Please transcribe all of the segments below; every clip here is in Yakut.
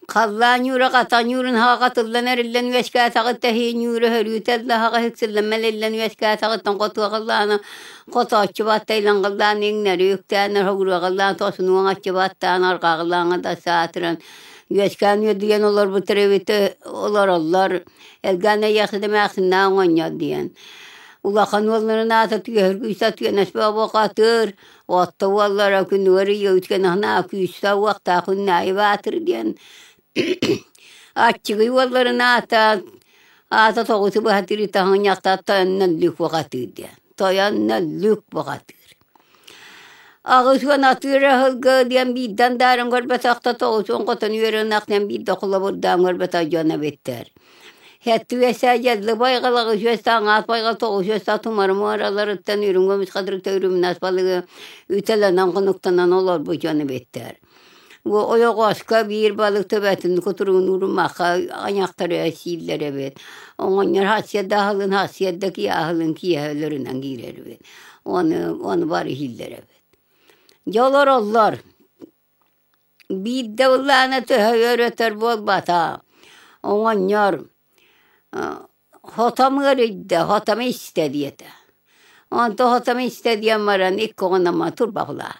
Халлаан ньуура хата ньуурун хаҕатыллан эриллэн үөскээтэҕит тэһии ньуура һөрүүтэ ыллаһаҕа иһиксиллэн мэлиллэн үөскээтэҕиттэн хотуоҕаллаана хотооччу баттайлан галлаан иҥнэри үктээн хоһуруоҕаллаан тосунуоҥ аччы баттаан арҕаҕалааҥа да саатыран үөскээн үөдүйэн олорбуттар эбит олороллор элгээн эйиэхсит эмээхсиннээх оҕонньор диэн улахан уолларын аата түөһүргүйсэ түөнэс бөҕө Отто уоллара күнүгэр ийэбит наһаа күүстээх уохтаах Күннээйи Баатыр диэн аччыгый уолларын аата аата тоҕусу быһатыыр таһынньахта тойоннон лүк бухатыыр диэн тойоннон лүк бухатыыр 80 атыыр аһылга диэн биирдэн даарын көрбөтөхтө 90 хотон үөрэнэх диэн биирдэ холобурдаан көрбөтөх дьон эбиттэр Хэттүгэсэ дьэллэ байҕалаҕы үөстэ аҥаас байҕал тоҕус үөстэ тумары муораларыттан үрүҥ көмүс хатырыкта үрүмнас балыгы үтэлэнэн хонуктанан олорбут дьон эбиттэр. Бу ойоҕоско биир балык төбөтүн кутуругун урумахха айахтары сииллэр эбит. Оҕонньор хасыарда аһылын хасыарда киһи аһылын киэһэ өлөрүнэн киирэр эбит. Ону, ону бары иһиллэр эбит. Дьэ олороллор. Биирдэ былаана төһө өр-өтөр буолбата, оҕонньор хотом ыарыйда, хотом истэ диэтэ. Онтон хотом истэ диэн баран икки оҕонномо турбахлаа.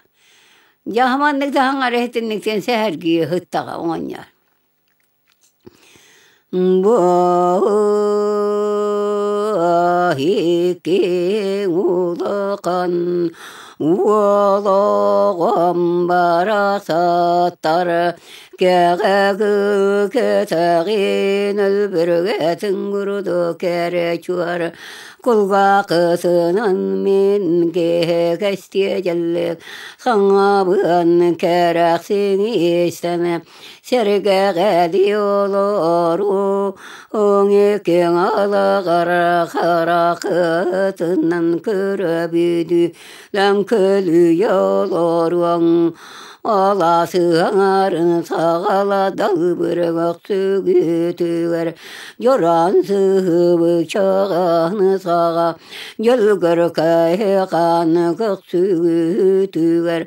Дьэ маннык да хаҥара иһитинник диэн сэһэргии ыһыттаҕа оҕонньор. Бу киэҥ улахан уолоҕом барахсаттар кэҕэ кэтэҕин өлбүргэтин курдук кэрэ чуор кулгаахытынан мин киһи кэстиэ дьэллик саҥабын кэрэхсин истэн Сэргэҕэлии олоруу иккиҥ алаҕар харахытынан көрөбүдүү лэҥкөлүйэ олоруоҥ алаасыһаҥарын саҕала далбырыгах сүгүтүгэр дьорон сыһыбычаҕаны саҕа дьөлгөркөйө хааны көхсүгүтүгэр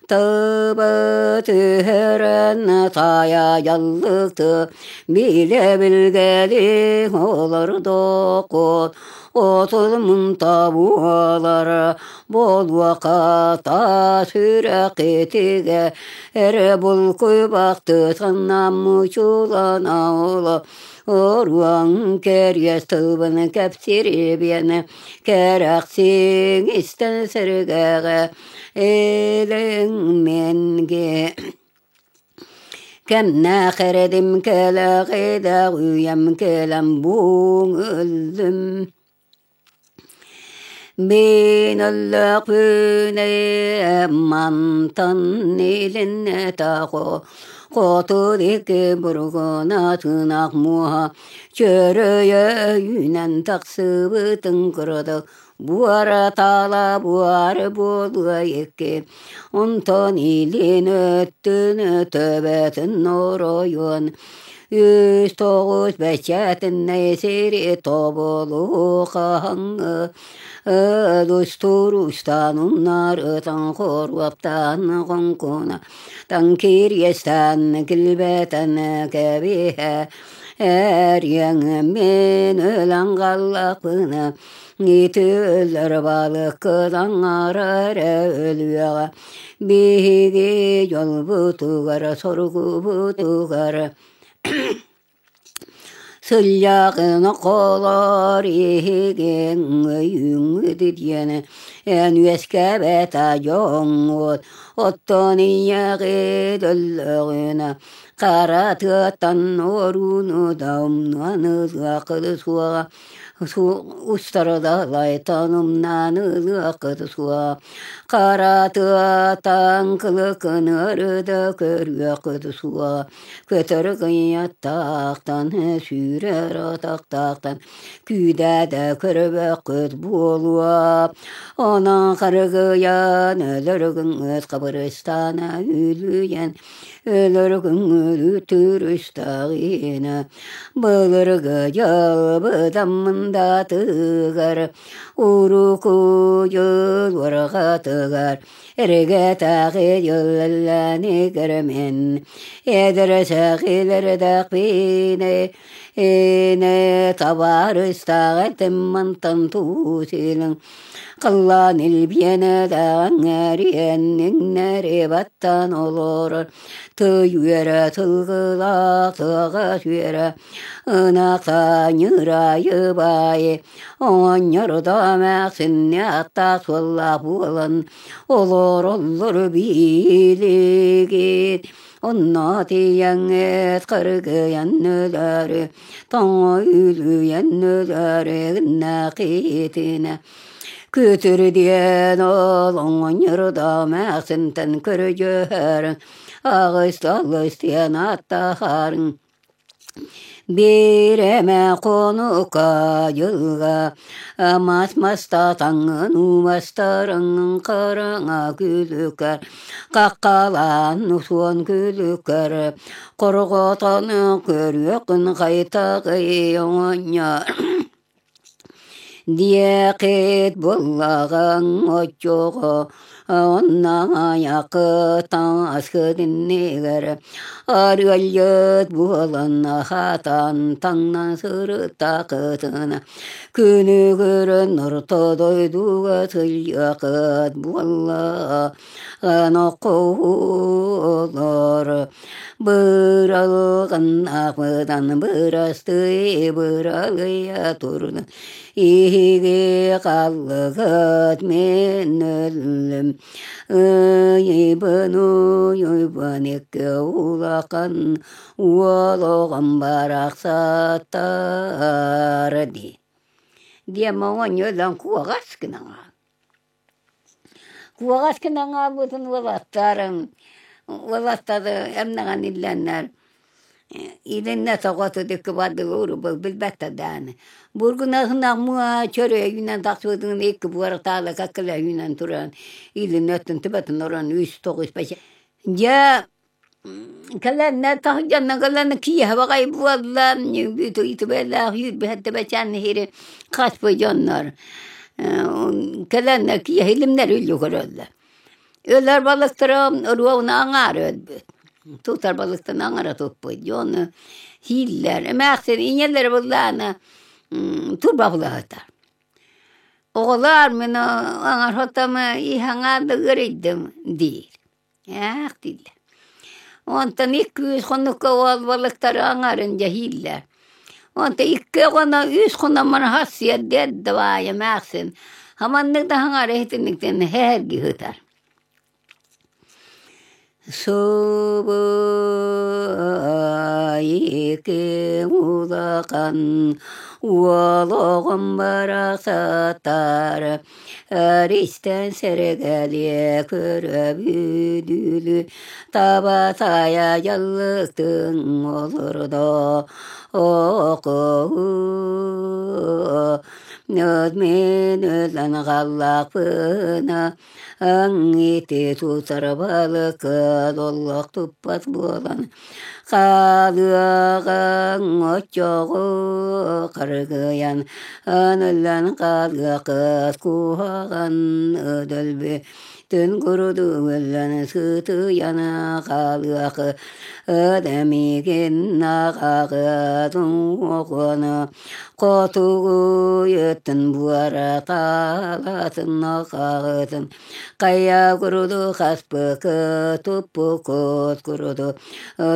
Тыба түһэрэн таайа дьаллыкты билэ-билгэли олордоку отулмунта буолар буолуоха та сүрэхитигэ эрэ булкуйбахты санаммучулана ола оруаҥ кэриэс тылбын кэпсирибиэн кэрэхсиҥ истэн сэргэҕэ Элэҥ-мэнгэ кэмнээх эрэдим кэлэҕидэх үйэм кэлэн буҥ өллүм Мин өллөхпүнэ мантан илиннэ таҕо хоту диэки бургуна тыынах муоһа чөрөйө үүнэн тахсыбытын курдук Буора таала буор буолуо икки, онтон илин өттүн төбөтүн оройуон үс тоҕус бэчээтинэй сири тобулу хаһаҥы устуруустан умнарытан хоруоптаан хоҥкуна таҥкириэстэн килбэтэн кэбиһэ эриэҥ мин өлөн хааллахпына Итилэр балыккытаҥара эрэ өлүөҕэ, биһиги дьолбутугар, соргубутугар сылльаҕын холоор иһигин өйүҥҥүт диэн эн үөскээбэт дьоҥҥут, оттон ийэҕит өллөҕүнэ хара тыаттан уорууну да умнуон ылыаххыт суоҕа Устарда лайтан умнаан ылыаххыт суох, хара тыатан кылыкыныры да көрүөххүт суох, көтөр кыйаттаахтан сүүрэр атахтаахтан күүдээ да көрбөххүт буолуо. Онон харгыйан өлөргүҥҥүт. табырыстана үлүйэн өлөр көҥүлү түрүстаҕына былыргы дьылбытам мындатыгар уруку дьыл уорҕатыгар эргэтээҕи дьылланигэр мин эдэр сэҕилэрдэхпинэ Эне табаарыстаах этим мантан туусилың Халлаан илбиэнэ даҕаҥҥэриэнниҥнэри баттан олорор Тый үөрэ тылгылаах тыаҕа сүөрэ Ынахта ньыраайы баайы Оҕонньордо эмээхсинни аттаах суоллаах буолан Олороллор биилигит Онно тиийэҥҥит кыргыйан өлөрү, тоҥо үлүйэн өлөрү гыннахитинэ Күтүр диэн ол оҥонньордо эмээхсинтэн көрдьөһөрүҥ, аҕыс алыс диэн ааттаһарыҥ Биир эмэ хонукка дьылга мас мастатаҥҥын уумастарыҥ хараҥа күлүкэр хаххалаан суон күлүкэр хорҕотон көрүөххүн хайтаҕый оҕонньор Диэхит буоллаҕыҥ оччоҕо онно айаххыт иннигэр арыалдьыт буолан аһатан таҥнан сырыттаххытына күнү көрөн орто дойдуга сылдьыаххыт буолла Ноккуулар быралҕаннаахпытан бырастыы быралыйа турда иһиги хааллыгыт мин өллүм ыйбын уйбун икки улахан уол оҕом барахсаттар дии диэн оҕонньор куоҕас гынан Куоҕас гынан хаалбытын уолаттарым, уолаттары эмнэҕэн иллэннэр илиннэ тоҕоту бардылар билбэттэр даҕаны. Бургунаһынах муа чөрөйүнэн тахсыбытын икки буорахтаала каккылаһыынан туран илин өттүн төбөтүн орон үс тоҕус Дьэ кэлэннэр таһырдьанна кэлэн киэһэ баҕайы буолла үтүбэлээх үүрбэһэттэ бэчээн иһири хаспы дьоннор кэлэннэр киэһэ илимнэр үллү көрөллөр өлөр балыктара оруобуна аҥаара өлбүт тутар балыктан аҥара туппут дьону сииллэр эмээхсин ийэлэрэ былаана турба булаһыта оҕолоор мин аҥар хотомо иһаҥаада ыарыйдым диир Ээх дииллэр. Онтон икки-үс хонукка уол балыктары аҥарын дьэһииллэр. Онтон икки оҕону үс хономмун хассыйар диэт дабаайа эмээхсин хаманнык да хаҥара иһитинниктэн эһэрги сытар. Субу икки улахан уол оҕом барахсаттар Эристэн сэрэгэлиэ көрөбүдүлү таба тайа дьаллыктын олордо окуу Мин өлөн хааллахпына Ити тутар балыкка доллох туппат буолан хаалыаҕыҥ оччоҕу харгыйан өлөн хаалыаххыт куһаҕан өлбү түн курдук өлөн сытыйан хаалыаххыт эмигин аҕаҕыт уҥуоҕуна Хотугуйуттан буора таалатын хаҕытын хайа куруду хаспыкы туппукут куруду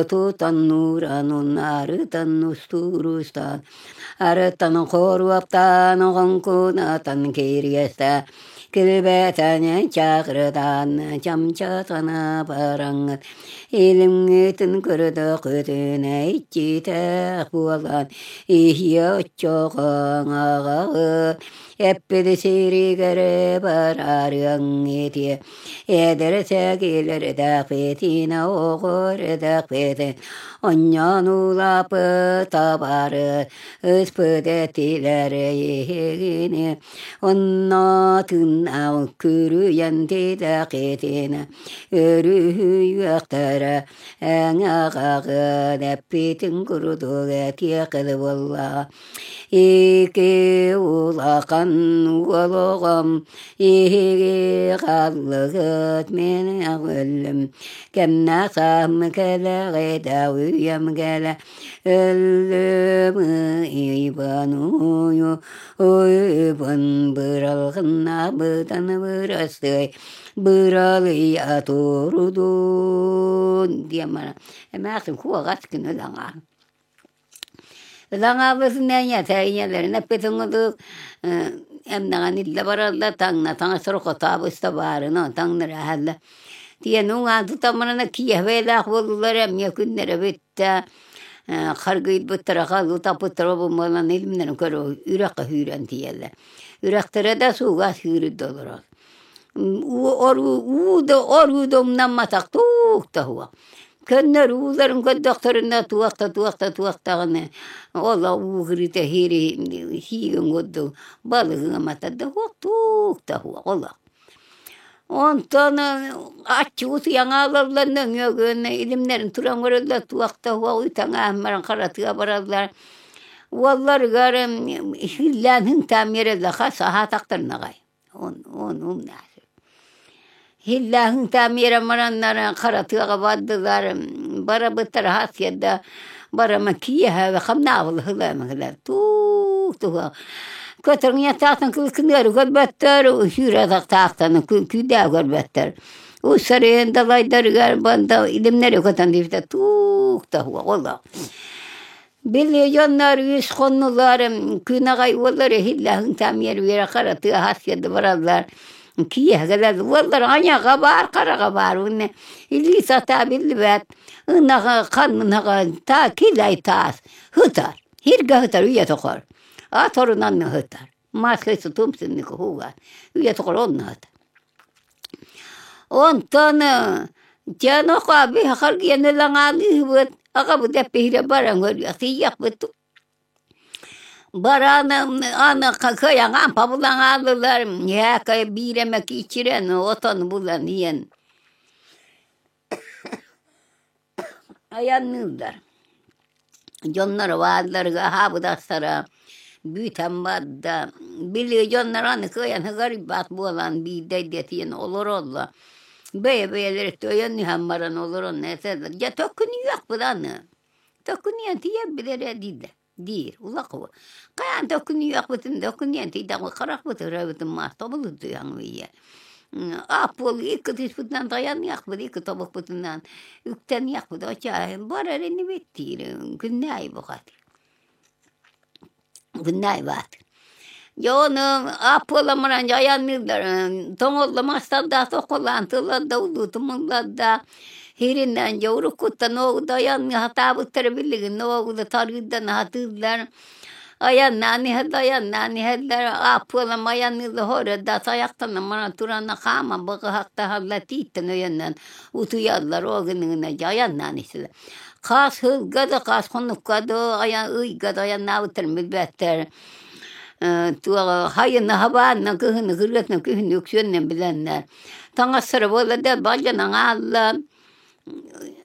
тутан нууранун арытан устуурустан арыттан хоруоптаан хоҥкунатан кириэстэ Килбэтэн чакырытан чамчатана бараҥҥыт илимҥитин көрдөххүтүнэ иччитэх буолан иһиэ оччоҕоҥаҕаҕыт эппит сиригэр барарыаҥ ити эдэр сэгилэрдэхпитинэ оҕордэхпитин онньон улааппыт табары ыспыт этилэр иһигини Онно тыыннаах Күрүйэн титэхитинэ Өрүһүйүөхтэрэ Эҥэҕэҕин эппитин курдук этиэххит буоллаҕа Ики улахан уол оҕом Иһиги хааллыгыт мин өллүм Кэмнээх саам кэлэҕит үйэм кэлэ Өллүм ыйбан уйу уйбун быралгыннаабытан бырастыай быралыйа турдун диэн баран эмээхсин куоҕас гына ылаҥаан ылаҥаабытын ийэтэ ийэлэрин эппитин курдук эмнэҕин илдьэ бараллар таҥна таҥастара хотообуста баарына таҥнары аһаллар тиийэн уҥаан тутан баран киэһэ буоллулар эмиэ күннэрэ бүттэ харгыйбыттара халытаппыттара буолан илимнэрин көрө үрэххэ сүүрэн тиийэллэр үрэхтэрэ да сууга сүүрүдэ олорор уу да оруу да умнамматах туох да суох көннөрү ууларын көрдөхтөрүнэ туох да туох да туох даҕаны ол уу кырыыта сиигин курдук балыгы да суох туох да суох олох Онтон аччыгы аҥаалаллар нөҥүө илимнэрин туран көрөллөр туох да суох үтэн баран харатыга бараллар. Уолларыгар иһиллээн һыҥтаан биэрэллэр хас аһаатахтарын аҕай. Иһиллээн һыҥтаан биэрэн бараннар харатыаҕа бардылар барабыттар аһаат сиэрдэ барама киэһэ хамнаабылыһылаамыһылар туох туһа Көтөҥүө кылкыныары көрбөттөр, сүүрэ атахтаахтан күүдээх көрбөттөр. Уссарыйан далайдарыгар банда илимнэри көтөн диэбитэ туох да суох олох. Били дьоннор үс хоннулар күн аҕай уоллар иһиллэһин тамиэр үөрэ хара тыаһас сиэрдэ бараллар. Киэһэ кэлэр уоллар аҥаҕа баар, хараҕа баар уонна илии сатаа биллибэт ынаҕа ханнынаҕа таа килай таас һытар. Һиргэ һытар үйэ тохор. Ат орунан ыһытар. Маска тумсуннук уһуга. Үйэ тоҕор онно ыһытар. Онтон дьэ харгыйан ылаҥаалыыбыт, аҕабыт эппиһирэ баран көрүөх тиийиэхпит. Баран аны кыайаҥаан пабылаҥаалылар, ньээкэ биир эмэ киичирэн отон булан иһэн Айанныыллар. Дьонноро баалларыгар аһаабытастара бүтэн барда. Били дьонноро аны кыайан ыгарыйбат буолан биирдэ дэтийэн олороллор. Бэйэ-бэйэлэриттэн өйөн иһэн баран олорон этэллэр: «Дьэ төккүнүйүөхпүт аны, төккүнүйэн тиийэрбит эрэ» дииллэр диир улахан хайаан төккүнүйүөхпүтүн төккүнүйэн тиийдэхпит харахпыт ырабытын маас тобулутуйаҥ ийэ ааппыл икки тыспытынан тайаныахпыт икки тобукпутунан үктэниэхпит оччо барар инибит диир күннээй бухатыр күннээй баат дьэ ону ааппыаламмаран айанныыллар тоҥолло мастардаах тоххолоон тыллар да улуутумуллар да Иһириннээн дьэ уруккуттан оҕуду айанныы сатаабыттара билигин оҕуду тарыырдан сатыыллар айаннаан иһэллэр айаннаан иһэллэр ааппыалам айанныыллар хоро да тайахтанан баран туран хааман быгыһахтаһаллар тииттэн өйөннөн утуйаллар ол гыныгына дьэ айаннаан истилэр хас сылга да хас хонукка да айан ыйга да айаннаабыттарын билбэттэр туох хайыны хабаанна кыһыны кырыатынан күһүнү үксүөннэн билэннэр Таҥастара буолла да балдьанан хаалла,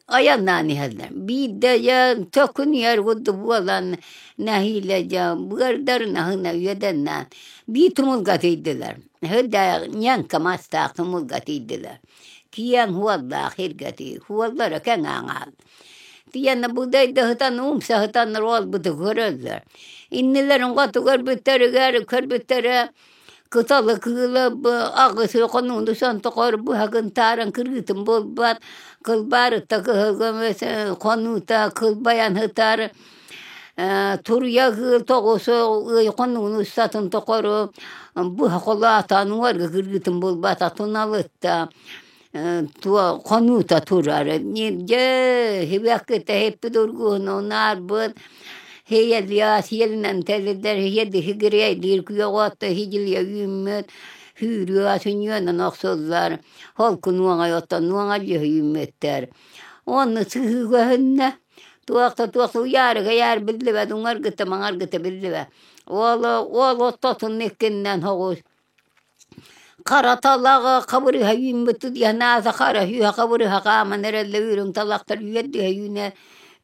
айаннаан иһэллэр. Биирдэ дьэ төкүнүйэр курдук буолан нэһиилэ дьэ быардарын аһына үөдэннээн биир тумулга тиийдилэр. Сүрдээх ньэҥкэ мастаах тумулга тиийдилэр. Киэҥ уоллаах сиргэ тиий, уоллара кэҥээн хаалла. Тиийэннэ будайда сытан умса сытаннар уолбуту көрөллөр. Иннилэрин хоту көрбүттэригэр көрбүттэрэ Кыталы кыыла аҕыс хонууну сонтоҕор быһагын тааран кырыытын буолбат, кылбаарытта кыһылгы хонуута кылбайан сытар, туруйа кыыл тоҕус ый хонууну устатын тохору быһа холоотоон уҥуорга кырыытын булбат туналытта хонуута турар. Дьэ сибэккитэ һиппит ургуһун унаарбыт Һиэлиа сиэлинэн тэлиллэр һиэдиһигириэйдиир күөх отто һидьилийэ үүммүт сүүрүө сүнньүөнэн охсуллар холку нуоҕай оттон нуоҥа дьүһүйүммүттэр Онно сыһыы көһүннэ туох да туох уйаарыга уйаар биллибэт уҥаргыта маҥаргыта биллибэт ол ол оттотун иккиннэн соҕус. Хара талаҕы хабырыһа үүммүт тудьанааса хара үһэ хабырыһа хааман эрэллэ үрүҥ талахтар үөрдүһэ үүнэ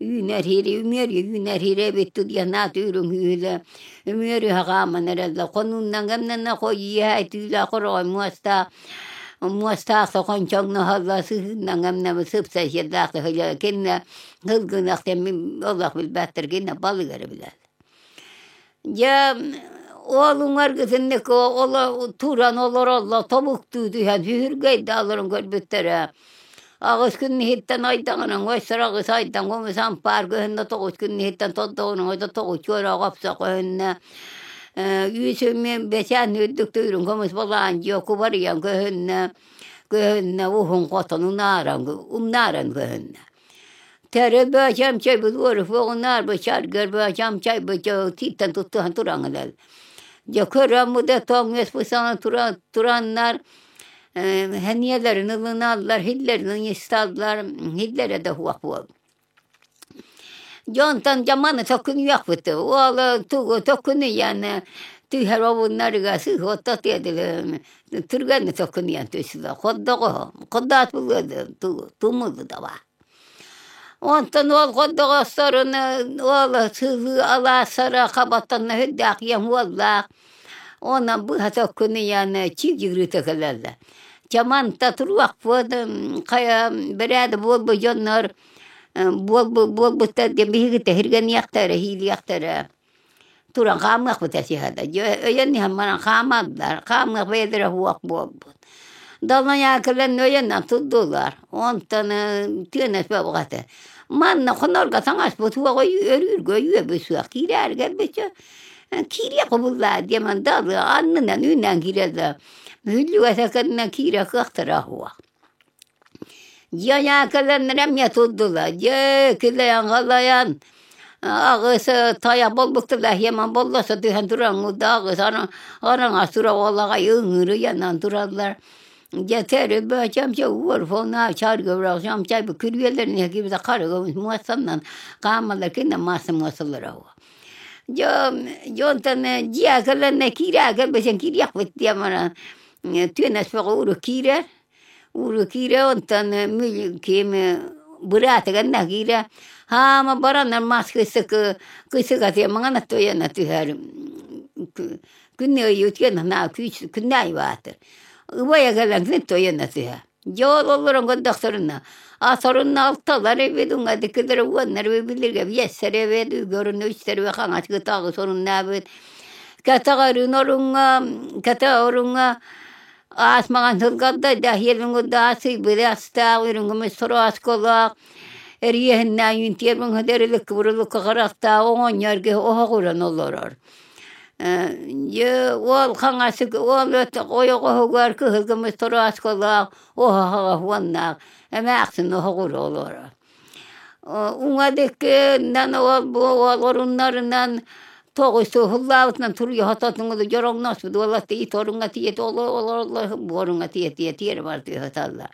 үүнэр ири үмүөрү үүнэр ири эбит тудьанаат үрүҥ үүлэ үмүөрүһэ хааман эрэллэ хонууннан кэмнэнэ хойуйа түүлэ хороҕой муостаах муостаах хончоҥноһолло сыһыыннан кэмнэ сыпса сиэрдээх кинне сылгынах олох билбэттэр кинне балык эрэ билэр. Дьэ, ол уҥаргытыннык туран олороллор, тобуктуу түһэн сүһүргэйдэ олорон көрбүттэрэ. Аҕыс күн иһиттэн айдаҕынан өссө аҕыс айдан көмүс ампаар көһүннэ, тоҕус күн иһиттэн тордоҕунан өссө тоҕус чуораах опса көһүннэ. Үс бэчээн үрдүк тыырын көмүс балаан дьиэ кубарыйан көһүннэ, көһүннэ уһун хотон унааран умнааран көһүннэ. Тэрэ бөөчөм чайбыт уоруфуоҕунаар бычаргар бөөчөм чайбыт тииттэн туттуһан тураҥылар. Дьэ көрөн бу да тоҥ бысаҥа тураннар хэниэлэрин ылыналлар, хиллэрин ыйысталлар, хиллэрэ да суох буол. Дьонтон дьаманы төкүнүйэхпит. Уол тугу төкүнүйэн түһэр обуннарыга сыһыотта тиэдилэ түргэнни төкүнүйэн түсүлэ. Ходдоҕо, ходдаат булуоду тумулу да баа. Онтон уол ходдоҕосторун уол сыһыы алаасара хабаттанна үрдээх ийэм уоллаах. Онон быһа төкүнүйэн чигдьигиритэ кэлэллэр. Чаманта туруохпут хайа бэрээдэ буолбут дьоннор буолбуттар диэн биһиги тэһиргэниэхтэрэ, иһиилиэхтэрэ. Туран хаамыахпыт этиһэ да өйөн иһэн баран хаамаллар, хаамыах бэйэлэрэ суох буолбут. Даллайаакылан өйөнөн турдулар, онтон тыына суох этэ. Манна хонорго таҥаспыт суох өрүүргэ өйүөбүт суох киирээри кэлбиччэ киириэх кубуллаа диэн далы аннынан үүнэн киирэллэр. Мүллүгэсэ кэннэ киирэ кыахтара суох. Дьиэ кэлэннэр эмиэ турдулар. Дьэ килэйэн-халайан аҕыс тайах буолбуттар хиэмэн боллоса түһэн туран аҕыс араҥас тура уолаҕай ыҥырыйанан тураллар. Дьэ тэри бөөчөмчө уор фона чаргы күрүөлэрин кибитэ харыга муостаннан хаамалар кинэ мааса муосалара Дьэ дьонтон дьиэ кэлэннэ киирээ кэлбэсэн киириэхпит диэн баран түөнэспэҕэ уру киирэр. Уру киирэ онтон ким быраатыгар киирэ хаама баранар мас кысык кысыгатыа маҥан туйана түһэр күннэ ыйытыан наһаа күүс күннэ айбаатыр. Убайа кэлэн туйана түһэр. Дьэ ол олорон көрдөхтөрүнэ, аторунна алталар эбит, уҥадыкылар уоннар билиргэ биэстэр эбит, үгөрүнэ үстэр эбит, хаҥас кытаҕы соруннаабыт. Кэтэҕэрин оруҥҥа, кэтэ оруҥҥа аас маҥан сылгарда дэһиэлиҥ даасый бырастаах, үрүҥүмүс соросколоох, эриэһиннээн үүнтиэрбин эрилик кыбырылыкка харахтаах оҕонньор оһох уран олорор. Дьэ уол хаҥасык уол ойоҕоһугар кыһыл көмүс торосколоох оһоҕо уоннаах эмээхсин оһоҕура олорор. Уҥа диэкинэн уол бу уол оруннарынан тоҕус уһуллаабытынан туруйа хототуҥ дьороҥноспут уола тиит оруҥҥа тиийэ олороллор буоруҥҥа тиийэ тиийэ тиэрэ барытыгар сыталлар.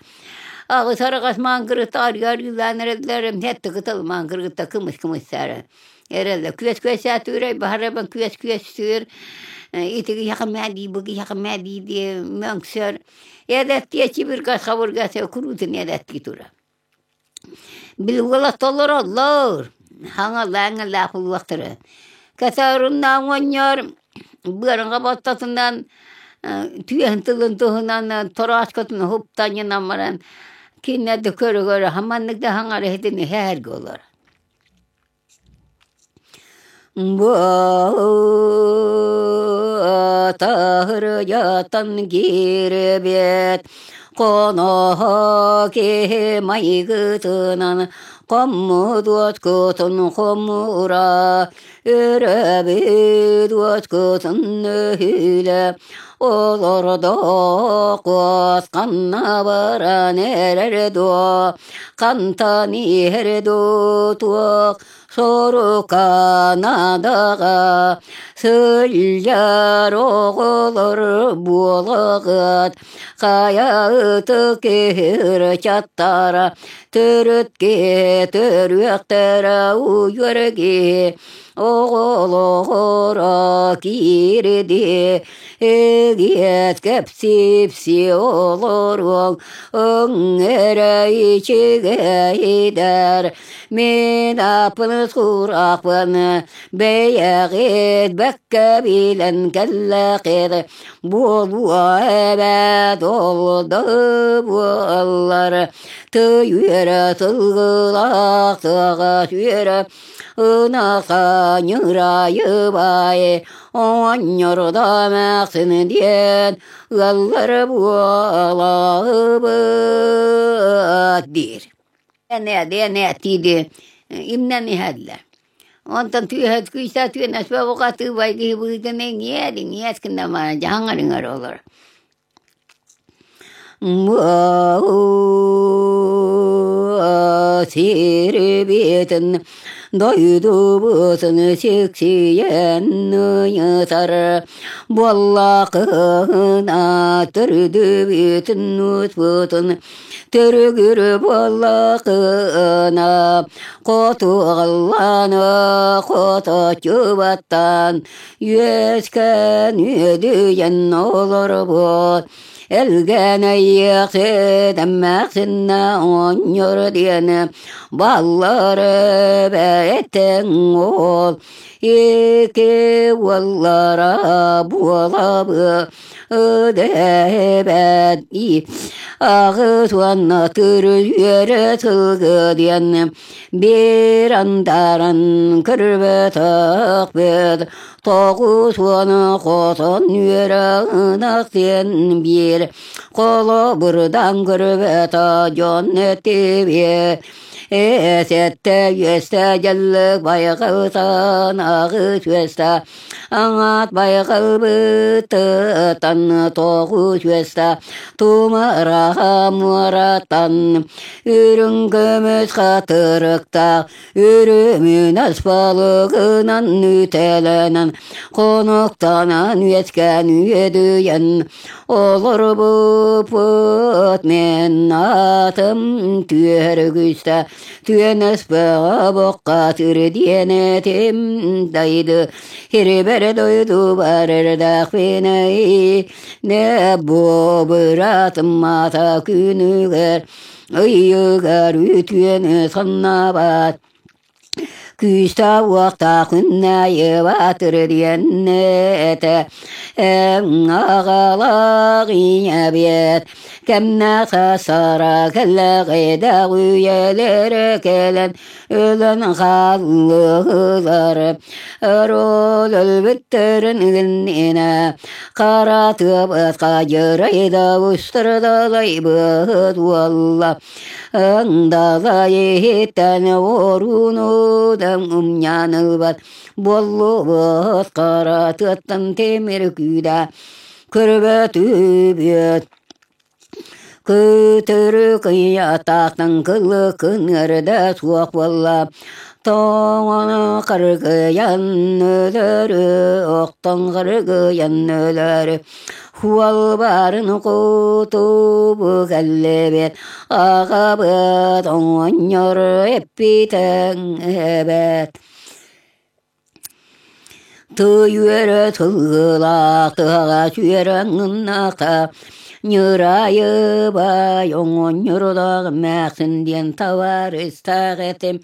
Аҕыс араҕас маҥкырыта арыылаан эрэллэр сэттэ кытыл маҥкырыта кымыс кымыстаара Эрэлэ күөс күөсээтүүрэй баһарабын күөс күөстүүр итиги яхамаа дии буги яхамаа дии дии мөҥсөр эдэттиэ чибиргас хабыргас куруутун эдэттии тура били уола толороллор хаҥалааҥалаах улуохтара кэтээруннаах оҕонньор быарыҥа боттотунан түөһүн тылын туһунан тороочкотун уһуктанньынан баран кинэ да көрө-көрө хаманнык да хаҥара иһитин иһээргэ олор Баатырыйатан киирбит хоноһо киһи майгытынан хоммут уоткутун хомура өрөбүт уоткутун өһүлэ олордо куосханна баран эрэр дуо Хантан иһэр дуу туох сорука наадаҕа сылдьар оҕолор буолаҕыт хайа ытык киһи ырчаттара төрүт киһи. Төрүөхтэрэ уйар киһи оҕолоро киирди Эгиэт кэпсипси олоруоҥ өҥ эрэ ичигэйдэр Мин аппын сураахпын бэйэҕит бэккэ билэн кэллэххит буолуо эбээт ол да буоллар Тый үөрэ сылгылаах тыаҕа сүөрэ ынахха ньырайыбай оҕонньордо эмээхсин диэн ыаллар буолабыт диир. Диэн имнэн иһэллэр. Онтон түөһэт күүсэ түөнэспэ букатыыбай киһи быһыытын иҥиэр иҥиэс гына дьаһаҥар иҥэр олор. Сирбитин дойдубутун сиксийэн ыйытар буоллахына төрдүбүтүн успутун төрүгүр буоллахына хотугалланы хоточчубаттан үөскэн үөдүйэн олорбут Элгэн эйиэхсит эмээхсиннэ оонньуур диэн баллар эбээтиҥ уол ики уоллара буолабы дэбэт 80 үөрэ сылгы диэн биир андаран көрбөтөхпүт 90 хотон үөрэ ынах диэн биир холобурдан көрбөтө дьон этибиэ Эсэтте үөстэ дьаллык байҕалтан аҕыс үөстэ Аҥаат байҕалбытыттан 9 үөстэ тумараха муораттан үрүҥ көмүс хатырыктаах үрүмүн аспалыгынан үтэлэнэн хонуктанан үөскээн үөдүйэн олорбуппут мин атым түөргүстэ түөнэспэҕэ боххатыр диэн этим дайды хирибэр дойду барырдахпынай не бу быратым ата күнүгэр ыйыгар үтүөнү саннабат күүстээх-уохтаах күннээйи диэн этэ аҕалаах ийэбиэт кэмнээх сара кэллэҕидэх үйэлэрэ кэлэн өлөн хааллылар Орол өлбүттэрин иннинэ хара тыабыт хадьырайда устардалайбыт уолла Ындалай иһиттэн оруунудан умньанылбат буоллубут хара тыаттан тимир күүдэ көрбөтүбүт Кытыры кыйатаахтан кылы кыннарда суох буолла тоҥон харгыйан өлөрү охтон харгыйан өлөрү Хуалбарын кутубу кэллибит аҕабыт оҕонньор эппитеҥ эбээт Тый үөрэ тылгылаах тыһаҕа сүөрэн гыннаахха ньырайыбай оҥонньордоох эмээхсин диэн табаарыстаах этим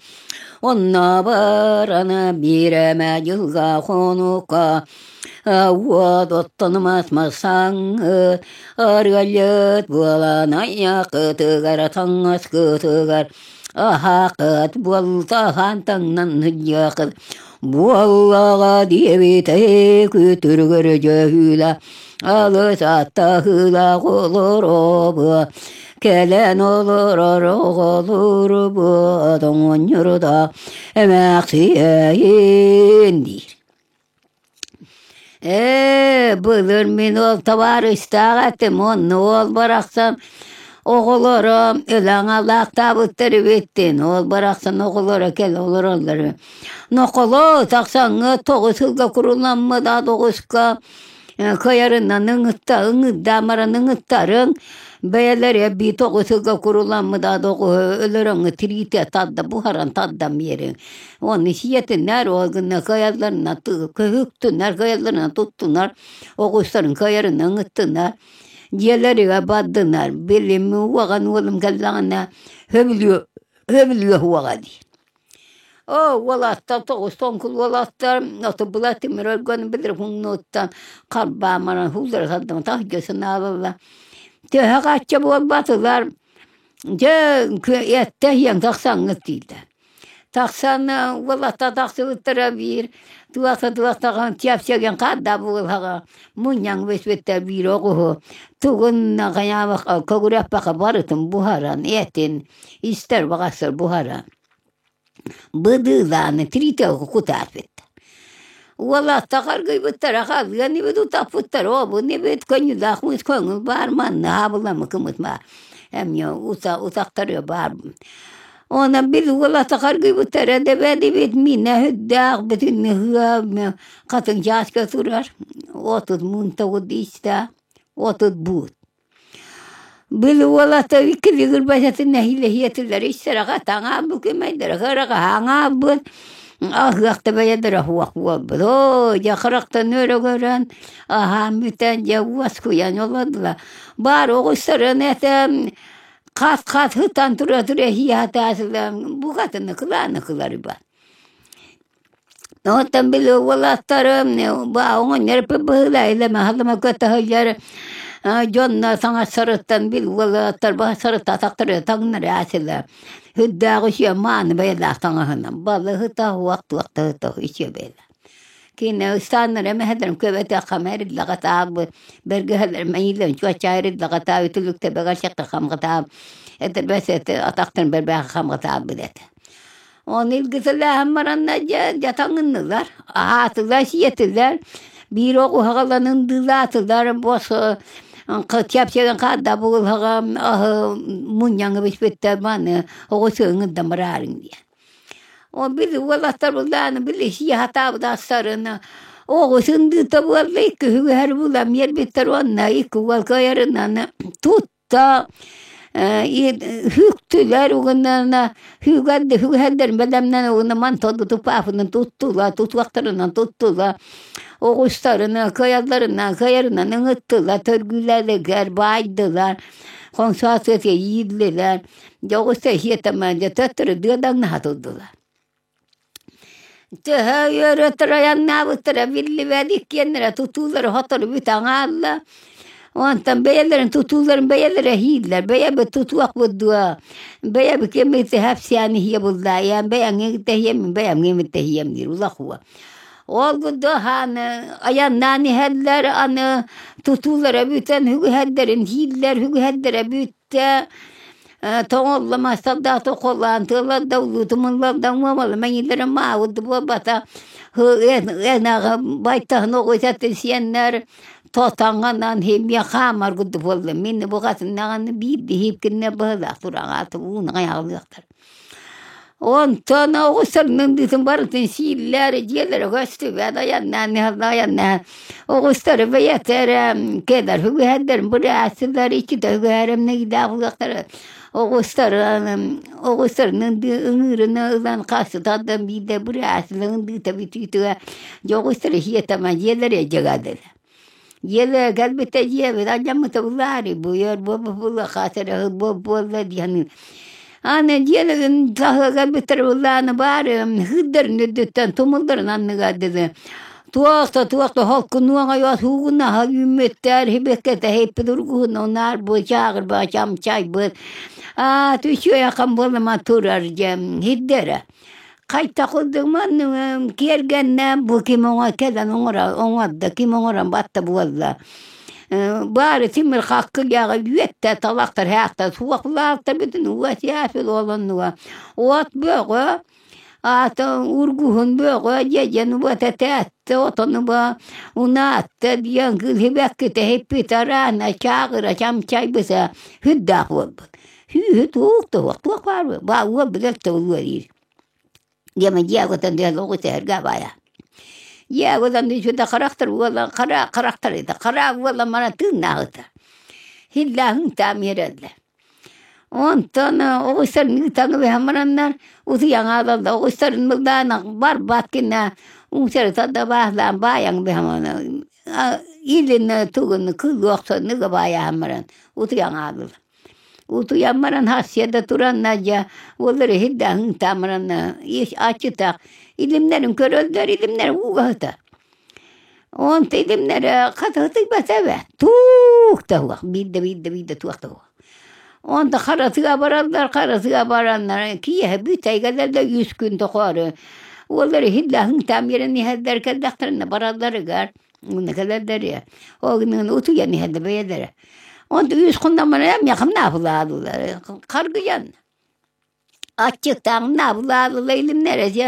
Онно баран биир эмэ дьылга хонукка уот оттон мас масаҥҥыт арыалльыт буолан айаххытыгар таҥаскытыгар аһаахыт буолтаһаан таҥнан сылдьыаххыт буоллаҕа диэбитэ күтүргэр дьөһүүлэ алыс аттаһыылаах олоробуо кэлэн олорор оҕолорбут оҥонньордо эмээхсиэйин диир Ээ, былыр мин ол табаарыстаах этим, онно уол барахсан оҕолоро өлөн алаахтаабыттар эбиттин, ол барахсан оҕолоро кэлэ олороллор үһү. Нохолоо тахсаҥҥа 9 сылга куруламмыт 9-ка кыайарынан ыҥытта ыҥырдаан баран ыҥыттарыҥ. Бэйэлэрэ эбии тоҕусуга куруламмыт оҕуһу өлөрөҥҥө тириитэ тарда буһаран тардан биэриҥ. Уонна сиэтиннэр ол гына кыайалларынан көһүктүнэр, кыайалларынан туттунар, оҕустарын кыайарынан ыҥыттынар. Дьиэлэригэр бардынар. Билим уоҕан уолум кэллэҕинэ сөбүлүө сөбүлүө суоҕа дии. Оо, уолаттар тоҕус тоҥкул уолаттар оту тимир өргөн билэр хуннуоттан харбаамаран һууллара сардама таһырдьа сынаалалла. Төһө хачча буолбатылар, дьэ эттэ иһиэҥ тахсаҥҥыт дииллэр. Тахсан уолаттар тахсыбыттара биир туохта туохтаҕын чэпчэгин хаардаах буолаҕа мунньаҥ бүспүттэр биир оҕуһу тугун хайаабакка көгүрэппэхэ барытын буһаран этин истэр баҕастар буһаран быдыылааны тириитэ кутаарбыт. Уолаттар харгыйбыттара халыан ибит утаппыттар обун ибит көньүлээх мыс көҥүл баар манна хаабыламмыкымыт баар эмиэ утахтары баар. Онон бил уолаттар харгыйбыттара дэбэдибит миинэ сүрдээх бүтүн ыһыа хатыҥ чааска турар 30 муунтабыт истэ 30 буут. Били уолаттар иккилии кырбасатын нэһиилэһиэтилэр истэрэҕэ таҥаабыт кимэйдэрэ кыраҕа хаҥаабыт аһыах да бэйэлэрэ суох буолбут. Оо, дьэ харахтан өрө көрөн аһаан бүтэн дьэ уоскуйан олордулар. Баар оҕустарын этэ хат-хат сытан тура-тура иһиэхэ букатын кылааны кыларыба. Оттон били уолаттарым оҕонньор быһыылаах хаһалыма көтөһөллөр дьонно саҥарсарыттан били уолаттар баһсарытта атахтары таҥнары аасыла үрдээх үчүө мааны бэйэлээх таҥаһынан балыһыта уох туохта үчүө бэйэлээх кини ыстааннара мэһэлэрин көбөтөххө мэриллэҕэ бэргэһэлэр мэйиилэрин чуоччаариллэҕэ үтүлүктэ бэгэсэххэ хамҕатааб этэрбэс атахтарын бэрбээхэ хамҕатаабыт этэ. Оны илгитэлээһин баранна дьэ дьатаҥыннылар, аһаатылар, сиэтилэр, биир оҕуһаҕалан ындыылаатылар, бос чэпчэгин хаада буолһаҕа аһы мунньаҥы биспиттэр маны оҕус ыҥырдан бараарыҥ диэн. Ол били уолаттар буллааны били сии сатаабыт астарына оҕус ындыыта буолла икки үһүгэр булан биэрбиттэр уонна икки уол кыайарынан тутта Хүүктүлэр угуннарына хүүгэрди хүүһэрдэрин бэлэмнэн угунна мантан туппаапынан туттулар тутуохтарынан туттулар оҕустарына кыайалларынан кыайарынан ыҥыттылар төргүүлэригэр баайдылар хонсоосуотуйа ииллилэр дьэ оҕуста иһиэтэмэ дьэ төттөрү дыадаҥнаһа турдулар. Төһө үөрэ айаннаабыттара биллибэт иккиэннэрэ тутуулары сотору бүтэн хаалла. Онтон бэйэлэрин тутууларын бэйэлэрэ иһииллэр. Бэйэбит тутуохпут дуо? Бэйэбит киммит тэһэпсээн иһиэ буллаайан бэйэҥ тэһиэм, бэйэм тэһиэм диир улахуа. Ол курдук хааны айаннаан иһэллэр, аны тутуулара бүтэн үгүһэрдэрин иһииллэр, үгүһэрдэрэ бүттэ. Тоҥоллома солдааты холлоон тыалар да улуутумуллар да уомалыма мэҥиилэрэ маабыт буолбата ынаҕы байтаһын оҕусатын сиэннэр тотоҥонон химия хаамар курдук буолла мин букатыннаҕына биир биһиипкиннэ быһылаах тураҕааты ууну айаҕалыахтар. Онтон оҕустарынан дыытын барытын сииллэр, дьиэлэрэ көстүбэт, айаннаан айаннаан оҕустары бэйэтэрэ кэлэр үгэһэрдэрин быраастылар иччитэ үгэһэрэмнэгидээх улахтара оҕустарын оҕустарынан ыҥыырына ылан хассы тардан биирдэ быраастыларын дыыта бүтүүтүгэ дьэ оҕустары сиэтэмэ дьиэлэрэ дьагадыла. Дьиэлэрэ кэлбитэ дьиэбит алдьаммыта булаары буйар буолла хаатыра буолла диэн аны дьиэлэрин таһыгар кэлбиттэрэ буллааны баары хыырдарын үрдүттэн тумулларын анныгар дылы туох да туох да холкунуоҥа суугунаһа үүммүттэр хибиккэтэ хиппит ургуһун унаар бу чааҕырба чамчайбыт аа түчүөйэхэн буолама турар дьэ хирдэрэ Хайта курдук маннык киэргэннээн бу ким оҥо кэлэн оҥоро оҥордо, ким оҥорон батта буолла. Баары тимир хаккыйаҕа үөттэ талахтар һээхтэр суохлаахтар бүтүн уот яфил олоннуга. От бөҕө аата ургуһун бөҕө дьэдьэн уота тээттэ отону ба унаатта диэн кыыл хиппит араана чааҕыра чамчайбыта сүрдээх буолбут. Сүүһү туох да суох, туох баар баа уол билэр да улуо диир. Диэмэ дьиэҕитин диэн оҕу тэһэргэ абаайа. Дьиэҕитин дии харахтар уола хара харахтар ыта хара уола мана тыыннааҕыта. Хиллээһин таам иһэрэллэр. Онтон оҕустарын ыытан ыһан бараннар утуйан хаалаллар. Оҕустарын мылдаан барбат гына уҥсарыта да бааһлаан баайан быһан илин тугун кылыы охсон ыга баайаһан баран утуйан хааллылар. Утуйан баран харсыарда туранна дьэ уоллар иһирдээһин ыытаан баран аччытах илимнэрин көрөллөр, илимнэрэ ууга сытар. Онто илимнэрэ хатыһытыйбата эбээт, туох да суох, биирдэ биирдэ биирдэ туох да суох. Онто харатыга бараллар, харатыга бараннар киэһэ бүтэйгэлэр да үс күн тохоору уоллар иһиллээһин таам биэрэн иһэллэр кэллэхтэринэ баралларыгар уонна кэлэллэр ол гынан утуйан иһэллэр бэйэлэрэ. Онто үс хоннон баран эмиэ наапылаалылар харгыйан Аччыктааҥ наабылаалыла илимнэрэ дьэ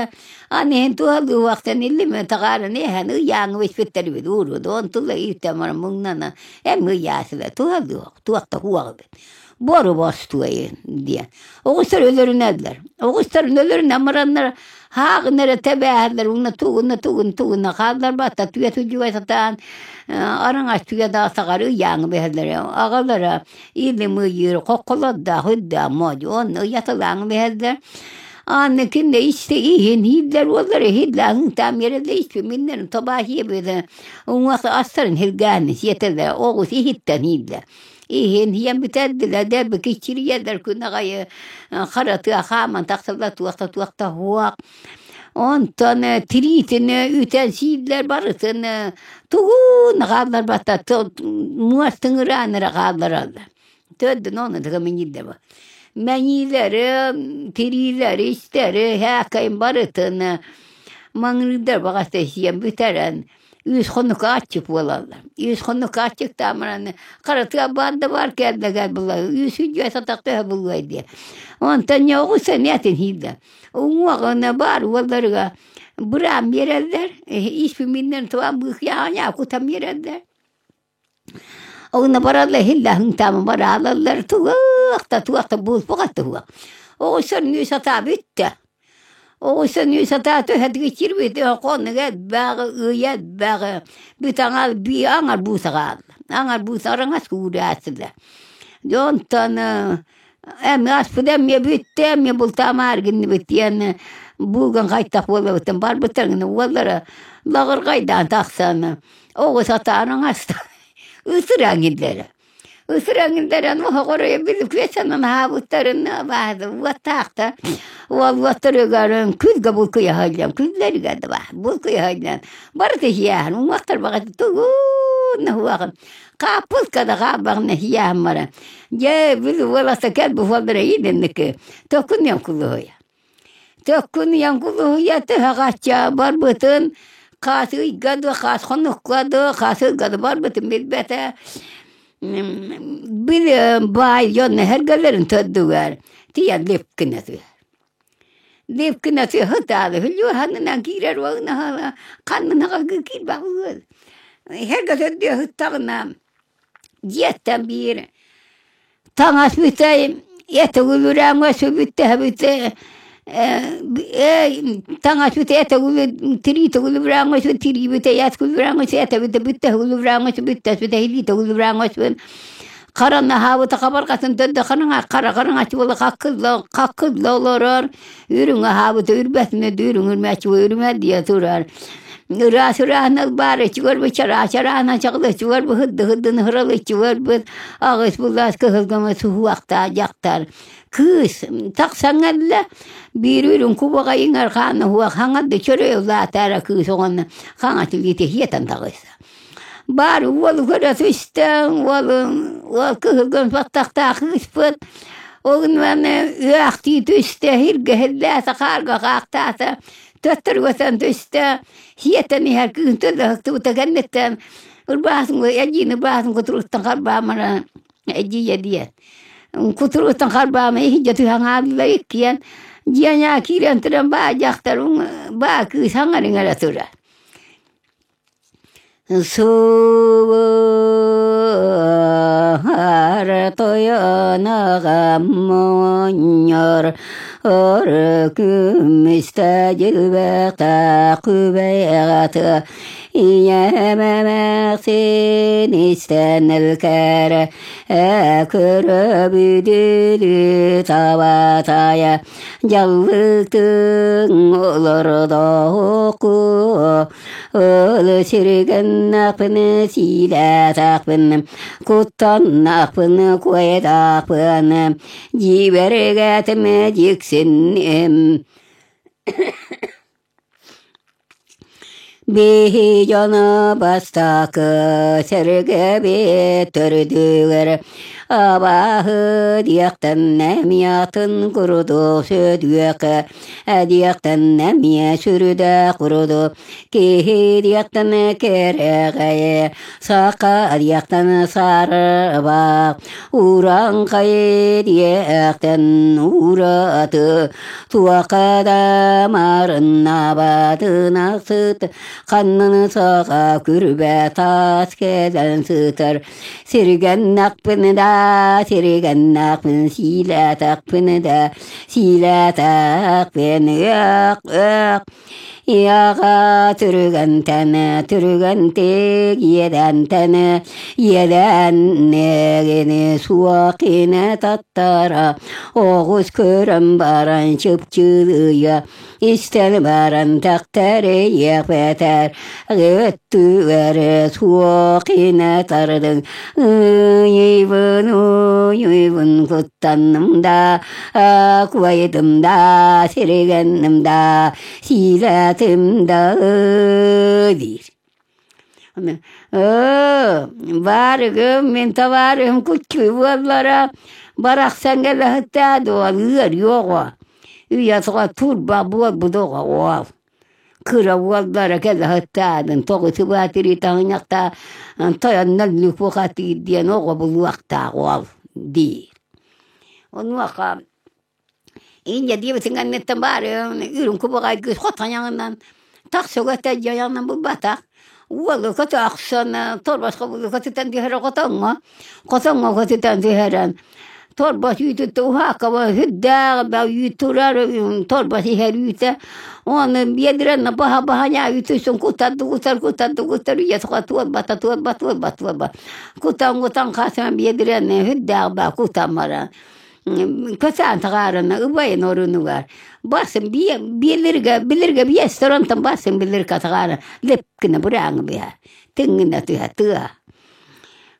аны иһин туһалыахтан илим таҕааран иһэн ыйааҥы испиттэрбит уурбут онтула ииттэн баран муҥнана эм ыйаасыла туһалыах туох да суох эбит бору бостуой диэн оҕустар өлөрүнэллэр оҕустарын өлөрүнэн бараннар хааҕын эрэ тэбээһэллэр уонна тугуна тугун тугуна хаалларбатта түгэ түдьүгэ сатаан араҥас түгэ да саҕар ыйааҥы биһэллэрэ аҕалара Илим ыйыыр хокколордоох үрдээх модьуон ыйатылааҥ биһэллэр Аны кинне истэ иһин ииллэр уоллар иһиллээһин таам ерелле испиминнэрин тобаахиебыда уҥуох астарын хиргээни сиэтэллэр оҕус иһиттэн ииллэр иһин иһэн бүтэрдилэр дэлби киччирийэллэр күн аҕайы харатыа хааман тахсаллар туохта туохта хуох Онтон тириитин үтэн сииллэр барытын тугун хаалларбата муос тыҥыраан эрэ хааллараллар. Төрдүн ону да мэҥииллэр Мэҥиилэри, тириилэри, истэри, һээкэйин барытын маҥырыырдар баҕата сиэн бүтэрэн үс хонук аччык буолаллар. Үс хонук аччыктаан баран харатыа баар да баар кэллэгэ була үс үдьүө сатах төһө булуой диye. Онтон ньоҕу сэмиэтин иһиллэр. Уҥуоҕуна баар уолларыга быраан биэрэллэр, испиминнэн туан быыхйааҕа кутан биэрэллэр. Онно баралла иһиллэһин таамы бараалаллар туох да туох да буолбаҕа туһуга. Оҕусарныы сатаа бүттэ. Оҕусарныы сатаа төһөтүгэ кирбит хонуга элбэҕи, ыйа элбэҕи бүт аҥар бии аҥар буусаҕаалла. Аҥар бууса араҥас куураасыла. Дьэ онтон эмиэ аспыт эмиэ бүттэ, эмиэ бултаамаар гынныбыт диэн бууган хайтах буолабыттан барбыттар гына уоллара лаҕырҕайдаан тахсан оҕус атаан аҥаста ытыраҥ иллэрэ ытыраҥ иллэрэн оһоҕор били күөсэнэн аһаабыттарын уоттаахта уол уоттарыгар күлгэ булкуйа сылдьан күллэригэр да булкуйа сылдьан барыта иһиэһэн уҥуохтар баҕата тугун уоҕун хааппылка да хаалбаҕына иһиэһэн баран дьэ били уолата кэл буоллара иидэнники токунуйан кулуһуйа Төккүнүйэн кулуһуйа тыһаҕачча барбытын хас ыйга да, хас хонукка да, хас ыйга да барбытын билбэтэ. Били баай дьон эһэргэлэрин төрдүгэр тиийэн лип гына түһэр. Лип гына түһэ сытаары хүлүөһанынан киирэр уонна ханнынаҕа киирбэх ыал. Эһэргэ төрдүө сыттаҕына дьиэттэн биир таҥас бүтэй этэ үлүрээҥҥэ сүбүттэһэбитэ таҥас бүтэ этэ тириитэ үлүрээҥҥэ тириибитэ эт үлүрээҥҥэ этэбитэ бүттэһ үлүрээҥҥэ бүттэспитэ илиитэ үлүрээҥҥэ хара наһаабыта хабарҕатын төрдө хараҥа хара хараҥаччы буола хаккылла хаккылла олорор үрүҥ аһаабыта үрбэтинэ үрүҥ үрмээччи үрүмэ диye турар ыраас ырааһынан баар иччигэр чараас чарааһынан чаҕылыччыгар быһыдды ыһырдын ыһыралыччыгар аҕыс былаас кыһылгама суһуохтаах дьахтар кыыс тахсан кэллэ биир үрүҥ кубаҕа иҥэр хаана уһуох хаҥарды чөрөй улаатаара кыыс оҕону хаҥас илиитэ сиэтэн таҕыста баар уолу көрө түстэ уол уол кыһылгын баттахтаах кыыспыт ол гынан ыаахтыы түстэ иһиргэһиллээтэ хаарга хаахтаата төттөрү көтөн түстэ сиэтэн иһэр кыыһын төлөһүктүбүтэ кэнниттэн ырбаатын эдьиийин ырбаатын кутуруттан харбаамара эдьиийэ диэн кутуруттан харбаама иһирдьэ түһэн хааллылар иккиэн дьиэҥэ киирэн туран баа дьахтар баа кыыс аҥарын эрэ турар Субар тойоноҕа мунньар өрө көмүстэ дьилбэхтэ күбэйэҕэ Ийэм эмээхсин истэн өлкэрэ көрөбүдүлү табатайа дьаллыктыҥ олордоохку ыл сиргэннэхпин сиилээтэхпин куттаннахпын куойдаахпын дьиибэргээтим дьиксинним Биһи дьоно бастакы сэргэбит төрдүгэр абааһы диэхтэн эмиэ атын курдук сөдүөкэ диэхтэн эмиэ сүрдээх курдук киһи диэхтэн кэрэҕэй саха диэхтэн сарыбах урааҥхай диэхтэн ураты Туохха да маарыннаабатын сыт, ханнын саҕа күрбэ таас кэлэн сытар. Сиргэннэхпин да, сиргэннэхпин сиилээтэхпин да, сиилээтэхпин ök ök Иаҕа түргэнтэн түргэнтик иэдээнтэн иэдээннэгини суох кинэ таттара оҕус көрөн баран чыпчылыйа истэн баран тэхтэрийэхпэтэр өттүгэр суох кинэ тардыҥ ыйыбын уйубун куттанным да куойдум да сиригэнним да сиилээтим да диир. Оо, баарыгым, мин табаарыһым куччуй буоллара, барахсан кэлэһиттээ дуо, ыар юоҕа. Үйэ тоҕо турба буолбут оҕо уол. Кыра уоллара кэлэһиттаадын, тоҕу сыбаатырыы таһынньахтаа тойоннор люкухатыыр диэн оҕо булуохтаах уол диир. Онуоха Инньэ диэбитин кэнниттэн баарыан үрүҥ кубаҕай кыыс хотоньоҕунан тахсыга тэдьэйэҕинэн булбатах. Уолу көтөхсөн торбос хобулу көтүтэн түһэрэ хотоҥҥо, хотоҥҥо көтүтэн түһэрэн торбос үүтүттэн уһааккаба сүрдээх үүт турар торбос иһэр үүтэ уонна биэдирэннэ баһа-баһа ньаа үүтү кутар кутар кутар үйэ туолбата туолба туолба туолба кутан кутан хасан биэдирэннэ сүрдээх баа кутан баран Көтөөн таҕаарына ыбайын орунугар басын биэлэргэ билэргэ биэстэр онтон басын билэргэ таҕаара лэпкинэ бурааҥы быһа тыҥҥына түһэ тыа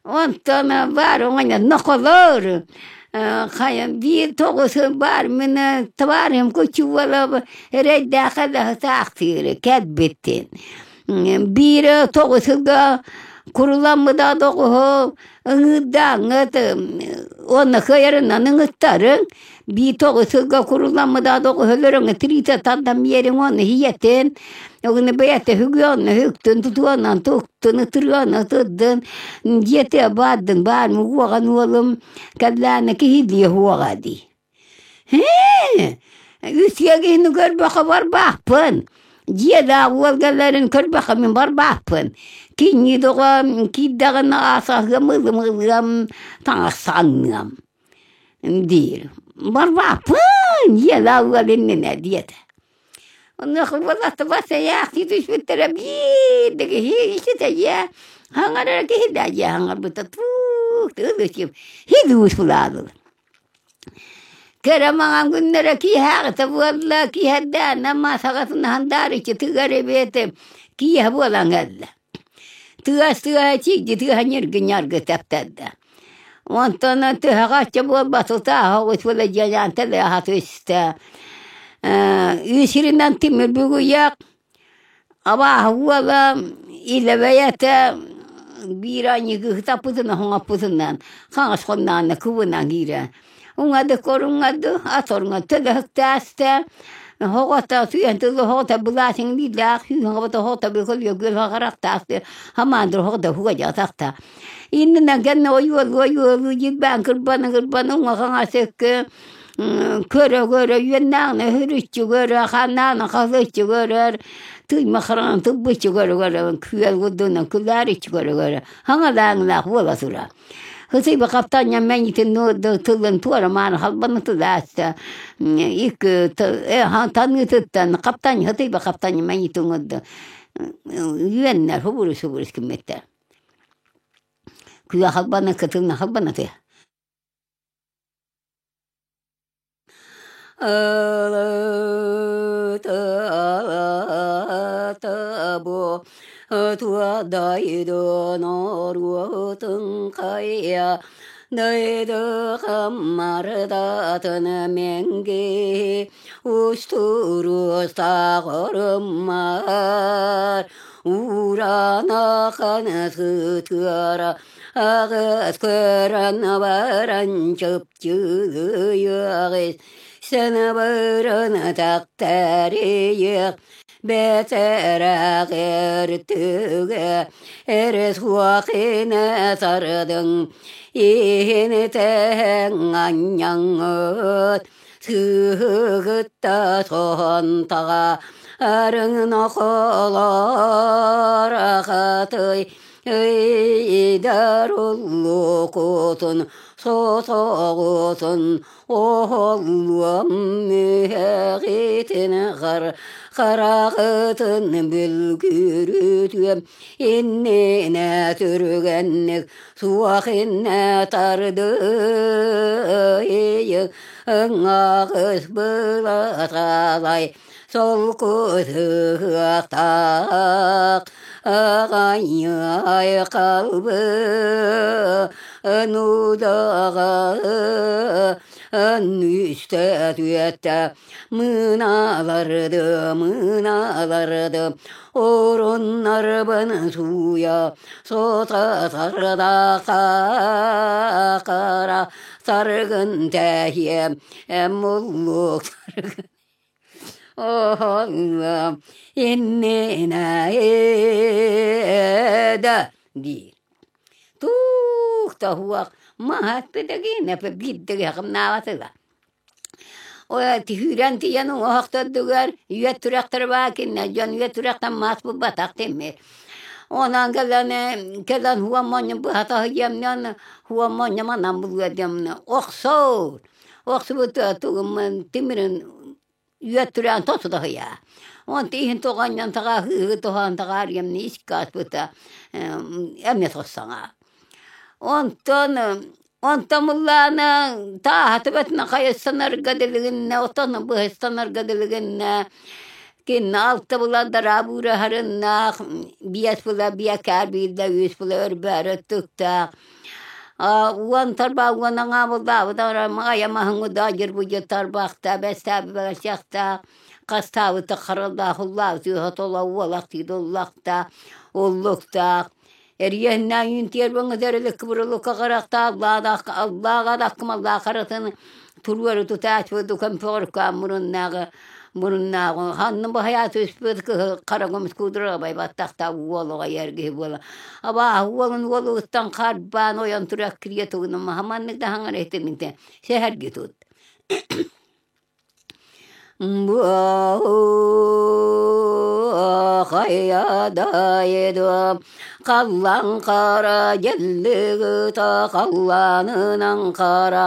онтон баар оҥонньор нохолор хайа биир тоҕус баар мин товарым кучуолап эрэйдээх элэһытаахтыыр кэлбиттин биир тоҕусуга куруламмыта тоҕуһу ыҥыырдааҥҥыт уонна кыайарынан ыҥыттарыҥ биир тоҕус сылга куруламмыта тоҕуһуларыҥ тириитэ тардан биэриҥ уонна иһиэтин угуну бэйэтэ үгүөннэ үктүн тутуонан туктун ытырыан ытырдын дьиэтэ баардын баар уоҕан уолум кэллээнэ киһилии уоҕа дии Һээ, үтүө киһини көрбөххө барбааппын. Дьиэлээх уол кэлэрин көрбөххө мин барбааппын. Кинини доҕо киирдэҕинэ аасаһыам, ылым-ылыам, таҥас таҥныам диир. Барбааппын, дьиэлээх уол иннинэ диэтэ. Онуоха уолаттар эйээхтии түспүттэрэ биир да киһи иччитэ дьиэ хаҥарара киһи да дьиэ хаҥарбыта туох да ылычым хидуус булаалылар Кэрэ маҥан күннэрэ киэһээҕитэ буолла, киэһэрдээн маасаҕатын хандаарыччы тыгар эбиэт киэһэ буолан кэллэ. Тыас тыаһа чигди тыаһа ньирги-ньаргы тэптэрдэ. Онтон тыһаҕачча буолбат утааһа оҕус буола дьиэлээн тэлэһэ түстэ. Үс сиринэн тимир бүгүйэх Абааһы уола илэбэй этэ биир аньыгы таппытынан хоҥоппутунан хаҥас хонноонно кыбынан киирэ уҥады коруҥады аторуҥа төлөһүктээстэ оҕото сүйэн тылы оҕото былаасыҥ биирдээх сүүһүн оҕото оҕото бүкөл харахтаахты хамаандыр оҕото хугадьатахта иннинэн кэннэ ойуолу ойуолу дьилбээн кырбаны кырбаны уҥа хаҥас өккө Көрө-көрө үөннээҕинэ үһүрүччү көрө, ханнаана халыччы көрөр, тыймахараан тылбыччы көрө-көрө, күөл курдунан күлээриччи көрө-көрө, хаҥалааҥнаах буола турар. Ытыйба хаптаанньа мэйитин тылын туора мааны халбаны тылаатта икки таныытыттан хаптаанньа ытыйба хаптаанньа мэйитин оҥордо. Үөннэр субурус-субурус гыммыттар. Күөх халбана кытылна халбана тыа. Ылы-ты-ата-бу туодайдын оруотун хайа дайды хаммардатын мэҥги устуруустаҕырыммар Уранахан сытыара аҕыс көрөн баран чыпчыгыйыаҕыс сэнэбэрэн тэхтэрийиэх бэтэрэх эртүгэ эрэ суохина сардыҥ иһин тэһэҥ анньаҥҥыт Сыыһыгытта соһонтаҕа арыҥ нохолор ахатый ыйдар уллукутун сотоҕутун оһоллуом мүһэҕитин хар хараҕытын бүлгүрүтүөм иннинэ түргэнник суох иннэ тардыйык ыҥаҕыс былаталай солкутуһуохтаах аҕанньай халбы нудаҕа үстэ түөттэ мыыналарды мыыналарды оруннарбын сууйа сота сардаха хара саргын тэһиэ муллук саргын иннинэ диир туох да уһуох маһаппытагина биирдэгэ хамнаабатыга Түһүүрэн тиийэн уҥуохтордугар үөт турэхтэр баа киннэ дьон үөт турэхтэн маас булбатах тимир. Онон кэлэн кэлэн хуа монньум быһата сыйыамнан хуа монньум анан булуа диэмнэ охсоор охсубут тугум тимирин үөт турээн тосута сыйаа. Онто иһин тоҕонньон таҕаа хыыһы тоһоон таҕаарыйамны искэ аспыта эмиэ тоссаҥа. Онтон Онтон былаана тааһатыбатына хайыстанарга дылыгынна, отон быһыстанарга дылыгынна, кинна алта була дараабуура харыннаах, биэс була биэкээр биирдэ үс була өрбөөрө өттүктээх, уон тарбаа уон аҥаа булдаабыт айа маһыҥҥыда дьырбыдьы тарбахта бэстээби бэгэсиэхтээх, хастаабыта харалдаах уллаабыт үөһэ тола уолах тиит уллахта уллуктаах Эриэһиннээн үүнтиэрбэҥ эрэлик кыбырылыкка харахтаах аллааҕа аллаа харатын туруору тутааччы көмпөҕөркөөн муруннааҕы муруннааҕы ханна баһайаа түспүт кыһыл хара көмүс куудурабай баттахтаах уол оҕо эргиһи буола абааһы уолун уолугуттан харбаан ойон турар кириэ тугунан маһаманнык да хаҥара итиминтэ сэһэрги тут Хайа-дайдым халлаан хара дьэллигыта халлаанынан хара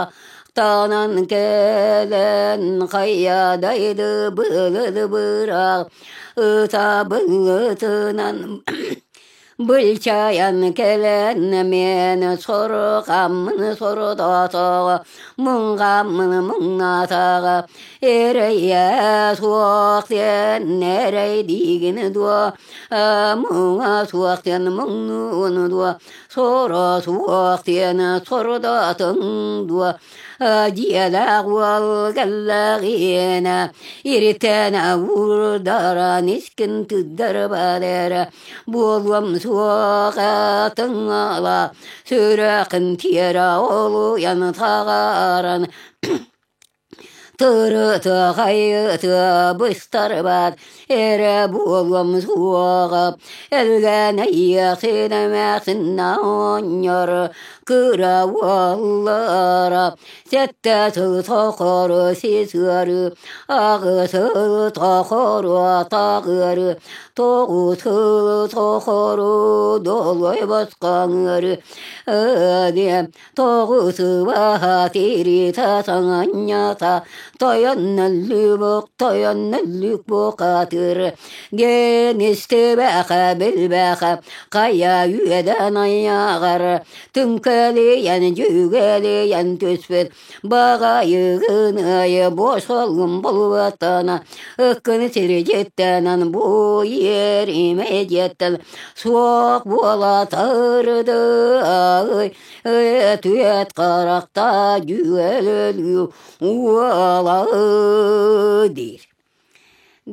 танан кэлэн хайа-дайды былыт быраах ыта былытынан Былчайан кэлэн миэн сорукаммын сорудоотоҕо, муҥхаммын муҥнаатаҕа, эрэйэ суох диэн эрэйдиигин дуо, муҥа суох диэн муҥнуун дуо, соро суох диэн сорудоотуҥ дуо Дьиэлээх уол кэллэҕинэ иритэн уурдаран искин тыддарбат эрэ буолуом суоҕа тыҥала сүрэхин тиэрэ олуйан таҕаран тырытыхайыты быстарбат эрэ буолуом суоҕа элгэнэйиэхсин эмээхсин оонньор. Кыра уоллара сэттэ сыл сохору сисыары, аҕыс сыл тохору атаҕыары, тоҕус сыл сохору долой босхоҥыары, диэн тоҕус сыбаһа тириитэ саҥанньата тойон нөллүбүк тойон нөллүк бухатыр диэн истибэхэ билбэхэ хайа үөдэн айаҕар Түҥкэлийэн, дьүгэлийэн түспүт баҕайыгын айы босолгун булбатана ыккын сирдьиттэнэн бу иэримэ дьиэттэн суох буола тардыай түөт харахта дьүгэлөлүү уола диир.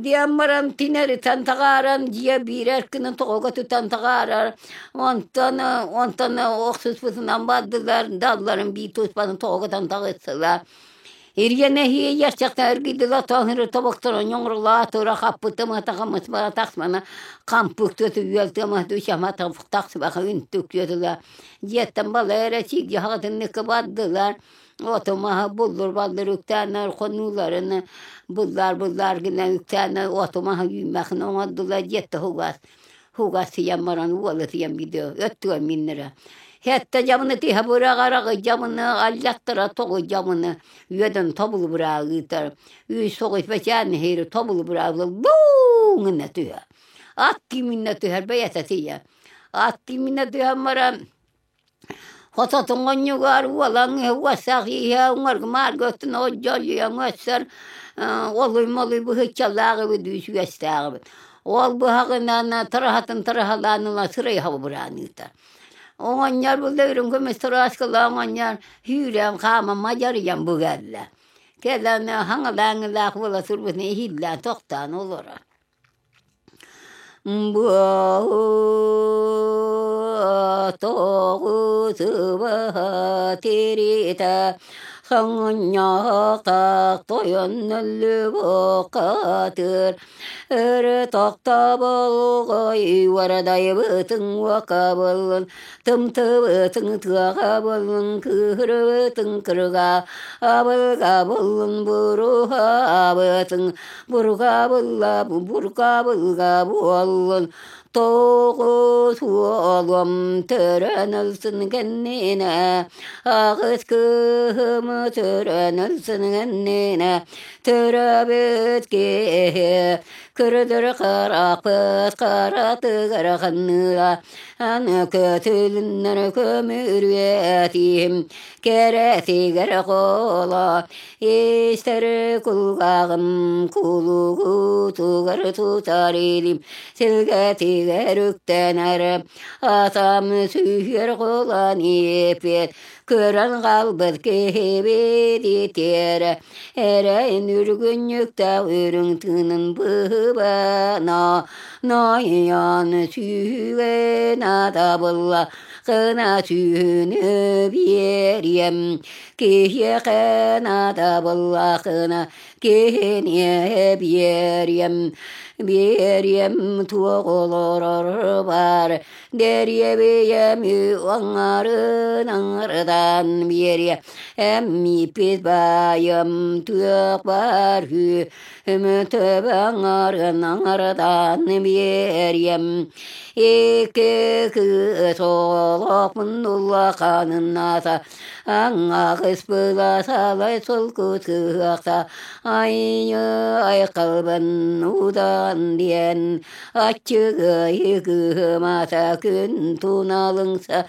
Диэн баран тинэритэн таҕааран дьиэ биир эркинин тоҕуга тутан таҕаарар. Онтон онтон охсуспутунан бардылар, далларын биир туспатын тоҕугутан таҕыстылар. Ирьэнэһии ящактан эргийдилэр, тоҥыры тобохторун ньоҥрулаатыра хаппытым атахаммыт бара тахсмана хампык түөтү үөл тыама түшама тахсыбаха үнтүк түөтүлэ. Дьиэттэн бала эрэ чиги хаҕытынныкка бардылар. Оту-маһы буллур-баллыр үктээннэр хонууларын быллаар-быллаар гынан үктээннэр оту-маһы үүммэхин оҥордулар диэттэ хугас хугас сыйан баран уола сыйан биирдэ өттүгэр миннэрэ Хэттэ дьабыны тиһэ быраҕар дьабыны аллаттара тоҕу дьабыны үөдэн тобулу бырааҕыытар үс соҕус бэчээн иһири тобулу бырааҕылар буу гына түһэ ат тииминнэ түһэр бэйэтэ тиийэ ат тииминнэ түһэн баран Хототун онньугар уолаҥ уосах иһэ уҥаргымаарга өттүн одьолуйан өссөр олуй-молуй быһыччалаах эбит үс-үөстээх эбит. Ол быһаҕынан тараһатын тараһалаан ыла сырай хабыбыраан ыытар. Оҕонньор булла үрүҥ көмүс тараскалаах оҕонньор сүүрэн хааман мадьарыйан бу кэллэ. Кэлэн хаҥалааҥылаах буола турбутун иһиллээн тохтоон олорор. Тоҕутубаһа тириитэ соҥунньахтаах тойон өллүбуккатыр өрө тохтоболҕой уордайбытыҥ уокабылын тымтыбытыҥ тыаҕа буоллун кыыһырбытыҥ кырга абылга буоллун буруһаабытыҥ Бурҕаабылла бурҕаабылга буоллун, тоҕус уолум төрөн ылсын кэннинэ, аҕыс кыыһым төрөн ылсын кэннинэ, төрөөбүт киһи көрдөр харахпыт харатыгар ханныга, аны көтүлүннэр көмүрүөтиим, кэрэтигэр холо Истэр кулгааҕым кулугутугар тутар илим, силгэтигэр үктэнэр, атам сүүһүөр кулан иэппит, көрөн хаалбыт киһибит итиэрэ, эрэйин үргүнньүктээх үрүҥ тыынын быһыбана, ноойон сүүһүгэн атабылла, кына сүүһүнү биэриэм, Киһиэхэ наадабыллаахына киһиниэхэ биэриэм, биэриэм туох олорор баар, дэриэбийэм аҥарын аҥардан биэриэ, эммиппит баайым туох баар үһү, төбө аҥарын аҥардан биэриэм. Икки кыыс оҕолоохпун улаханын аата Аҥаҕыс быласалай сулкутуохта айыы айхалбын удаан диэн аччыгый кыымата күн туналыҥса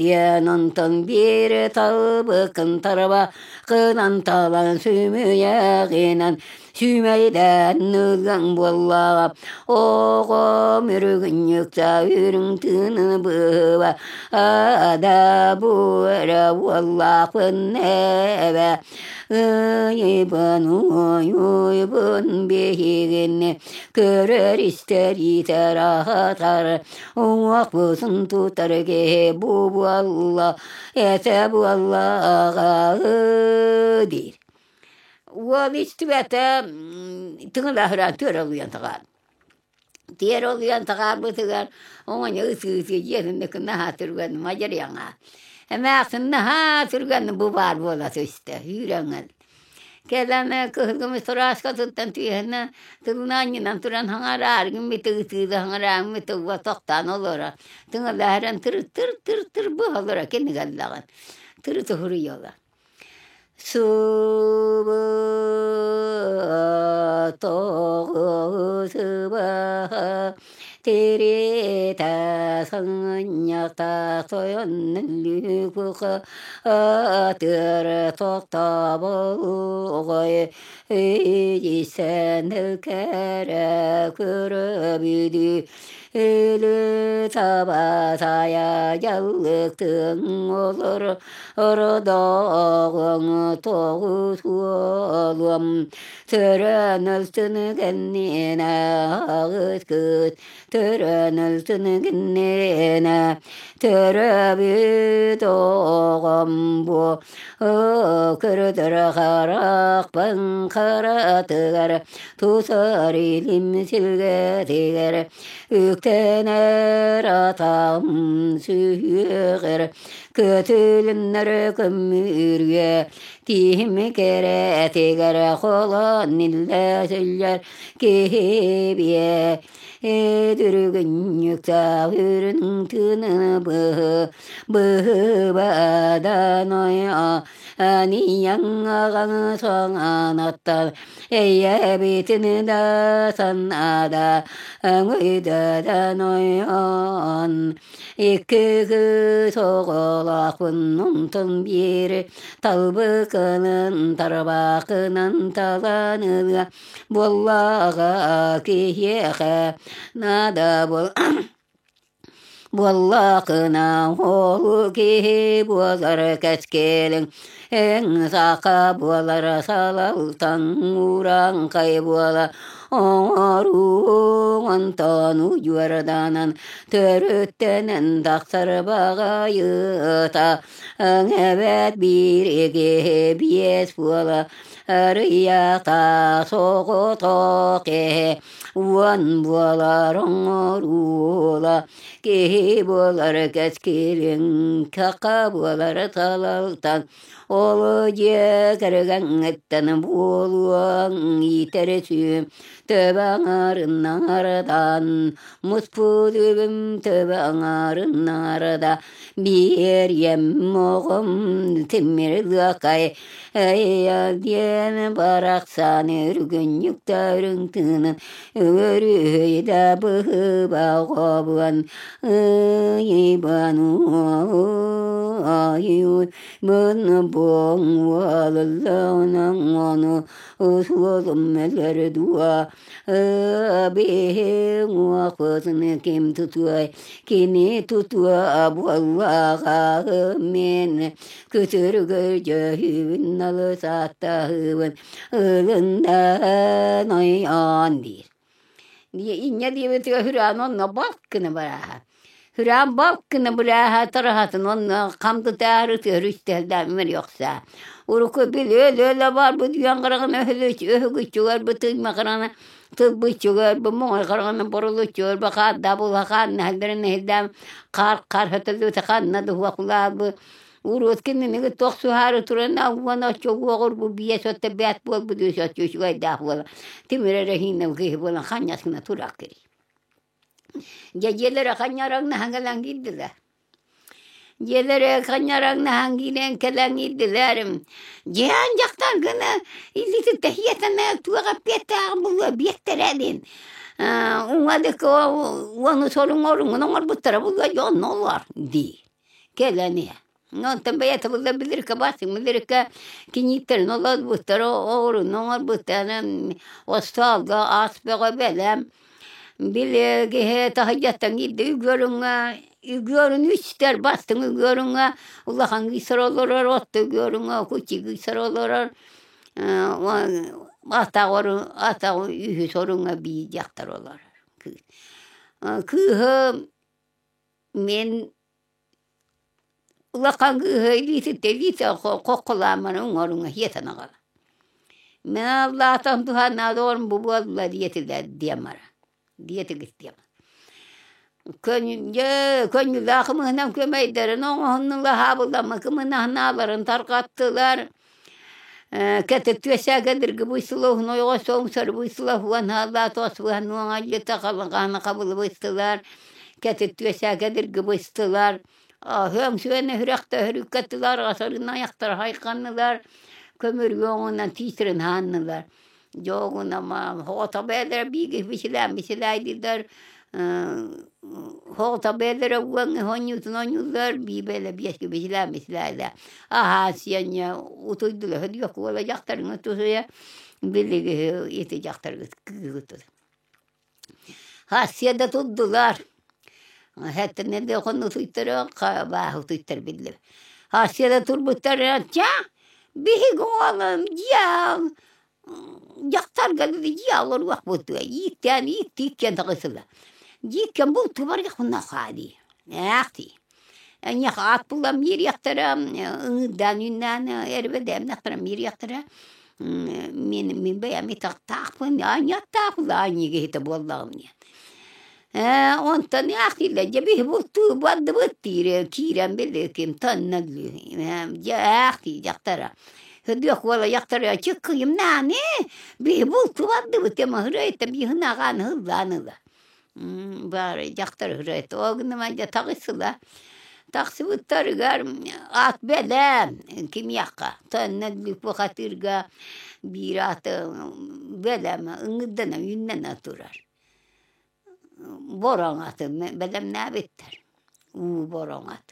диэн онтон биир талбыкын тарба кынан талан сүмүйэҕинэн сүүмэйдээн ылыаҥ буоллаҕа оҕом үрүгүнньүктэ үрүҥ тыыны быһыба ада бу эрэ уоллаахпын эбэ ыйбын уйбун биһигини көрөр истэр иитэр аһатар уҥуохпутун тутар киһи бу буолла этэ буоллаҕа диир. Уол истибэтэ тыҥылаһыраан түөрэ олуйан таҕаар. Тиэрэ олуйан таҕаарбытыгар оҥоньо ытыы-ытыы дьиэтин наһаа түргэн мадьарыйаҥа. Эмээхсин наһаа түргэнник бу баар буола түстэ, үүрэн Кэлэн кыһыл көмүс турааскатыттан түһэнэ тылынан туран хаҥарааргын ытыыла хаҥарааҥмы тылга тохтоон олоро тыҥалаһаран тыр тыр тыр тыр быһа олоро кинигэллэҕин тыры туһуруйуола Субу тоҕусуба тиритэ саҥынньахта тойон лүкүхэ атыр тохтоболугай ийсэн кэрэ көрөбүдү Өлө таба сайа дьаллыктын олор ордоҕуҥ тоҕус уолум төрөн ылтын кэннинэ аҕыс кыыс төрөн ылтын кэннинэ төрөбүт оҕом бу көрдөр харахпын харатыгар тусар илим силгэтигэр үктэнэр атам сүһүөҕэр көтүлүннэр көмүрүө тиһим кэрэтигэр холон иллэ сүллэр киһи биэ Эдүрүгүнньүктээх үрүҥ тыыны быһы быһыбадан Анияҥаҕаҥ соҥанаттан эйэбитин да санаада өҥүйдэтэн ойон Икки кыыс оҕолоохпун онтон биир талбыкынан тарбаахынан талан ылыа буоллаҕа киһиэхэ наада буол Буоллаҕына ол киһи буолар кэскилиҥ, эн саха буолар салалтаҥ урааҥхай буола оҥорууҥ онтон удьуорданан төрүттэнэн тахсар баҕайыта эбэт биир киһи биэс буола арыйата соҕотох киһи Уон буолар оҥоруула, киһи буолар кэскилиҥ, саха буолар салалтаҥ, ол дьиэ кэргэҥҥиттэн буолуоҥ иитэр сүөм төбө аҥаарыннардан, муспут үбүм төбө аҥаарыннарда, биэриэм оҕом тимир лыакай Диэн барахсан үргүнньүктэрин тыынын өрүһүйдэ быһыыба хобуон ыйбан бын буоҥ уоллаҕынан ону суолум мэлэр дуо биһиҥ уохпутун ким тутуой кини тутуо буоллаҕа мин Күтүргү налысааттаһыыбын ылыннан ойоон диир. Инньэ диэбитигэр Хүрээн онно балк гына барааһа. Хүрээн балк гына былааһа тараһатын онно хамдытаары тыһыр үстэһэлдээммэр йохсаа. Урукку бил өлө-өлө барбыт үөн хараҕын өһүгүччүгэр бытыйма хараҕына тылбыччыгар бу моҥой хараҕына борулуччугар бу хаардаа була хааннаһалларын нэһилдээн хаар хаар хөтөллүбүтэ ханна дуһуохлаабы Уруот кинини тохсуһаары туран уон оччо уоҕур бу биэс отто бэт буолбут үс оччо үчүгэйдээх буола тимир эрэһиинэ киһи буолан ханньасына турар кири. Дьэ дьиэлэрэ ханньараҥнаһан кэлэн киирдилэр. Дьиэлэрэ ханньараҥнаһан киирэн кэлэн киирдилэр. Дьиэн дьахтар гына илиитин тэһиэтэнэ туох эппиэттээҕин булуо биэттэрэ диэн уҥа дык уону соруҥ оруҥун оҥорбуттара булуо дьонно олор дии. Кэлэн иһэ. Онтон бэйэтэ булла билиркэ басым билиркэ кинииттэрин олорбуттар оҕуруну оҥорбуттар остуолга ас бөҕө бэлэм били киһи таһырдьаттан киирдэ үгүөрүҥҥэ үгүөрүн үстэр бастыҥ үгүөрүҥҥэ улахан кыысар олорор отто үгүөрүҥҥэ кучи кыысар олорор атаҕар атаҕы үһүс оруҥҥа биир дьахтар олорор кыыһы Мин улахан кыыһа илиититтэн илиитэ хоххолааммын уҥа-уҥа сиэтэн аҕала. Мин аллаатан туһааннаах доҕорум бу буолла диэтилэр диэн баран диэтигит диэн. Көнньүлээх кымыһынан күөмэйдэрин оҥоһуннулар, хаабыламмыт кымыһынааларын тарҕаттылар. Кэтит түөсээгэ дыргыбыйсыла уһун ойоҕос соҥсорбуйсыла уон хааллаа тоос быһан нуоҥалдьыта халыҥааны хабылыбыстылар. Кэтит түөсээгэ дыргыбыстылар. Өҥсүөнэ үрэхтэ өрүккэттилэр, асарыын айахтара хайханнылар, көмүрүө оҥунан тиистэрин хааннылар. Дьоҕунама оҕото бэйэлэрэ бииги бисилээн бисилээйдилэр, оҕото бэйэлэрэ уоҥҥа оонньуутун оонньууллар, бии бэйэлэрэ биэскэ бисилээн бисилээйдилэр. Аһаа сиэнньэ утуйдулар, өдүөх уола дьахтарыҥа тусуйа, билиги ити дьахтаргыт кыыгытыр. Хассыа да турдулар, хэттэнэ хонно утуйтарыах, бааһы утуйтар биллэр. Хассыа да турбуттар, ча, биһиги оҕолорум дьиэ дьахтарга дьиэ олоруохпут ииктээн ииктииккэн таҕысыла. Дьииккэн булту барыахпына хаалыы. Ээх дии. Эйиэхэ аат булан биэриэхтэрэ, ыҥырдаан үүннээн эрбэдээмнэхтэрэ биэриэхтэрэ. Мин мин бэйэм итахтаахпын, аанньаттаахпын, аанньа киһитэ буоллаҕым диэн. Ээ, онтон ээх дииллэр, дьэ биһи бултуу бардыбыт диир, киирэн били ким тонноллуу. Дьэ ээх дии дьахтара. Өдүөх уола дьахтара чыккыйымнааны, биһи бултуу бардыбыт, маһырайта биһынаҕаан ыллаан ыла. Баары дьахтар ырыа гыныма дьэ таҕысыла тахсыбыттарыгар ат бэлэм кимиэхэ төннөллүк бухатыырга биир аты бэлэм ыҥырдана үүннэнэ турар бороҥ аты бэлэмнээбиттэр уу бороҥ ат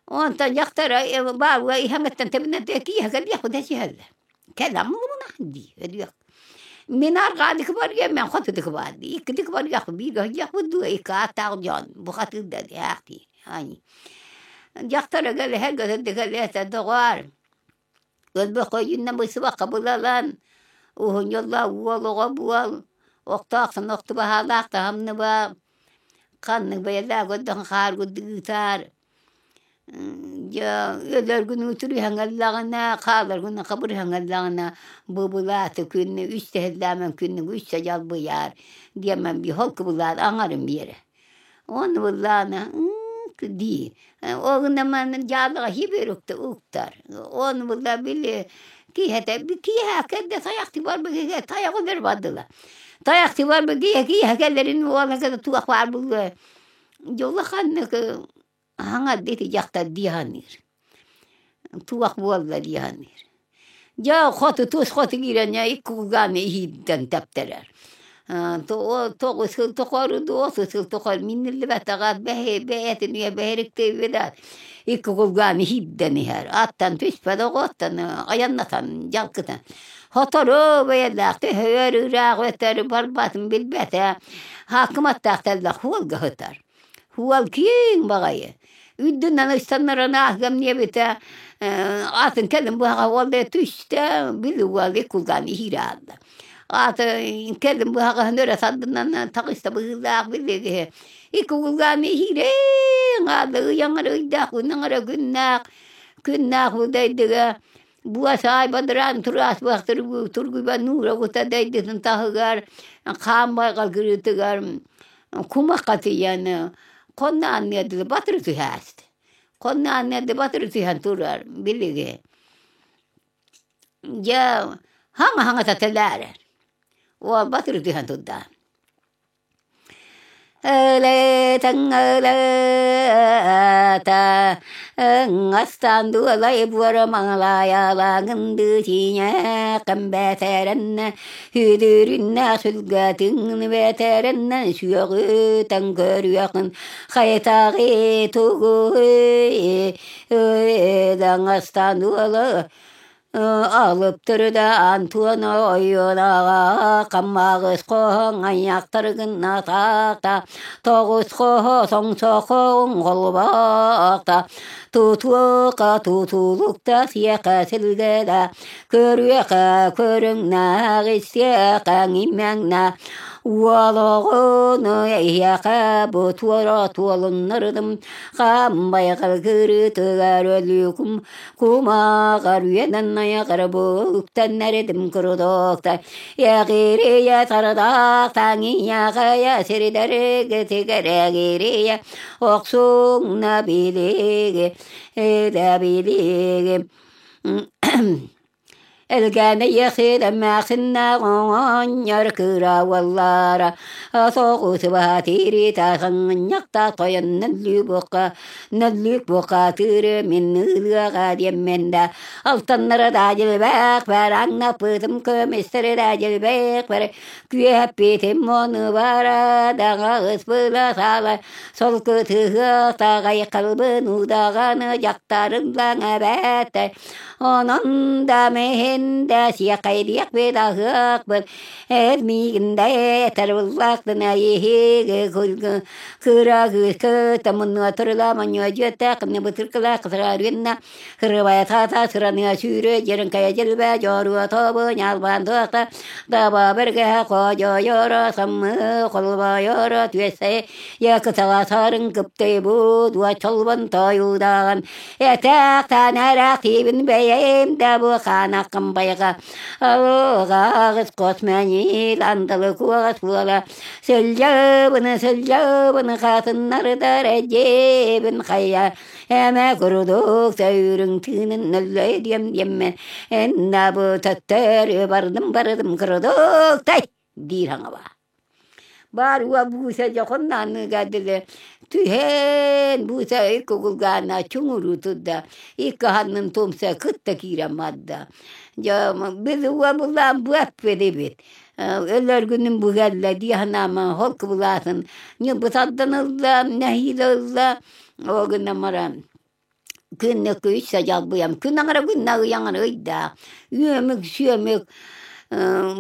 онтон дьахтара баалга иһэҥиттэн тэбинэ киэһэ кэлиэх дэсиһэллэр кэлэн муҥуна дии өлүөх Мин арҕаадык барыам, мен хотудук баарды. Иккидик барыах, биир өһдьиэхпит дуу, икки ааттаах дьон бухатыырда диээх дии. Ани. Дьахтар өлөһө көтөдүкэлиэтэ доҕоор. Өлбөххө үүннэ бысыбакка булалан, уһунньулла уол оҕо буол, охтоохтон охтубаһаалаах таһамныба, ханнык бэйэлээх көрдөхөн хааргырдык ыытаар Дьэ өлөргүн үтүрүһэҥэллэҕинэ, хааларгын хабырыһаҥаллаҕына бу былааты күннү үс тэһиллээмэн күннүгү үссэ дьалбыйаар диэмэн биһол кыбылаан аҥарын биэрэ. Уонна быллаана дии. Ол гынан дьаалаҕа хибир уктар. Оны былла били киһэтэ киһэ кэрдэ тайахты барбы киһэ тайаҕы бер бардыла. Тайахты барбы киһэ киһэ кэллэрин уола туох баар булла. Дьоло ханнык аһаҥар ити дьахтар дии саныыр. Туох буолла дии саныыр. Дьэ хоту тус хоту киирэн икки кулгааны иһиирдэн тэптэрэр. Тоҕус сыл тухары отут сыл тухары минниллибэтэҕэ бэйэтин үйэ бэһириктэйбит икки кулгааны иһиирдэн иһэр. Аттан түспэт оҕоттон айаннатан дьалкытан. Сотору бэйэлээх төһөр ыраах өтөр барбатын билбэтэ. Хаакыматтаах тэллэх хуолга сытар. Хуол киэҥ баҕайы. Үрдүнэн ыстаннаран ааһыам диэбитэ, атын кэлин быһаҕа уол түстэ, били уол иккулгаан иһиирэ аалла. Аты кэлин быһаҕаһын өрө сардынан таҕыста быһыылаах били киһи. Иккулгаан иһиирэ аалла ыйаҥар ыйдаах, күннэҥэрэ күннээх, күннээх будайдыга Буа саай бадараан тураас тургуйба нуура кута дайдытын таһыгар хаан байҕал кырыытыгар кумахха тиийэн хонноон дылы батыры түһээст. Хонноон дылы батыры түһэн турар билиги. Дьэ хаҥа-хаҥата тэлээрэр. Уол батыры түһэн турда. Ылытаҥалата астаан дуолай буора маҥалаайалааҥындыы сииньээххин бэтэрэннэ үдүрүннэ сүлгэтиҥ бэтэрэннэ сүөҕүтэн көрүөххүн хайытаҕы тугуй ылаҥастаан дуола Алып төрүдэ Антуона ойуонаҕа хаммаҕыс хоһоҥ айахтаргынна таахта тоҕус хоһо соҥсохоҥ холбоохта тутуоха тутулукта сиэхэ силгэлэ көрүөхэ көрүҥнээх истиэхэ имэҥнэ. Уол оҕону эһиэхэ бу туора туолуннардым, Хамбайҕал кырыытыгар өлүүкүм, Кумааҕар үөнэн айаҕар бу үктэннэрдим курдуктар. Эҕирийэ сардаах таҥыйаҕайа сирдэргэ тигэрэгирийэ охсуҥна билиги, да билиги. Элгээнэ эмээхсиннээх оҕонньор кыра уоллара соҕусуба тириитэ саҥынньахта тойон нөллүүбукка нөллүүбукка тыыры мин ыылыаҕа диэммин да алтаннара да дьилбээх бэр аҥнаппытым көмүстэрэ да дьилбээх бэр күөппитим ону бара даҕаҕыс была саала солку тыһыахтаҕай халбын удаҕаны дьахтарын лаҥа бэттэ Онон да мин да сиэхэйдиэхпит аһыахпыт эр миигин да этэр буллахтына иһиги кыра кыыска муннуа турла монньуа дьүөттээх бытыркылаах кытарарыынна кырыбай таата сыраныа сүүрэ дьэрин кайа дьэлбэ дьоруо тобу ньалбаан туохта даба бэргэһэ хоодьойоро саммы холбойоро түөсэй якытала сарын кыптай бу дуа чолбон тойуудаган Этээхтэн эрэхтиибин бэйэм да бу хаанаххын байҕа Алҕаҕыс хос мэниил андалы куоҕас буола сылдьабыны сылдьабыны хатыннардар эдьиэбин хайа эмэ курдук сөйүрүҥ тыынын нөллөй диэм диэммин энна бу төттөрү бардым бардым курдук тай диир хаҥаба Баар уа бууса дьохуннааныга дылы түһэн бууса икки чуҥуруу турда, икки ханнын тумса кытта киирэн барда. Дьэ били уа булаан быаппыт эбит. Өлөр күнүм бу кэллэ дии санаама холку булаатын ньылбы тардан ылла, нэһиилэ ылла, ол гынан баран күннүк үс садьалбыйам күн аҥара күн ыйаҥар ыйдаах үөмүк сүөмүк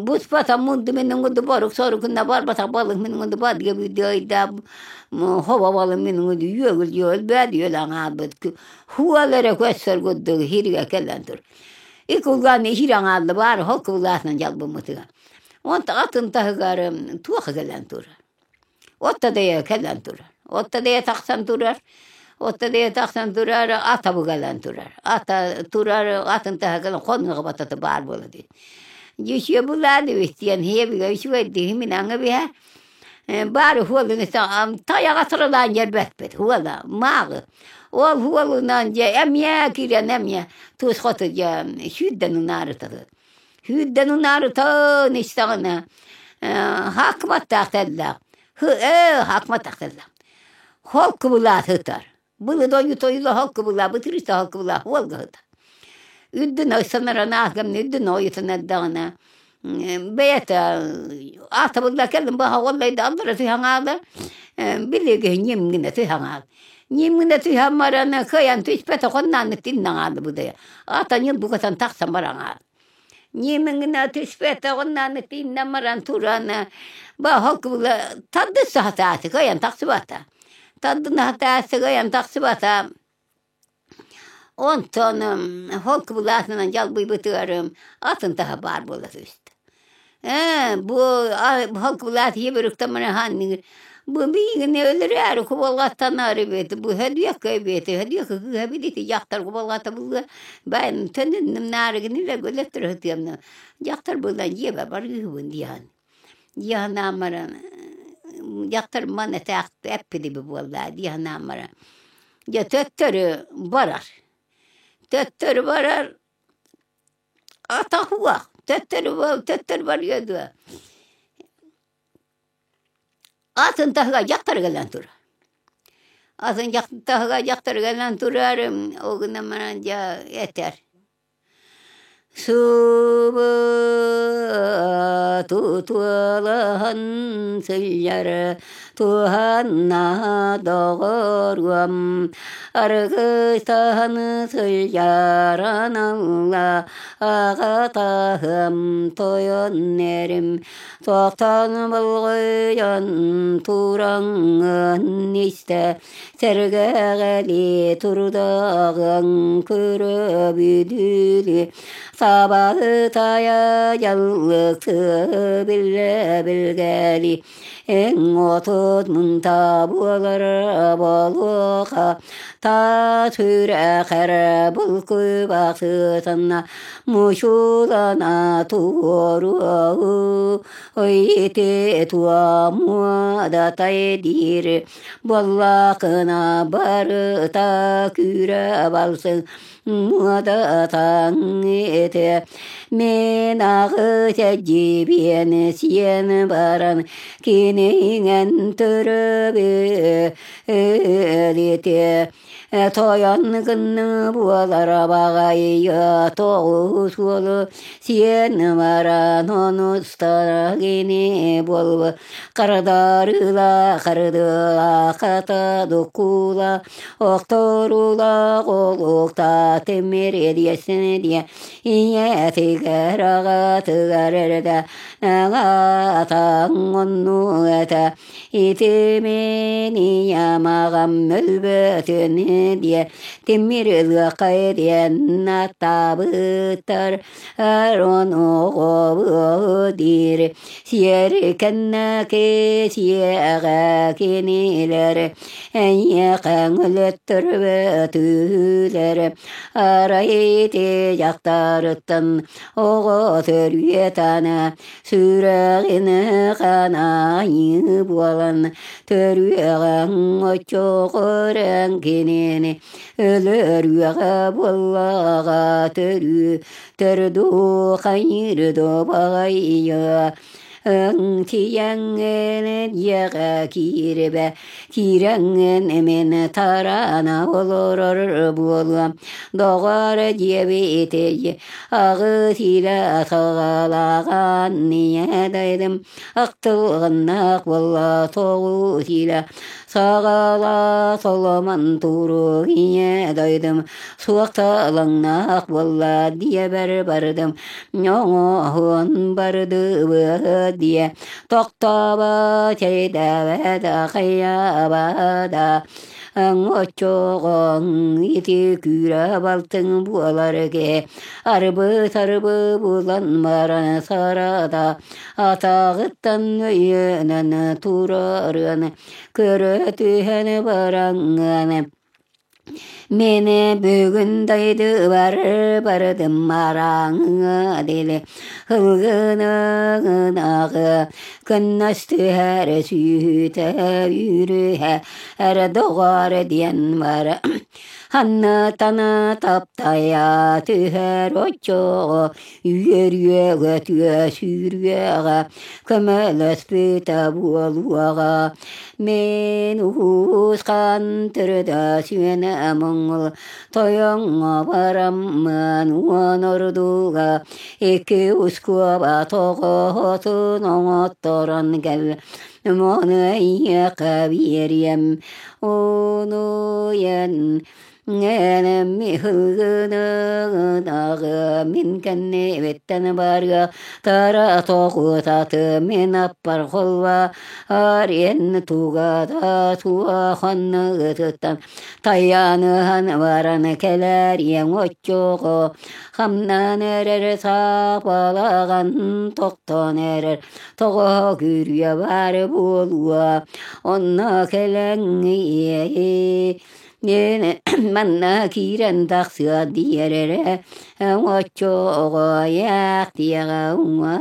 буспата мунду мин уҥуду борук сорукунна барбатах балык мин уҥуду бадыга бүдү ыйдаах хобо балык мин уҥуду үөгүл үөлбэт үөл аҥаалбыт хуал эрэ көссөр курдук хиригэ кэлэн тур икулгаан хир аҥаалла баар хол кыбылаатынан дьалбыммытыгар онто атын таһыгар туох кэлэн тур Оттодойо кэлэн турар. Оттодойо тахсан турар. Оттодойо тахсан турар, ата кэлэн турар. Ата турар, атын таһа кэлэн хонуга батата баар буола дии. Дьүсүө булаады диэн хиэбигэ үчүгэйдии мин аҥа биһэ баар хуолун тайаҕа сырылаан дьэрбэппит хуола мааҕы ол хуолунан дьэ эмиэ киирэн эмиэ туус хоту дьэ сүүрдэн унаарытабыт Сүүрдэн унаарытан истэҕинэ хаакыбаттаах тэллээх хаакыматтаах тэллээх холку былаат сытар былы дойду тойула холку былаа бытырыыста холку былаа уолга сытар үрдүн санаран ааһгамны үрдүн ойутун эрдэҕинэ бэйэтэ аатабылла кэллим баха уоллайда аллара түһэҥаала билиги ньим гына түһэҥаал ньим гына түһэн баран кыайан түспэтэ хоннааннык тиннаҥаалы будайа ата ньим букатан тахсан бараҥаал Ньиэмэҥҥинэ түспэтэҕинэ тииннэн баран туран баһылкыбыла тардыс сатааты кыайан тахсыбата. Тардына сатааты кыайан тахсыбата. Онтон холкубулаатынан дьалбыйбытыгар атын таһа баар буола түстэ. Ээ, бу холкубулаат ийэбэр үктэммэр бу биигини өлөрөөрү кубалҕаттанаары эбит, бу һөдүөккэ эбит, һөдүөккэ кыыһа эбит ити дьахтар кубалҕата булла баайым төнүннүм наарыгын илэ өлөттөрө сытыамна дьахтар буолан дьиэбэр барыыһыбын диэһэн диэһэн баран дьахтар маны эппит эбит буолла диэһэн баран дьэ төттөрү барар төттөрү барар атах уох төттөрү төттөрү барыа дуо атын таһыгар дьахтар кэлэн турар атын таһыгар дьахтар кэлэн турар ол гынан баран дьэ этэр Субу тутуолаһан сылдьар. Туһанна доҕоруом Аргыстаһан сылдьаран ылла Аҕатаһым тойон эрим Тохтон болҕойон тураҥҥын истэ Сэргэҕэлии турдаҕыҥ көрөбүдүлү Сабаһытайа дьаллыкты биллэ билгэли Эн отут мунта буолар буолуоха Таас үрэхэр булкуйбахсытынна Мучулана туоруоу Ити туомуодатай диир Буоллахына барыта күүрэ балсыҥ Муодатаҥ этэ Мин аҕыс дьибиэн сиэн баран киниҥэн төрөбү өлүтэ Тойон гынны буолар баҕайы тоҕус уолу сиэн баран онустара кини буолба Хардарыла хардыла хата дукула охторула олукта тимир эдиэсин диэ ийэтигэр аҕатыгар эрдэ аҕатаҥ онну этэ Ити мин ийэм аҕам өлбөтүн диэ тимир ылыаххай диэн аттаабыттар Арон оҕобу диир сиэр кэннэки сиэҕэ кинилэр эйиэхэ өлөттөрбөтүлэр арай ити дьахтарыттан оҕо төрүөтана Сүрэҕин ханаайыы буолан төрүөҕэҥ оччоҕорон кинини өлөрүөҕэ буоллаҕа төрүү төрдүү хайыр дубаҕайа Тиэҥҥин дьиэҕэ киирбэ киирэҥҥин мин тараана олорор буолуом доҕор диэбитий Аҕыс илэ саҕалааҕан ийэ дайдым ахтылҕаннаах буолла тоҕус илэ саҕала соломон турук ийэ дойдум суохталаҥнаах буолла диэбэр бардым оҥоһун бардыбыт диэ тохтообо чэйдээбэт хайаабада Оччоҕоҥ ити күүрэ балтыҥ буолар киһи арбы-сарбы булан баран сарата атаҕыттан өйөнөн турарын көрө түһэн бараҥҥын Мин бүгүн дойдубар бардым мараҥҥа дили ылгыныгынаҕы кыннастыһар сүүтэ үүрүһэ эрэ доҕор диэн бар ханнытан таптайа түһэр оччоҕо үөрүөҕэ түө сүүрүөҕэ көмөлөспүтэ буолуоҕа мин уус-хаан төрөтө сүөнэ моҥгол тойоҥҥо бараммын уон ордуга икки ускуоба тоҕоһотун оҥотторон кэл Ону эйиэхэ биэриэм, онуйан Мин кэннибиттэн барыа тара тоҕутаты мин аппар холва ариэн тугата туа ханныгытыттан тайаныһан баран кэлэриэҥ оччоҕо хамнан эрэр саапалаҕан тохтон эрэр тоҕо күрүө баар буолуо онно кэлэн манна киирэн тахсыа диэр эрэ оччоҕойаах диэҕэ уҥа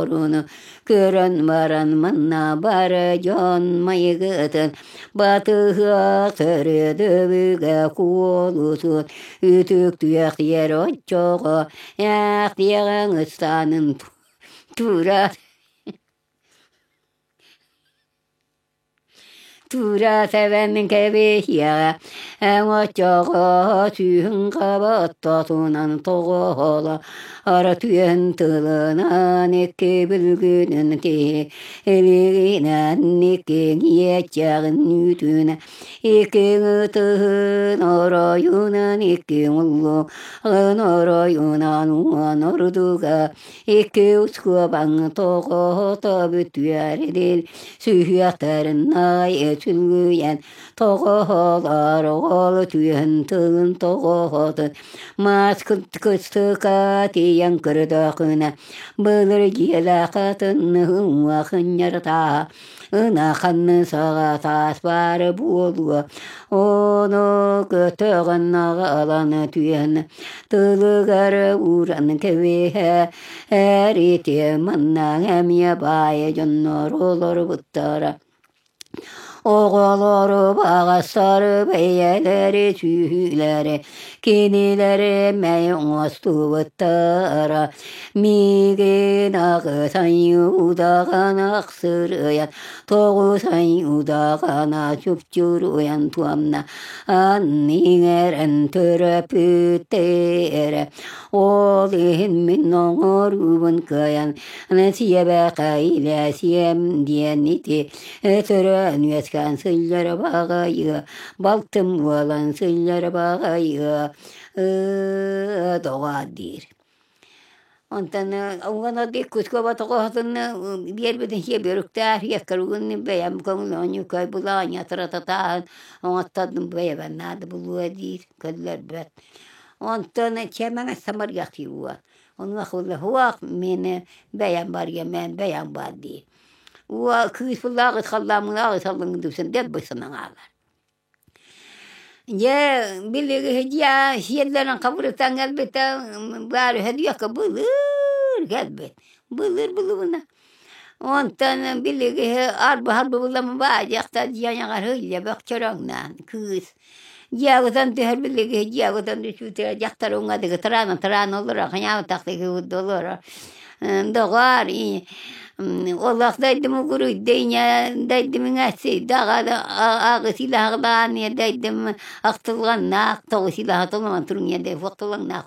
оруну көрөн баран манна бар дьон майгытын батыһыах төрөдөбүгэ куолутун үтүктүөх диэр оччоҕо яах диэҕэҥ ыстанын Тура Тура тэбэн кэбиһиэҕэ, Оҥочоҕо сүүһүн хаба оттотунан тоҕоһоло, Ара түөн тылынан икки бүлгүнүн киһи илигинэн икки иэччэҕин үүтүнэн икки ытыһын оройунан икки уллуҕун оройунан уон ордуга икки ускуобаҥ тоҕото бүтүөр дил сүһүөхтэрин аайы сүлгүйэн тоҕоһолор оҕол түһэн тылын тоҕоһотун мас кыстыка тиийэн көрдөөхүнэ былыр дьиэлээх атын уҥуохунньартааһа Ынаханны саҕа таас баар буолуо, ону көтөҕөн аҕалан түһэн тылыгар ууран кэбиһэ эрити манна эмиэ баай дьоннор олорбуттара. Оҕолору баҕастары бэйэлэри сүһүүлэри кинилэри мэй оҥостубуттара. Миигин аҕыс удаҕан ахсырыйан, тоҕус удаҕана чупчуруйан туомна, анниҥэрэн төрөппүттэрэ. Ол иһин мин оҥоруубун кыайан, сиэбэхэ сиэм диэн ити төрөөн үөскээн сыллар баҕайы, балтым буолан сыллар баҕайы, доҕоор диир. Онтон уонна кускуоба тоҕоһотун биэрбитин сиэбүрүктээх иэккэрүгүн бэйэм көҥүлүн былаанньа тырататааһын оҥоттодум бэйэбэр наада булуо диир көллөрбөт. Онтон чэмэҥэ самарыахтыы уо. Онуоха уох миэнэ бэйэм барыам эн бэйэм бар дии. Уо кыыс буллааҕы халлааммынаҕы саллыҥдыыбын дэлби санаҥаалар. Дьэ, билигин дьэ сиэллэрин хабырытан кэлбитэ баар үһэ былыр кэлбит, былыр былыбына. Онтон билигин арбаһар быбылам баадьахта дьиэҕэр һылльа бөхчөрөҥнөөн кыыс. Дьиэҕитэн түһэр билигин дьиэҕитэн түспүтэ дьахтар уҥа тыраана тыраана олорор хайаабатахтыгы олорор. Доҕоор, олох дойдум угуруйда дойдум иҥэсийдэ аҕыс илаһалаан дойдум ахтылҕаннаах тоҕус илаһа толомон туруҥ ахтылҕаннаах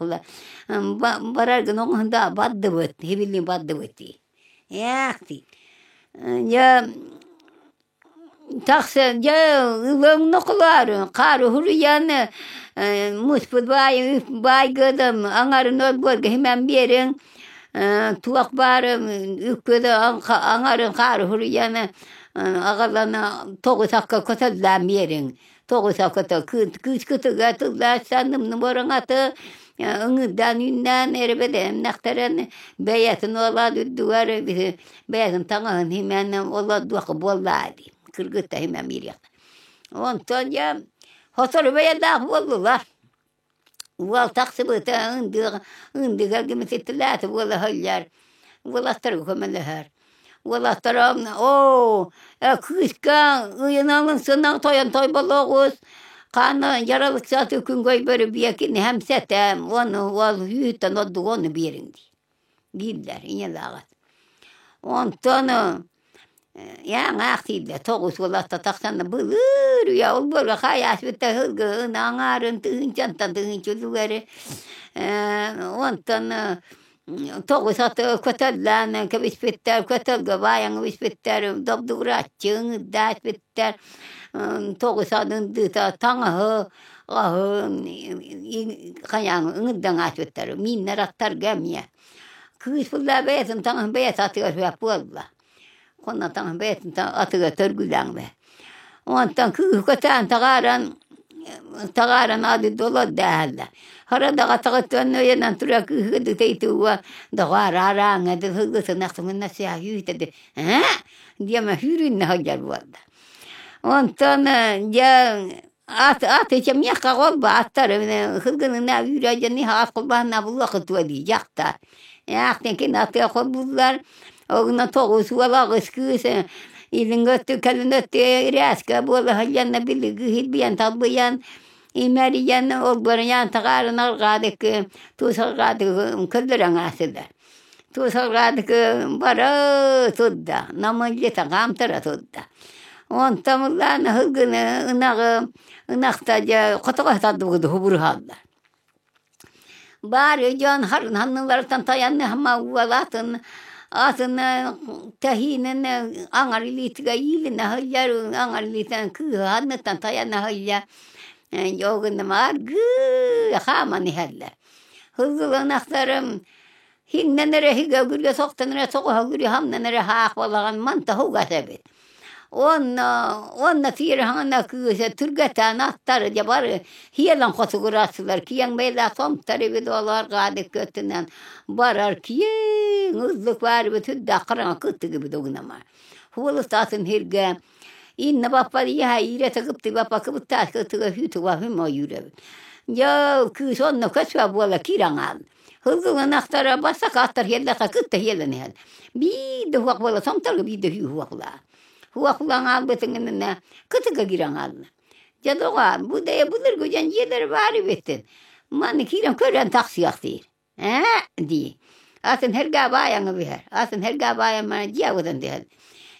бараргын оҥоһунда бардыбыт хибилин бардыбыт дии ээх дии дьэ Тахсан дьэ ылыаҥ нохулаары хаары уһуруйан муспут баай баайгыдым аҥарын олбуорга симэн биэриҥ туох баар үккүдэ аҥарын хаары уһуруйан аҕалан тоҕус акка көтөллөөн биэриҥ тоҕус акката кыыскытыга тыллаасан нымныбарыҥ аты ыҥырдаан үүннээн эрэбэлээмнэхтэрэн бэйэтин уолаан үрдүгэр бэйэтин таҥаһын симэн олордуохха буоллаа дии кыргыттар симэн биэриэхтэр онтон дьэ сотору бэйэлээх буоллулар уол тахсыбыта ындыга ындыга гимититтилээтэ буола сылдьар уолаттарга көмөлөһөр уолаттара оо кыыска ыйыналын сынан тойон тойболоҕус хаана яралыксааты күн көйбөрү биэкин хэмсэтэ уону уол үүттэн ордук ону биэриҥ дии дииллэр ийэлээҕит. Онтон яаҥаах дииллэр тоҕус уолатта тахсан былыр үйэ олбуорга хаайаасбыта сылгыһын аҥаарын тыһыынчантан тыһыынча үлүгэри онтон тоҕус аты көтөллөөн кэбиспиттэр көтөлгө баайан кэбиспиттэр добдугураччы ыҥырдаспыттар тоҕус ындыыта таҥаһы аһы хайаан ыҥырдан аспыттар мииннэр аттарга эмиэ кыыс булла бэйэтин таҥаһын бэйэтэ атыгар сүбэт буолла хонно таҥаһын бэйэтин атыгар төргүлээҥ бэ онтон кыыһы көтөөн таҕааран таҕааран аадыйда олордо харадаҕа таҕыттан өйөнөн турар кыыһы дытайтыга доҕоор арааҥа дыһыгытынахтымына сээһүүтэ ээ диэмэ сүүрүннэ сылдьар буолла онтон дьэ Ат ат ичэмиэххэ холбо аттар сылгынына үүрэ дьону аат холбоһунна булуохутуо дии дьахтар. Ээхтэн кини атыа холбууллар огуна тоҕус уол аҕыс кыыс илиҥ өттү кэлин өттү ирээскэ буола сылдьанна билиги силбийэн талбыйан имэрийэн олбуорунан таҕаарын арҕаадыкы туус арҕаадыкы көллөрөҥ аасылар. Туус арҕаадыкы бара турда намыллыта хаамтара турда. Онтон ыллаан ыһылгыны ынаҕы ынахта дьэ хотоҕо тардыбыт хубуруһаллар. Баар дьон ханныларыттан тайанныһама уол атын атын тэһиинин аҥар илиитигэр иилинэ сылдьар, аҥар илиитинэн кыыһы анныттан тайана сылдьар. Ол гынным аргыый хааман иһэллэр. Сылгыланахтарым Иҥнэн эрэ иһигэ күргэ сохтон эрэ соҕуһа күрү хамнан эрэ хаах балаҕан манта хугас эбит. Уонна уонна тиэрэ кыыһа түргэтээн аттары дьэ бары хиэлэн хотугурааччылар киэҥ бэйэлээх томтор эбит олор хаадык көттүнэн барар киэҥ ыллык баар эбит үрдээх хараҥа кыттык эбит угунама. Хуолустаатын сиргэ инна баппар иһа иирэтэ кыпты баппа кыбыттаас кытыга хүүтү баһым ойуур эбит. Дьэ кыыс онно көсүө буола киирэн хаалла. Ылгыланахтара бастакы аттар иһэллэхэ кытта иһэллэн иһэн. Биир да уһуох буола сомторго биир да үһүү уһуохлаа. Уһуохлаан хаалбытын гынна кытыга киирэн хаалла. Дьэ доҕоор, бу да былыргы дьон дьиэлэрэ баар эбиттин. Маны киирэн көрөн тахсыах диир. Ээ дии. Атын hergaa баайаҥа биһэр. Атын hergaa баайаммана дьиэ бытан түһэн.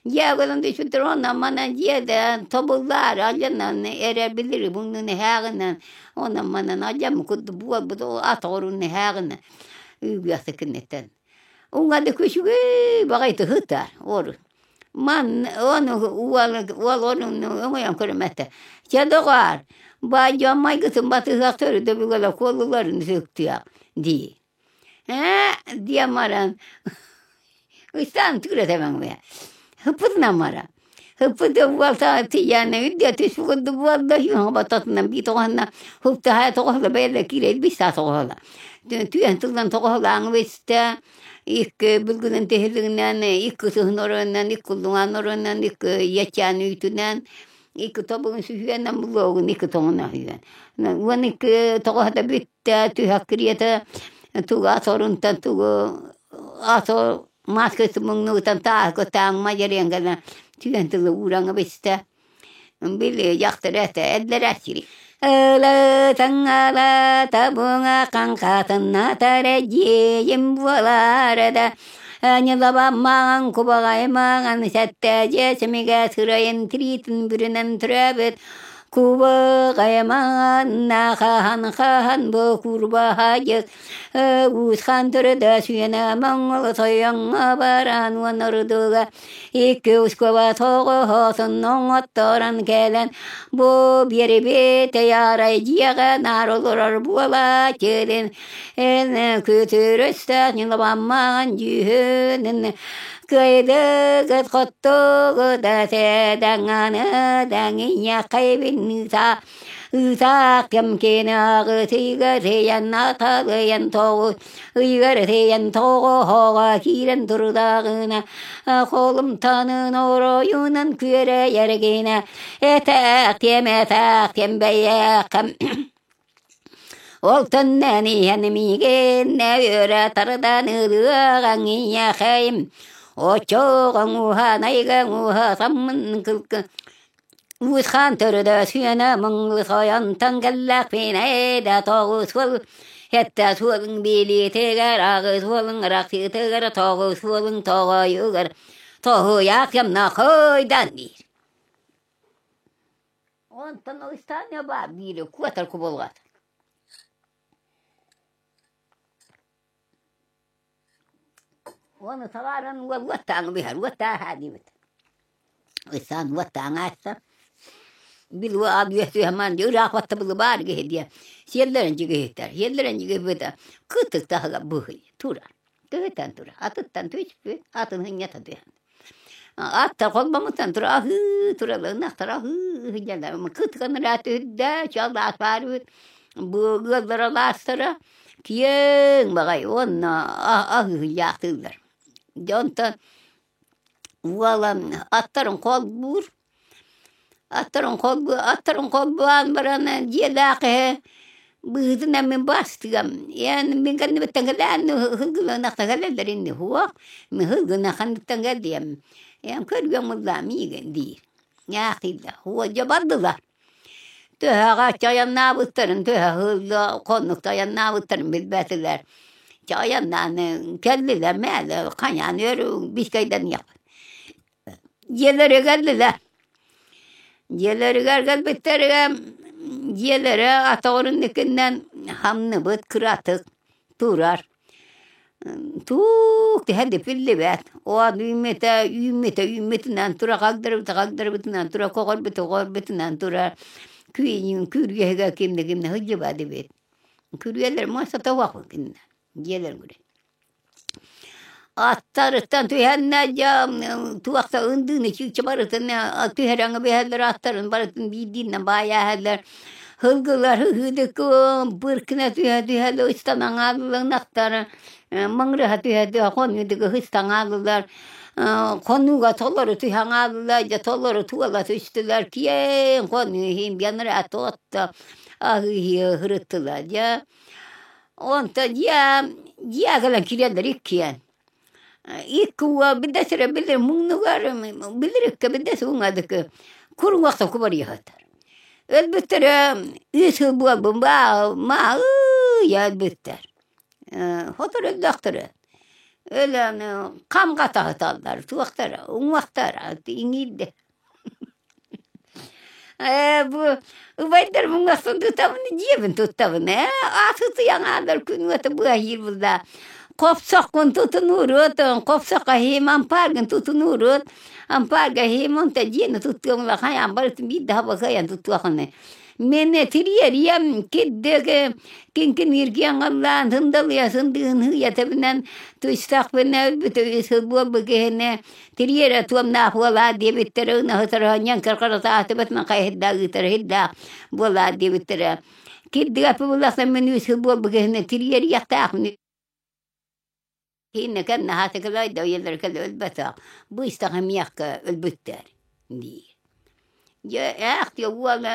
Дьиэ бытан түспүттэр онно манан дьиэ да тобуллаар алдьанан эрэ билир муннун эһээҕинэн онон манан алдьаммыт курдук буолбут ат оҕорун эһээҕинэн үүгүөхтэ киниттэн. Уҥа да күчүгэй баҕайы ыһытар орун. Ман ону уол уол ону өҥөйөн көрүмэтэ. Чэ доҕоор, баай дьон майгытын батыһыах төрүтэ бүгүлэ куолуларын сүктүөх дии. Ээ диэн баран ыстаан түгүрэтэмэҥ Хыппытынан баран. Хыппыт буолта тиийээнэ үрдэ түспүт курдук буолла үһүн бии тоҕоһунна хуптаһа тоҕоһула бэйэлэ киирэ бистаа тоҕоһула. Түөн тылдан тоҕоһулааҥы бистэ икки бүлгүнэн тиһилигинэн икки сыһын оруонан икки уллуҥаан оруонан икки ячаан үүтүнэн икки тобугун сүһүөнэн булуогун икки тоҥуна үһүөн. Уон икки тоҕоһута бүттэ түһэх кириэтэ тугу ас орунтан тугу ас маска муҥнугутан тааһы тааҥма дьэриэн гына түгэн тылы уураҥа бистэ били дьахтар этэ эллэрээччири Ылытаҥала табуҥа хаҥхатыннатара дьиэйим буолаарада Ньылабаммаҕан кубаҕаймаҕан сэттэ дьиэ симигэ сырайын тириитин бүрүнэн төрөөбүт Кубаҕаймаҕанна хаһан хаһан бу курбаһайык Уусхан төрөдө сүйэнэ моҥгол тойоҥҥо баран уоннордуга икки ускуба тоҕоһоосун оҥотторон кэлэн бу биэрибит арай дьиэҕэ наар олорор буолааччытын эн күтүрүстээх ньылабаммаҕын дьүһүнүн кыайдыгыт хоттугут сэдэҥаны дэҥийэххайбин ыыта Ыытаах кэмкиэни ааҕытыйга тэйэн аталыйан тоҕу ыйыгар тэйэн тоҕоһоҕо киирэн турдааҕына холумтанын оройунан күөрэйэргинэ этээх тиэм этээх тиэм бэйээххэм Ол төннөн иһэн миигин өрө тардан ылыаҕаҥ ийэхэйим оччоҕоҥ уһанайгаҥ уһатаммын кылкы Уусхан төрөдө сүөнэ муҥлу сойонтон кэллэхпин эйдэ тоҕус уол Сэттэ суолуҥ билиитигэр аҕыс уолуҥ арахсыытыгар тоҕус уолуҥ тоҕойугар тоһуйаах ямнахойдан диир. Онтон ыстаанньа баар биири куотар кубулҕат. Уону сабааран уол уоттааҥы биһэр уоттааһаа диэбит. Ысаан уоттааҥ аатта. Бил уол үөс-үөһэмаан ыраах баттабылы баар киһи диэ. Сиэллэрин дьигиһиттэр. Сиэллэрин дьигиһиппитэ кытык таһыга быһый турар. Тыһытан турар. Атыттан түспүт, атын һынньата түһэн. Аттар холбомуттан тура аһыы туралар, ынахтар аһыы сылдьаллар. Кытыган ыраат үрдэ, чаллаах баар үһү. Бу ыаллара алаастара киэҥ баҕайы уонна аһыы сылдьаахтыыллар. Дьэ онтон уолан аттарын холбуур, аттарын холбуу аттарын холбоон баран дьиэлээх киһи быһыытынан мин бастыам эн мин кэннибиттэн кэлээн ыһылгыланахта кэлэллэр инни суох мин ыһылгынаханыттан кэлиэм эн көрүөм ыллаа миигин диир ньаахтыйда уолдьа бардылар төһөҕө чайаннаабыттарын төһө ыһылла хоннук айаннаабыттарын билбэтилэр чайаннаан кэллилэр мээлэ хайаан өр бискэйдэниэхпит дьиэлэригэр кэллилэр. Дьиэлэригэр кэлбиттэригэр дьиэлэрэ атаҕын иккиннэн хамныбыт кыратык турар. Туук түһэн да биллибэт. Оон үүммүтэ үүммүтэ үүммүтүнэн тура хагдарбыта хагдарбытынан тура көҕөрбүтэ көҕөрбүтүнэн турар. Күүнүн күрүөһүгэр ким да ким да сылдьыбат эбит. Күрүөлэр муоста тоҕо кинилэр дьиэлэр күрүө. Аттарыттан түһэннэр дьэ туох да ындыыны чыыча барытын түһэрэн кэбиһэллэр аттарын барытын биирдиинэн баайаһаллар сылгылар ыһыыдыкын быркына түһэ түһэллэр ыстанан хааллылар ынахтар маҥырыһа түһэ түһэ хонуудугу ыстанан хааллылар хонууга толору түһэн хааллылар дьэ толору туола түстүлэр киэҥ хонуу иһин биэнэрэ туотта аһыы сырыттылар дьэ Онтон дьиэ кэлэн киирэллэр иккиэн. Икки уол билдэсэрэ били муҥнугар билириккэ билдэс уҥадыкы куруҥахта кубарыйыһытар. Өлбүттэрэ үс сыл буолбун маа өлбүттэр. Хотор өллөхтөрө. Өлөн хам хатаһыталлар, туохтара, уҥуохтара иҥиирдэ. Ээ, бу убайдар муҥахпын тутабын, дьиэбин туттабын ээ, аатытыйаҥаалар күн уота быаһыыр булла. Хопсоххун тутунууруот, хопсоххо иһим ампааргын тутунууруот, ампаарга иһим онто дьиэни туттуом улахан барытын биир да хабакайан туттуохуну. Мен тириэриэм кирдеге кинкин иргиаҥаллаан сындалыйа сындыын һыйатабынан туйстахпына өлбүтэ сыл буолбу киһини Тириэрэ туомнаах буолаа диэбиттэрэ, ынаһытара ньэҥкэр харатаатыбытынан хайыһырдаах ыытара иһирдээх буолаа диэбиттэрэ. Кирдигэппи буллахтан мин үс сыл буолбут киһини тириэриэхтээхпин. Кииннэ кэннэ хаатыкылай да уйалара кэлэ өлбөтөх, быстах эмиэххэ өлбүттэр дии. Дьэ ээх диэ уола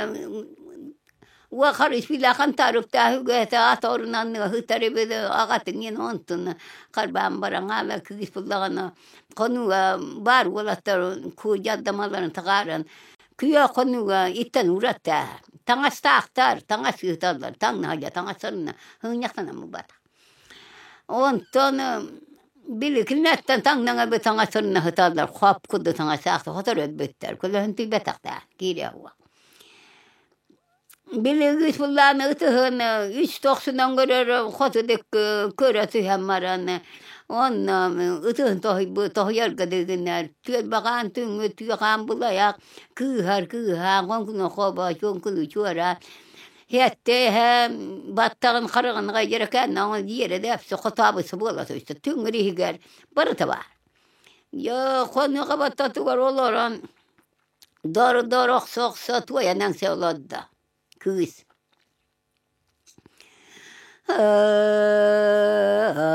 Уохар үсүлэхэн тарыптаах үгэһэ ат орунан ыһытар эбит аҕатын иэн онтун харбаан баран хаалар кыыс буллаҕына хонууга баар уолаттар куудьардамаларын таҕааран күө хонууга иттэн уураттаа таҥастаахтар таҥас ыыталлар таҥнаһа таҥастарына һыҥньахтанан булбатах Онтон били кинилэртэн таҥнаҥа эбит таҥастарына сыталлар хоп курдук таҥастаахтар хотор өлбүттэр көлөһүн түйбэтэхтэр киириэх уол Били үс былааны ытыһын үс тохсунан көрөр хоту диэки көрө түһэн баран онно ытыһын тоһуйбут тоһуйарга дыгынар түөлбэҕээн түҥҥү түөхээн булайах кыыһар кыыһаан хоҥкуна хобо чуҥкуну чуора Һиэттээһэ баттаҕын хараҕын дьэрэкээн оҥо диэрэ да хотообуса буола түстэ түҥҥүр иһигэр барыта баар. Дьэ хонуга баттатыгар олорон дор-дор охсо-охсо туойан эҥсэ олордо кыыс.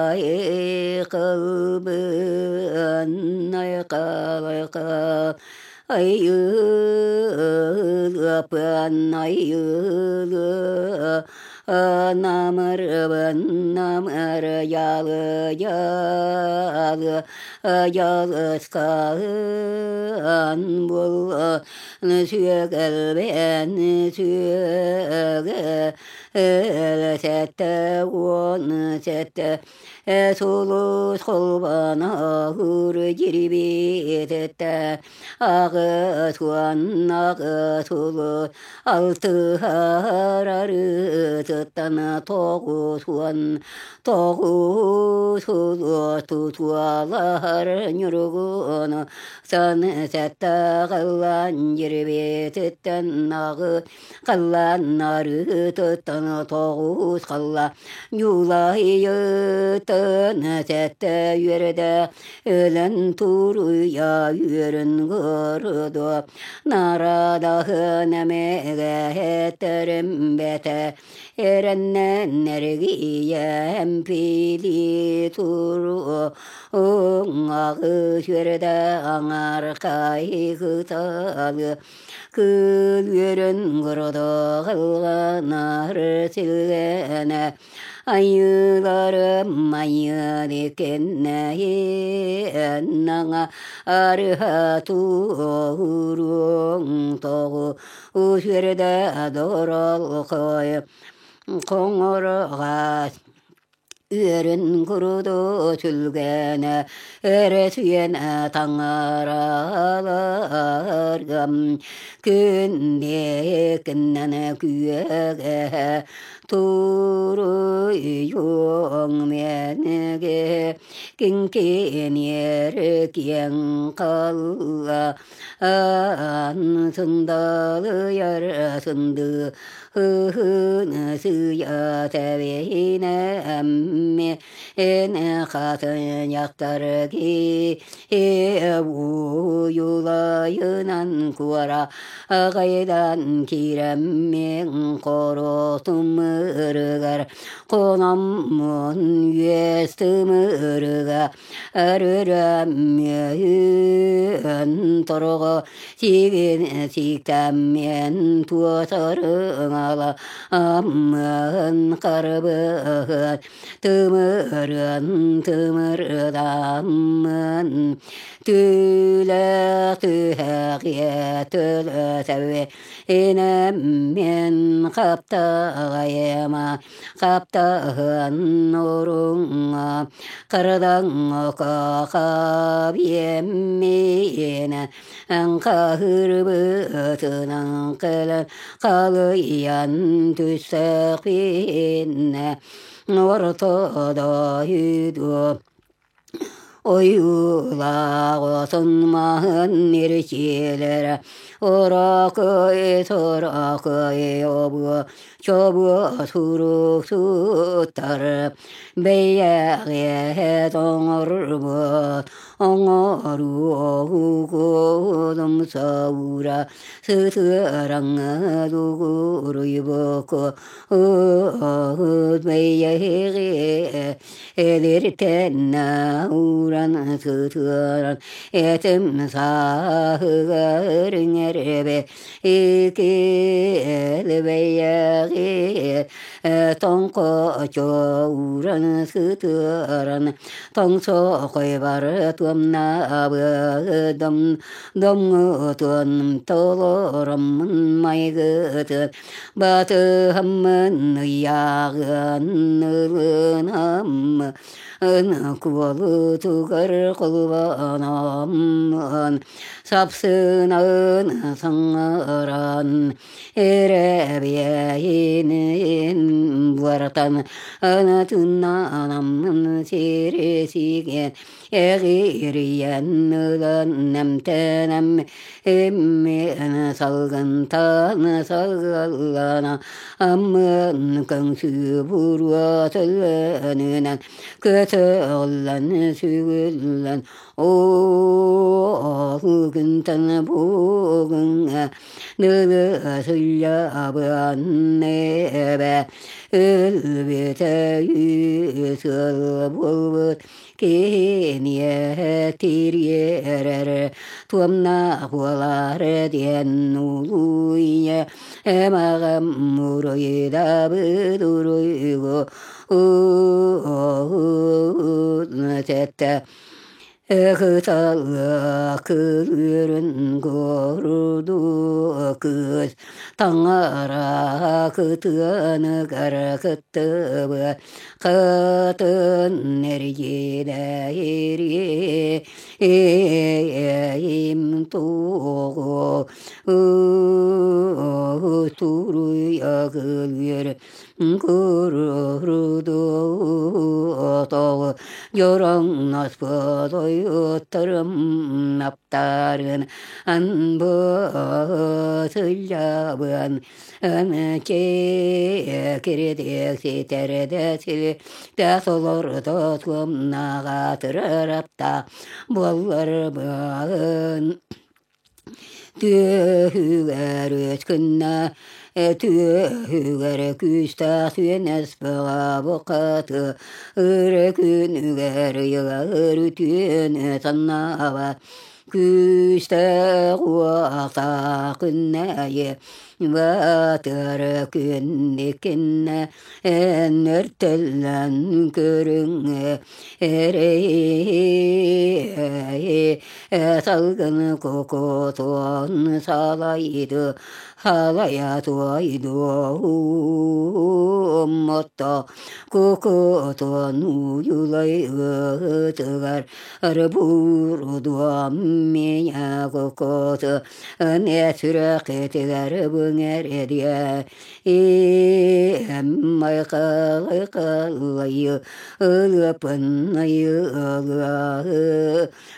Ай кылбын айкал-айкал Айылыапын айылы намырыбын намыр ялы ялы ялыскаан бұл сүөгэлбен сүөгэ 77 сулус холбана хур дьирибиэтэ аҕыс уон аҕыс улус алтыһар арыытыттан 99 улус тутуалаһар ньургун сан сэттэ халлаан дьирибиэтиттэн аҕыс халлаан арыытыттан тоҕус халла ньулайыттан сэттэ үөрдэ өлөн туруйа үөрүн көрдө нарадаһын эмэгэһэттэрим бэтэ эрэннэн эргийэм пили туру аҕыс үөрдэ аҥар кайгыталы Кыыл үөрэн городоҕылланар силгэнэ айыыларым айыаны кэннэйэн наҥа арыһа туоруоҥ тоҕу үөрдэ доролхой хоҥорҕас. Үөрүн куруду сүлгэнэ өрө сүйэнэ таҥараларгам күндэ күннэн күөгэ туруйуоҥ мэнэгэ киҥкиниэр киэҥ халла аан сындалыйар сынды ыһыны сыйа тэбиинэмми эн хатыньахтарги уйулайынан куора аҕайдан киирэммин хоротумырыгар хономмун үөс тымырыга өрүрэммиэн торого сигин сиктэммиэн туосарыҥала аммын карбыһын тымырын тымырдаммын түлэ түһэҕиэ төлөсөбү инэммин хаптаҕайыма хаптаһын уруҥҥа кырдаҥҥа биэммиэнэ хаһырбытынан кэлэн халыйан түстэхпинэ орто дойду ойуулаах отун маһын ирчиэлэрэ орокой сорокой обуо чобуо сурук-суттар бэйэҕэ тоҥорбут оҥоруоҕугун саура сытыараҥа дугуруйбуку бэйэҕэ эдэртэннэ ууран сытыаран этим сааһыгар иҥэрбэ икки-элбэйэҕи тоҥхочоуран сытыаран тоҥсоҕой бары туомнаабыдым домҥутун толороммун майгытын батыһаммын ыйааҕын ылынам куолутугар холбономмун сапсынын саҥаран эрэбиэйинин буортан ынатынанаммын сири эҕирийэн ылан эмтэнэм эммин салгынтан салгыллана аммын көҥсүү буруо төлөнүнэн көтөҕүллэн сүгүллэн оо күнтэн бугуҥҥа дылы сылльабыан эбэ өлбүтэ үс сыл буолбут киһиниэ тириэрэр туомнаах буолар диэн улуйа эмаҕым уруйдабыт уруйгу сэттэ Кыталык күрүн курдук кыыс таҥара кытыаныгар кыттыбыт кытын эргилэри им тугу туруйа Курурудуотоҕу дьороҥноспут ойуттарым аптарын анбысыллабын кирдик ситэрдэ силтэ солордо туомнаҕатырапта буолларбын Түөһүгэр үөскүннэ, түөһүгэр күүстээх үөнэс бөҕө ыры күнүгэр ыйылар үтүөнү саннаабат. Күүстээх уота күннэйи Батыр күнникиннэ Өнөртөллөн көрүҥ эрэй Салгын кукутуон салайды Халая туойдуо уммотто Кукутуон уйулай ытыгар Арбуурудуом меня кукуту Ынэ сүрэхитигэр бүҥэрэдиэ Иэммайкалайкалайы ылыапыннайы ылыа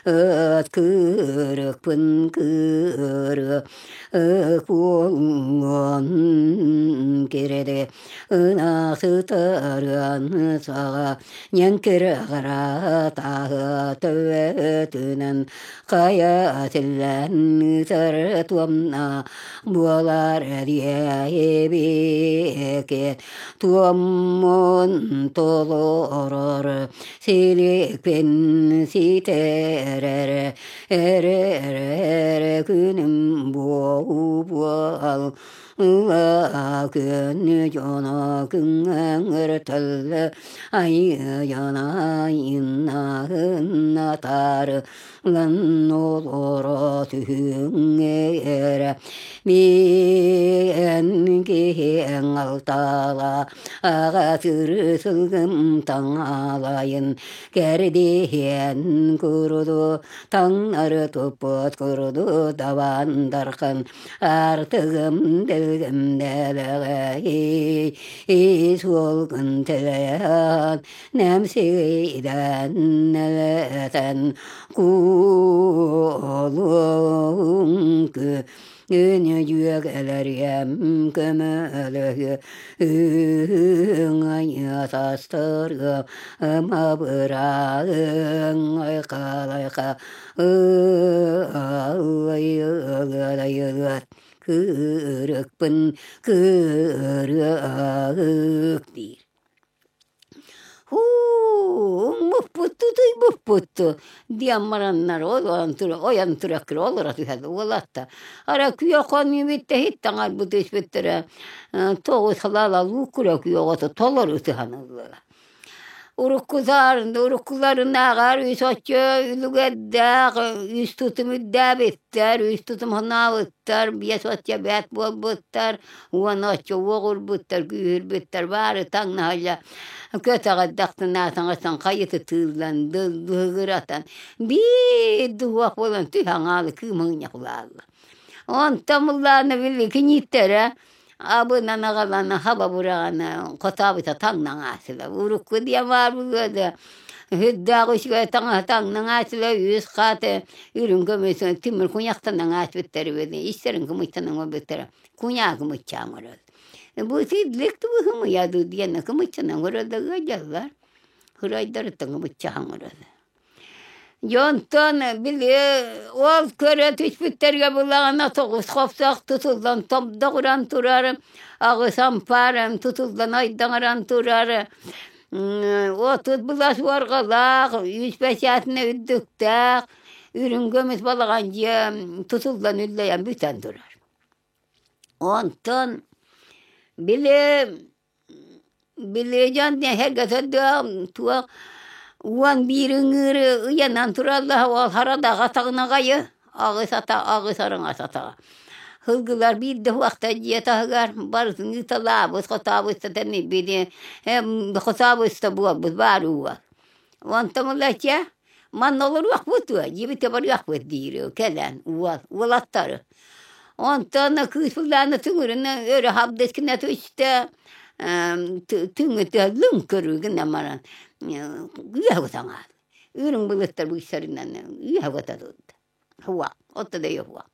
ыт кырыкпын кыры куолуон кирэде ынахсытарыан саҕа ньэҥкирэ харатааһы төбөтүнэн хайа силлэн ыытар туомна буолар диэбиккит туоммун толорор силикпин ситэрэр эрэ күнүм буол Ыла күнү дьоно күҥҥэ айыйана иннаһыннатар олоро түһүҥҥэ миэн киһиэҥ алтала аҕа сырысылгым таҥалайын кэрдиһиэн куруду таҥнары туппут куруду дабандархын Артыгым дэлгэм дэлэҕэй суолгун тэлэйэн нэмсигийдэн нэлэтэн куолуҥ күнү дьүөгэлэриэм көмөлөһүө айатастырга ымабыраҕыҥ айхалайха Ыллай-ыллай кырыкпын кырык диир. Һуу, муппутту тыйбыппытту диэн бараннар ойон тураккыр олоро түһэн уолатта. Ара күөх хонньубитта иһит таҥарбыт испиттэрэ тоҕус халаала лууккура күөҕөтө толору ытыһан ыллылар. Уруккуларынааҕар үс оччо үлүгэрдээх үс тутум үрдээбиттэр, үс тутум ханаабыттар, биэс оччо бэрт буолбуттар, уон оччо уоҕурбуттар, күүһүрбүттэр баары таҥнаһаллар. Көтөҕөрдөхтүнэ саҥасан хайыты тыыллан, дыһыгыратан биир дуһуох буолан түһэн хаалы кыымаҥньахлааллар. Онтон былаана били кинииттэрэ Абынан аҕалан хаба бураҕана хотообута таҥнаҥ аасыла. Урукку диэн баар буолуо да үрдээх үчүгэй таҥаһы таҥнаҥ аасыла үс хааты үрүҥ көмүс тимир куйахтанан ааспыттар эбит истэрин кымыйтанан ылбыттара куйаа кымыччаан көрөр. Бу сидлик тубуһумуйа дуу диэн кымыччанан көрөр да ыалдьаллар. Хырайдарыттан кымыччахан көрөр. Дьонтон били ол көрө түспүттэргэ булаҕына тоҕус хопсоох тутуллан тобдоҕуран турар, аҕыс ампаарым тутуллан айдаҥыран турар, отут былас уорҕалаах, үс бэчээтинэ үрдүктээх, үрүҥ көмүс балаҕан дьиэ тутуллан үллэйэн бүтэн турар. Онтон били Били дьон эһэргэ туох 11 ыҥыыры ыйанан тураллар ол харадаҕа таҕынаҕайы аҕыс ата аҕыс араҥас атаҕа. Сылгылар биирдэ уохта дьиэ таһыгар барытын ыыталаабыт хотообуттатан били хотообуста буолбут баар уол. Онтон ылачча манна олоруохпут дуо дьиэбитэ барыахпыт диир кэлэн уол уолаттары. Онтон кыыс былаана түҥүрүнэ өрө хабдыс гына түстэ түҥүтэ лүҥкүр гына баран үөһэ таҥаат үрүҥ былыттар быыстарынан үөһэ көтө турда хуа отто да хуа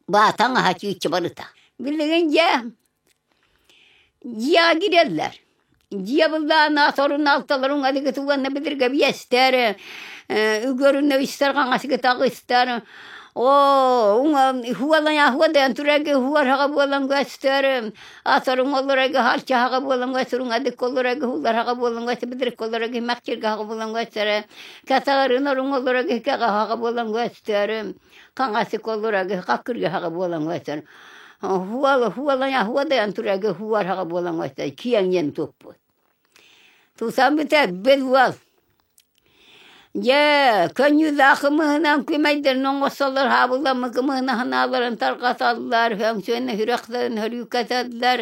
баатаҥ аһа чыычча барыта билигин дьэ дьиэҕэ киирэллэр дьиэ былаана сорун алталарын алыгыт уонна билиргэ биэстэр үгөрүнэ үстэр хаҥасыгыт аҕыстар. Оо, уҥа хуолайан турарга хуорһаҕа буолан көстөр, аторуҥ олорорго харчаһаҕа буолан көстөр, уҥадык олорорго хулларһаҕа буолан көстөр, быдырык олорорго мэхчиргаһаҕа буолан көстөр, катаҕарын оруҥ олорорго кэҕаһаҕа буолан көстөр, хаҥасык олорорго хаккыргаһаҕа буолан көстөр. Хуол хуолайан хуолайан турарга хуорһаҕа буолан көстөр, киэҥ туппут. Тутан бүтэрбит уол Дьэ, көнньүүлээх кымыһынан күмэйдэрин оҥостоллор, хаабыламмыт кымыһынан санааларын тарҕаталлар, сөҥсүөннэ сүрэхтэрин сөрүүкэтэллэр,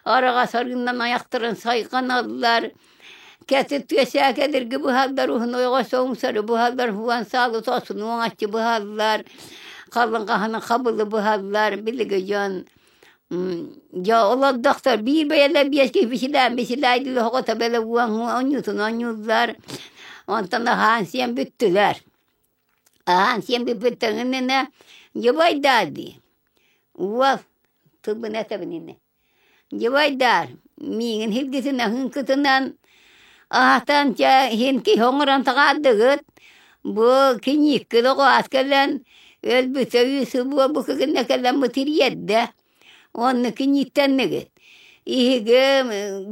араҕас арыыннан айахтарын сайҕаналлар, кэтит түөсээкэлэргэ быһаллар, уһун ойоҕос оҥсору быһаллар, уһуган саалы тоосун уоҥаччы быһаллар, халыҥ хаһаны хабылы быһаллар, билиги дьон Дьэ олордохтор биир бэйэлэр биэс киһи бисилээн бисилээйдилэр оҕото бэлэ уон оонньуутун оонньууллар онтон аһаан сиэн бүттүлэр аһаан сиэн бүппүттэрин иннинэ дьыбайдаар дии уол тылбын этэбин ини дьыбайдаар миигин сиргитинэн аһыҥкытынан аһатан чэ иһин киһи оҥорон таҕаардыгыт бу кинииккит оҕо аас кэлэн өлбүтэ үс сыл буолбукка гына кэлэн бу тириэрдэ уонна кинииттэннигит иһиги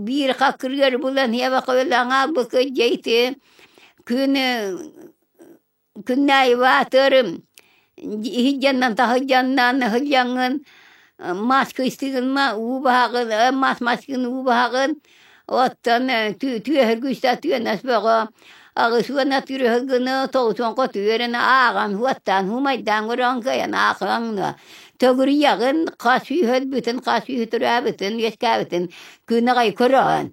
биир хаккырыгар булан иһэбэхэ өлөн хаалбыккыт дьэ ити күн күннээйи баатырым иһирдьэннэн таһырдьаннан ыһылдьаҥҥын мас кыстыгынма уу баһаҕын мас маскын уу баһаҕын оттон түөһүргүстэ түөнэс бөҕө 80 атыырыһыгыны 90 хоту үөрэн ааҕан уоттаан умайдаан көрөн кыайан аахаҥна төгүрүйэҕин хас сүүһ өлбүтүн хас сүүһ төрөөбүтүн үөскээбитин күн аҕай көрөҕүн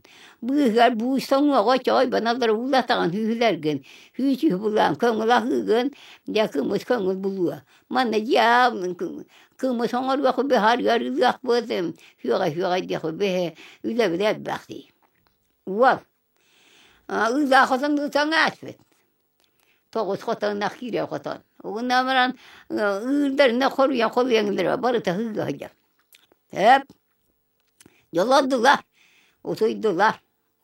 быыһыгар буус тоҥуоҕа чойбоналлар уулатаҕын сүүһүлэргин сүүс булаан көҥүл аһыыгын дьэ кымыс көҥүл булуо манна дьиэ кымыс оҥоруох быһаарыгар ылыахпыт сүөҕэ сүөҕэйдиэх бэһэ үлэбит элбэх дии уол ыылаах хотон ыытан ааспыт тоҕус хотоннох киирэр хотон угунна баран ыырдарына хоруйан хоруйан барыта ыыга сылдьар эп Дьоллордулар, утуйдулар,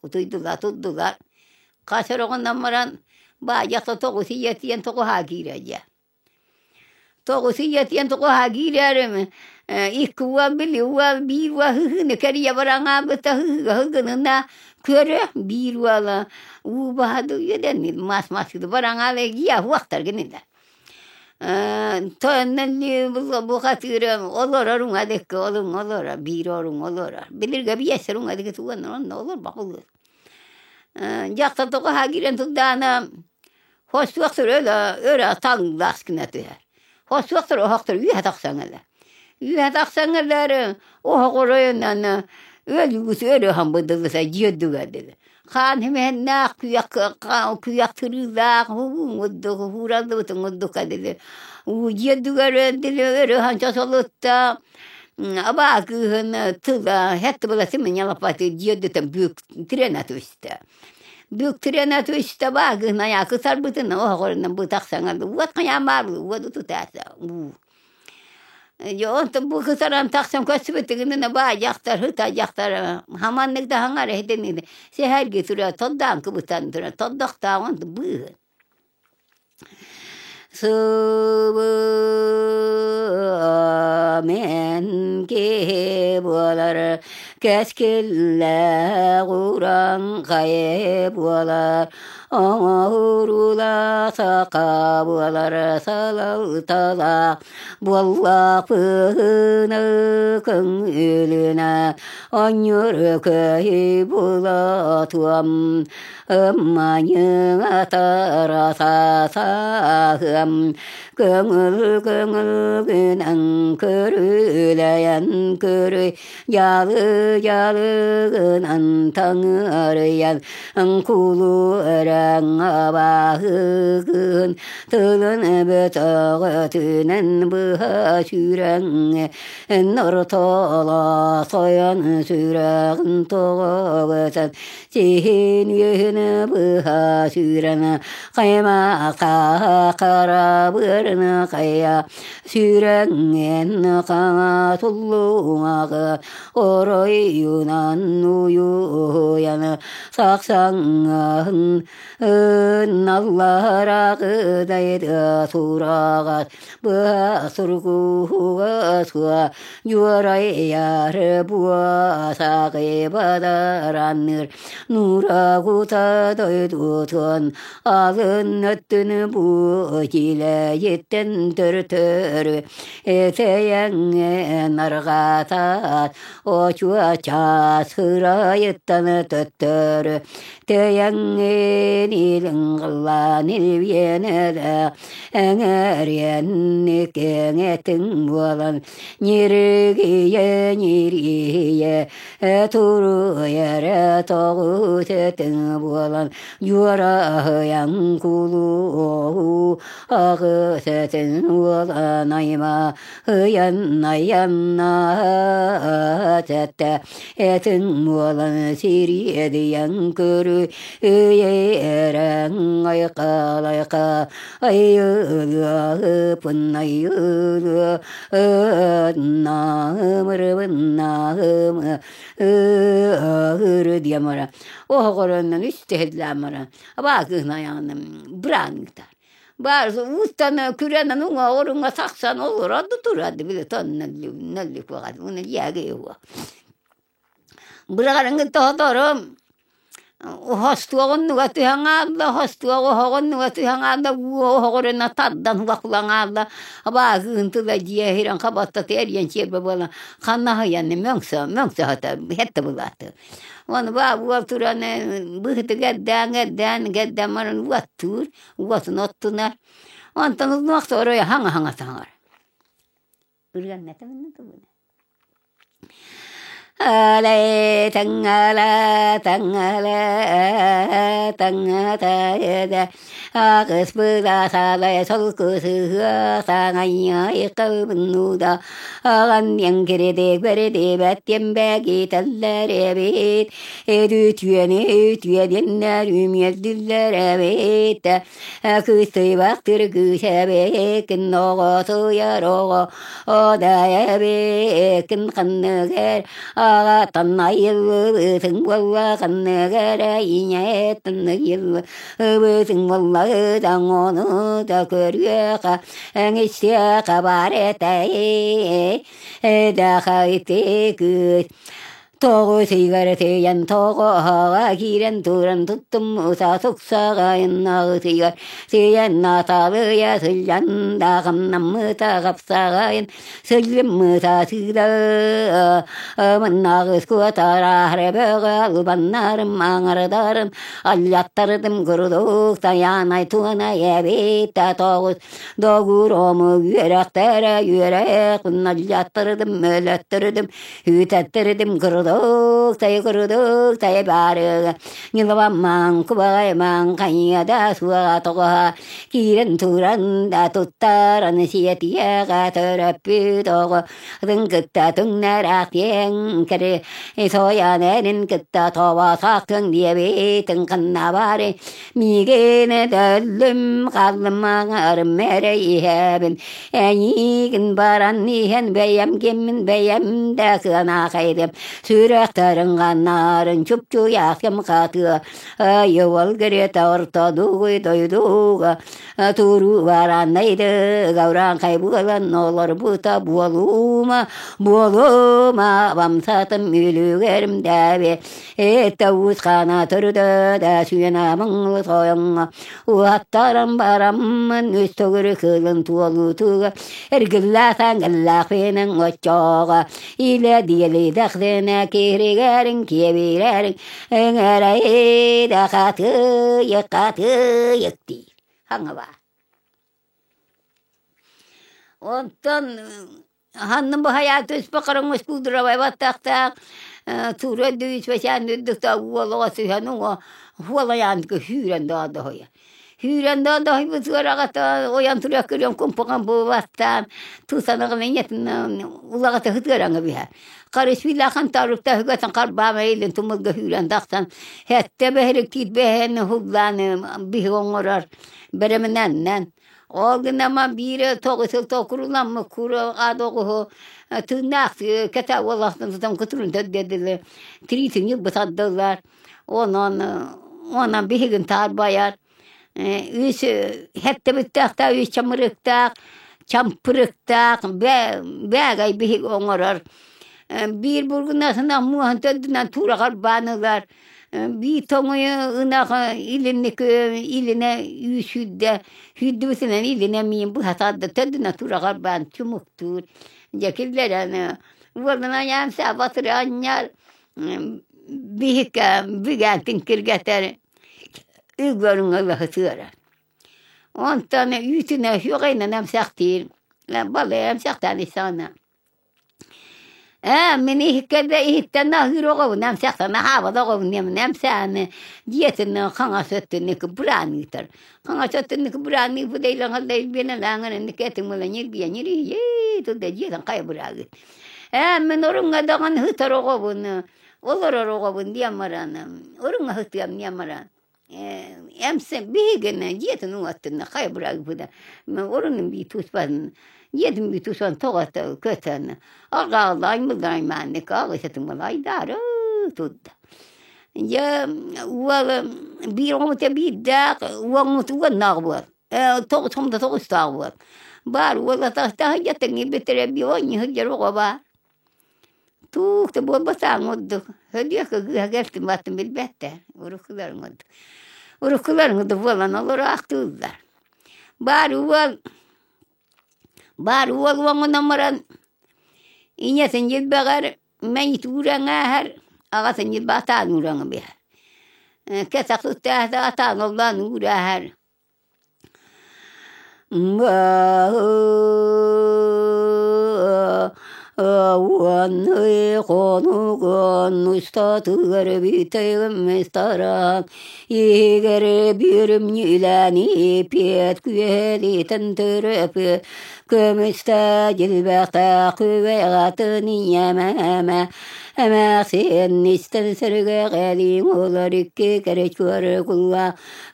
утуйдулар, турдулар. Хас өрөҕүнэн баран баайахта тоҕус ийэтийэн тоҕуһаа киирэр дьэ. Тоҕус ийэтийэн тоҕуһаа киирэрим икки уол били уол биир уол ыһыыны кэрийэ баран хаалбыта ыһыыга ыһыгынына көрө биир уола уу баһа дэннир мас маскыты баран хаала дьиэ уохтар гинилэр Тойоннон бухатыыр олорор уҥа диэки олуҥ олорор, биир оруҥ олорор. Билиргэ биэсэр уҥа диэки туган онно олорбох Дьахтар тоҕо киирэн турдаана хостуохтар өлө өрө таҥлас гына түһэр. Хостуохтар оһохтор үөһэ тахсан кэлэр. Үөһэ тахсан кэлэр оһох оройунан өлүүгүт өрө хамбыдылыса дьиэ үрдүгэр дылы. Хаан химэһиннээх күйэх күйэх тырыылаах уһуҥ уһуураллыбытын курдук дили уу дьиэ үрдүгэр дили өрө ханча солутта абаа кыыһын тыла хэт была сымыньалаппаты дьиэ үрдүттэн бүк тирэнэ түстэ бүк тирэнэ түстэ баа кыыһын айаа кытарбытын оһоҕорунан бытах саҥарды уот хайаан баар уот утутаата уу Дьэ онтон бу кытаран тахсан көстүбүтүгүнэ баа дьахтар ыта дьахтар хаманнык да хаҥар иһитин сэһэрги тура тордоон кыбытан тура тордохтооҕун быыһын Сыбымен киһи буолар кэскиллээх урааҥхай буолар оҥоруулаах саха буолар салалталаах буоллахпына көҥүлүнэ онньур көй булатыам ымманьыҥ атарасаасаһыам көҥүл көҥүлгүнэн көрүлэйэн көрүй дьалы дьалыгынан таҥарыйан кулу эрэҥ абааһыгын тылын бөтөҕөтүнэн быһа сүүрэҥ ортоло сойон сүрэҕин тоҕо сиһин үөһүн быһа сүүрэн хаймаха хара быарын хайа сүүрэҥҥин хаҥа туллуҥаҕы оройунан уйуйан сахсаҥҥын Наллараҕыдайда сураҕас быа сургуһуга суа дьуорайар буа саҕы бадаранныр нурагута дойдутун алын өттүн бу килэйиттэн төртөрү этэйэҥҥэ нарҕатаат очуо чаас ырайыттан төттөрү тэйэҥҥин илин ыллаан илбиэнэлэ эҥэриэн кэҥэтиҥ буолан ньиргийэ ньиргийэ туруйа тоҕус этиҥ буолан дьуораһыйан кулуу аҕыс этиҥ буолан айма ыйан айанна тэттэ этиҥ буолан сириэдийэн көрү үйэрэҥ айхалайха айылыапын айылыа ыннаымырыбыннаым ыыр диэмара оһоҕороннон үстэһиллээмара абаа кыһын айаҕынан быраанныктар Баар уустан күрэнэн уҥа оруҥа тахсан олорор да турар били тонноллүк баҕар уна дьиэгэ уо Быраҕарыҥ тоһоторум хостуоҕуннуга түһэн хаалла хостуоҕу оһоҕуннуга түһэн хаалла уу оһоҕоруна тардан уһахлан хаалла абааһыын тыла дьиэ иһирэн хабаттата эрийэн чиэрбэ буолан ханнаһыйан мөҥсө мөҥсө хэтте былааты Ону баа уол туран быһыты гэрдээн гэрдээн гэрдээн баран уоттуур уотун оттунар. Онтон улуох оройо хаҥа-хаҥа таҥар. Ырыаннатабын тубуна. Алай таҥала таҥала таҥата аҕыс была саалай солку сыһыа саҥайа кыбыннуда аҕан кириди бэридибэт тиэмбэги тэллэр эбит Үтүөнү үтүөдүннэр үмүөрдүллэр эбит Кыстыйбах кыргыһэбикин оҕотуйар оҕо Одаэбикин ханныгар аҕатан айыллыбытыҥ буолла ханныгар ийэттэн ыйыллыбытыҥ буолла ону да көрүөхэ эҥистиэхэ бар этэй эдэхэ кыыс Тоҕус ыйгар тыйан тоҕоһоҕо киирэн туран туттум уса суксаҕайыннаҕытыгар тыйан наталыйа сылдьан даҕамнаммыта хапсаҕайын сыллыммыта сыыла мыннаҕыс куотараһара бөҕө албаннарым аҥардарым аллаттардым курдук тайаанай туона эбит тоҕус Доҕур омук үөрэхтэрэ үөрэх наллаттардым мөлөттөрдүм Үтэттэрдим курдук тай курдук тай баарыга ньылабаммаан кубаҕаймаан хайыада суоҕа тоҕоһо киирэн туран да туттаран сиэтиэҕэ төрөппүт оҕо атын кытта түҥнэрээх диэн кэри сойан эрин кытта тобосоохтуҥ диэбитин ханна баары миигин өллүм хааллым аҥарым эрэ иһэбин Эйиигин баран иһэн бэйэм киммин бэйэм да кыанаахайдым сүрэхтэрин ханнарын чупчуйаахым хатыа айыуал гэрэтэ орто дугуй дойдуга туруу бараннайды гаураанхай буолан олорбута буолуума буолуума бамсатым үлүгэрим дээби этэ уус хана төрдө да сүйэнамың тойоҥҥо Уһаттаран бараммын үс төгүрүк кыылын туолуутуга эргиллээх-ангыллаах оччоҕо илэ диэлидэхтинэ киһиригэрин киэбирэрин эҥэрэйдэ хатыйык хатыйык диир хаҥаба Онтон ханнын баһайаат түспэ хараҥас куудурабай баттахтаах тура дүүспэчээн үрдүктэ уолуга түһэн уҥа хуолайаанка сүүрэн доодоһуйа сүүрэн доодоһуйбут ыараҕата ойон тура көрөн кумпаҕан буолбаттаан тусанаҕын ийэтин улаҕата ытыараҥа биһэ харысвилахан таарыктаһыгатын харбаама илин тумулга сүүрэн тахсан хэттэ бэһирик киирбэһэн хуллаан биһи оҥорор бэрэминэннэн Ол гынан биирэ тоҕус сыл токуруламмыт кура аадоҕуһу тыыннаах кэтэ уолахтан тутан кутурун төрдүөдүлэ тириитин ньылбытардылар. Онон Онон биһигин таарбайар. Үс һэттэ үс чамырыктаах, чампырыктаах бээгэй биһиги оҥорор. Биир бургунасынан муоһун төрдүнэн туурахар баан ылар. Биир тоҥуйу ынах илинник илинэ үүс сүүрдэ, сүүрдүбүтүнэн илинэ миин быһа тарда төрдүнэн туурахар баан чумуктуур. Дьэ киллэрэн уолунан аан батыры анньар биһиккэ бигээн тиҥкиргэтэр үгүөрүҥҥэ ыла сытыарар. Онтон үүтүнэ үөҕэйинэн эмсэхтиир, балай эмсэхтээн истэҕинэ Ээ, мин иһиккэ да иһиттэн аһыыр оҕобун эмсэхтэн аһаабат оҕобун диэмин эмсээн дьиэтин хаҥас өттүн быраан ыытар. Хаҥас өттүн быраан ыыппыт илбиэнэлээҥ этиҥ буолан ньиргийэ ньиргийэ тылда дьиэтин хайа бырааҕыт. Ээ, мин оруҥҥа даҕаны сытар оҕобун, олорор оҕобун диэн баран, оруҥҥа сытыам диэн баран эмсэ биһигини дьиэтин уҥаттынна хайа быраагыбыта орунун бии туспатын дьиэтин бии туспан тоҕо көтөн арҕааллаай мыллааймааннык аҕысатын малайдаары турда дьэ уол биир оҕобута биирдээх уоҥмут уоннаах буол тоҕус тоҕустаах буол баар уол атахтаах дьаттан биир сылдьар оҕо баар Туох да буолбатаҕыҥ ордук, Өлүөхэ кыыһа кэлтим баттым билбэттэр, уруккуларыҥ ордук. Уруккуларыҥ да буолан олороохтууллар. Баар уол, баар уол уоҥунан баран ийэтин дьилбэҕэр мэйит уураҥ ааһар, аҕатын дьилбэ атаан уураҥ биһэр. Кэтэх үктээх атаан оллоон уурааһар. Уонный хонугун устатыгар бүтэйгиммистаран иһигэр бүрүмньүлэни пиэт күөлитин төрөпү көмүстэ дьилбэхтээх күбэйҕатын ийэмэмэ эмээхсин истэн сэргэҕэлиин олор икки кэрэ чуорукулла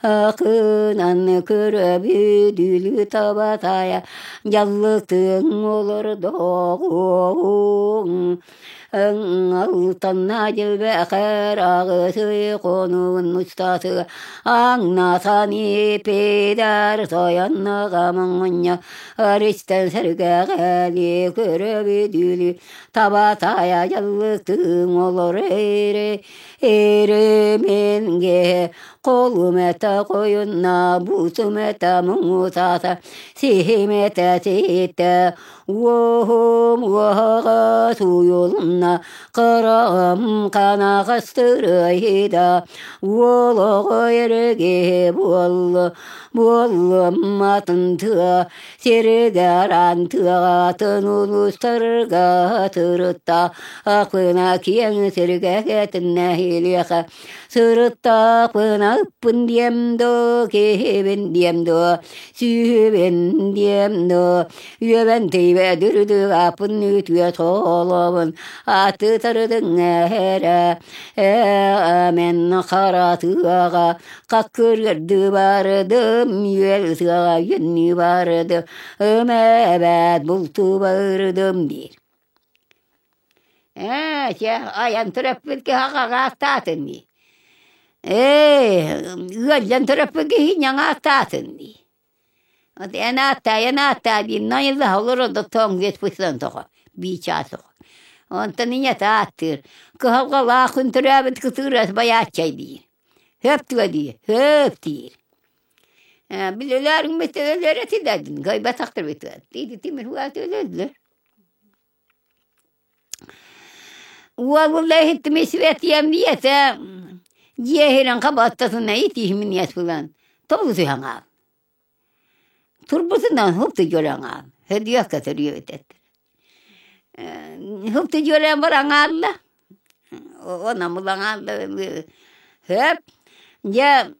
Акынан көрөбүдүлү табатая дьаллытыҥ олордоҕуоҕуҥ Алтанна дьилбэхэр аҕысый хонугун устатыга аҥнатан ипидар тойонноҕа муҥунньа Аристан сэргэҕэли көрөбүдүлү табатая дьаллытыҥ олор эре Эремэнгэ колум это койунна бутум это муҥутата сиһим этэ ситтэ уоһум уоһаҕа суйулунна кыраҕым ханаҕастырыйда уолоҕо эргэ буолла буоллум атын тыа Сиригэр антыаҕатын улуустарга сырытта, акына киэҥ сиргэ кэтиннэһилиэхэ сырыттахпына ыппын диэм доо, киһибин диэм доо, сүүһүбүн диэм доо, үөбэн тиийбэ дүрдүк аппын үтүө солобун аты тарыдыҥ эрэ мен хара тыаҕа Хаккыргардыы бардым, үөл ытыаҕа үөннүү бардым, ымэбэт бултуу бардым диир. Ээ, чэ, айан төрөппүт киһи аҕааттаатын дии. Ээ, ыалдьан төрөппүт киһи ньаҥааттаатын дии. Вот эн ааттаа, эн ааттаа диир, найыллаһа олорор да тоҥ диэт быһыытынан тоҕо, бии чаас оҕо. Онтон ийэтэ ааттыыр, кыһалҕалаах күн төрөөбүт кытыырас байааччай диир. Хөп туга диир, хөп диир. Били өлөөрүҥ өлөр этилэр, кыайбатахтар бит тимир угааты өлөллөр. Уолула иһиттим Светиям диэтэ, дьиэ иһирэн хабаттасына итиһимин ылан тобулу түһэн хаал. Турбутунан хупту дьөлөн хаал. Хөдүөккэ төрүөбүт эттэр. Хупту дьөлөн баран хаалла. Онон булан хаалла. Хөп. Дьэ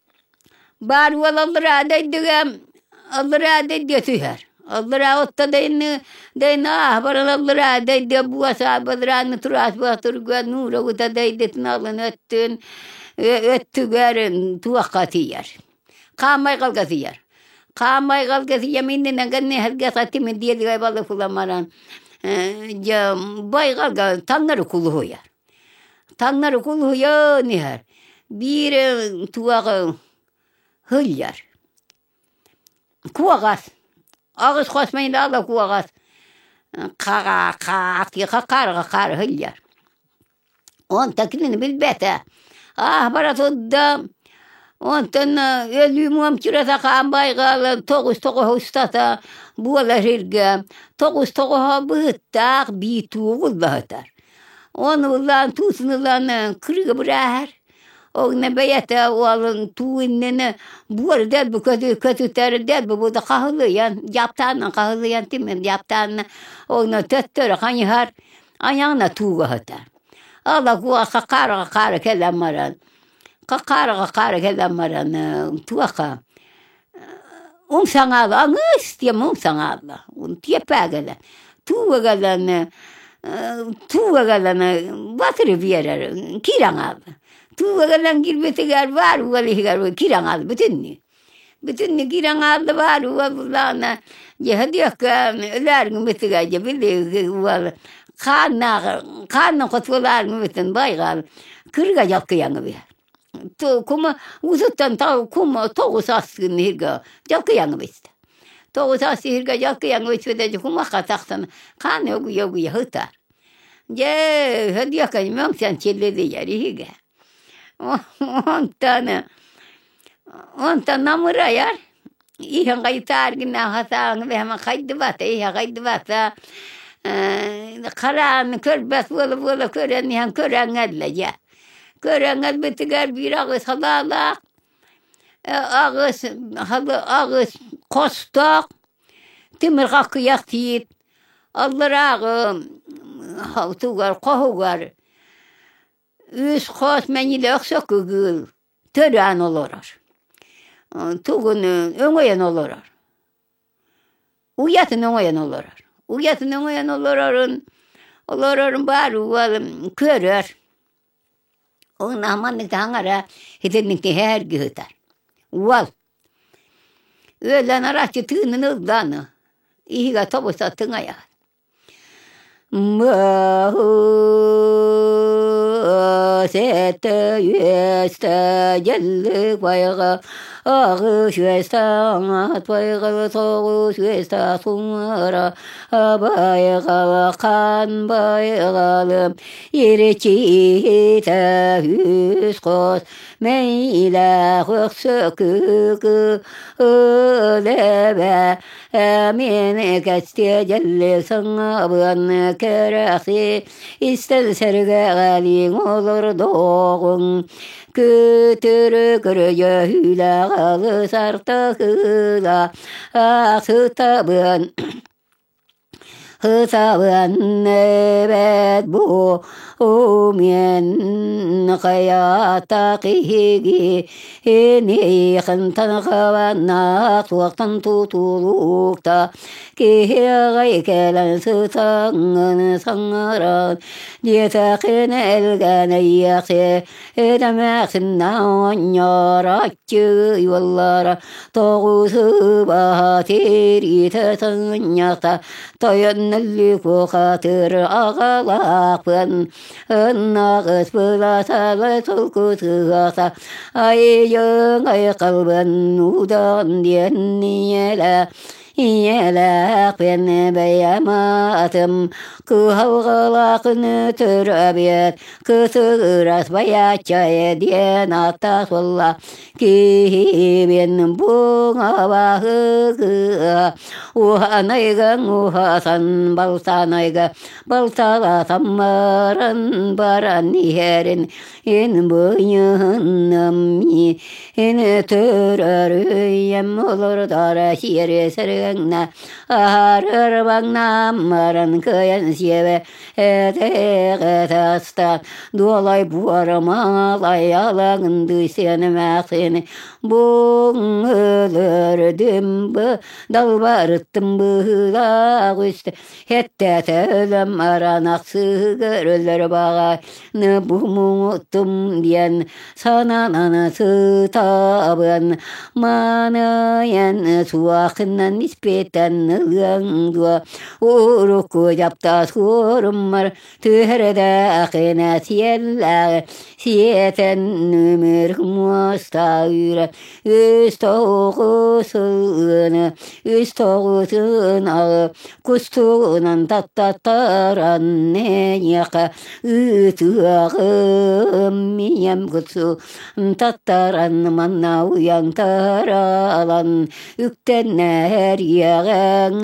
баар уол аллараа дойдуга аллараа дойдуга түһэр. Аллараа отто дайны дайны ааһа баран аллараа дойдуга буоса бадарааны тураас буотурга нуура дайдытын алын өттүн өттүгэр туохха тиийэр. Хаамайгалга тиийэр. Хаамайгалга тиийэм иннинэ гэнниһэргэ тимир диэлигэй балык буламаран дьэ байҕалга таҥнары кулуһуйар. Таҥнары кулуһуйан иһэр. Биир туох сылдьар Куоҕас, аҕыс хос майдаала куоҕас хаара сылдьар. Онтон кинини билбэтэ. Аах бара турда, онтон өлүү муомчурата хаан байҕал тоҕус тоҕуһу устата буола сиргэ тоҕус тоҕуһа быһыттаах биир туу ыллаһытар. Ону ыллаан туутун ылан кырыга бырааһар. Огна бэйэтэ уолун туу иннинэ буор дэлби көтүтэр дэлби буда хаһылыйан дьаптаанан хаһылыйан тимир дьаптаанна огна төттөрү хайыһар айаҕына тууга сытар. Ала куо хахаараҕа хаара кэлэн баран хахаараҕа хаара кэлэн баран туоха умсаҥаала аҥыыс диэн умсаҥаала тиэппээ кэлэн тууга кэлэн тууга кэлэн батыры биэрэр киирэн хаалла тууга кэлэн киирбитигэр баар уол иһигэр киирэн хаалла бүтүннүү бүтүннүү киирэн хаалла баар уол буллаҕына дьэ диэххэ өлөөрүҥмүтүгэр дьэ били уол хааннаах хаанна хотуолаарыҥмытын байҕал кырга дьалкыйаҥы биһэр Кума усуттан кума тоҕус астыын иһиргэ дьалкыйаҥы бистэ. Тоҕус ас иһиргэ дьалкыйаҥы бичпитэ кумахха тахсан хаан өгүйэ-өгүйэ сытар. Дьэ, диэкэн мөҥсөн чиллилийэр иһигэ. Онтон онтон намырайар иһэн хайытаар гына хатааҥ бэһэмэ хайдыбата иһэ хайдыбата харааны көрбөт буола-буола көрөн иһэн көрөҥ эллэ дьэ. Көрөн ылбытыгар биир аҕыс халаалаах, аҕыс аҕыс хостоох тимир хаккыйах тиит алларааҕы тугар хоһугар үс хос мэҥилээх сөкүгүл төрөөн олорор. Тугун өҥөйөн олорор. Уйатын өҥөйөн олорор. Уйатын өҥөйөн олорорун олорорун баар уол көрөр. Уонна маннык таҥара итинник тиһээрги сытар. Уол үөлэн араччы тыынын ыллааны иһигэ тобуса тыҥайар. Сэттэ үөстэ дьэллик байҕа аҕыс үөстэ аҥаат байҕа тоҕус үөстэ суҥара байҕала хаан байҕалым иричиитэ үс хос мэйилээх өксөкү ылэбэ Мин кэстиэ дьэлли саҥабын кэрэхси истэн сэргэҕэлиҥ олордоҕуҥ күтүрү көрөйөһүүлээх алысартахыла ахсытабын Ытабын эбэт бу умиэн хайата киһиги Эниэхинтэн хабаннаах туохтан тутулукта киһи аҕай кэлэн сытаҥҥын саҥаран диэтэххинэ элгэнэйиэхси Этэмээхсиннэ оонньоороччу уоллара тоҕусубаһа тириитэ сынньахта тойон өллүкухатыр аҕалаахпын ыннаҕыс быласалы сулкутугата айыҥ айхалбын удан диэн ийэлэ Ийэлээхпин бэйэм аатым кыһалҕалаахын төрөбүөт кытыгырас байааччай диэн ааттаах буолла киһибин буҥабаһыгыа уһанайган уһасан балтанайга балталатам баран баран иһэрин ин быйыһынным ин төрөрүйэм олордор сиэри сэргэҥнэ аһарыр баҥнааммарын кыайан сиэбэ этээҕэтаста дуолай буорамалай алаҥынды сиэнэмээхсин буҥылырдым далбарыттым быһыылаах үстэ Эттээтэ өлөм аранахсыгар өлөр баҕа бумуҥутум диэн сананан сытабын маныйан суохынан Испиттэн ылыаҥ дуо урукку дьаптас куоруммар түһэрдэххинэ сиэллээҕи сиэтэн нүмүр муоста үүрэ үс тоҕус ылыны үс тоҕусын аҕы кустугунан таттаттаран эйиэхэ ыытыаҕым ийэм кутсу таттаран манна уйан таралан үктэннэриэҕэҥ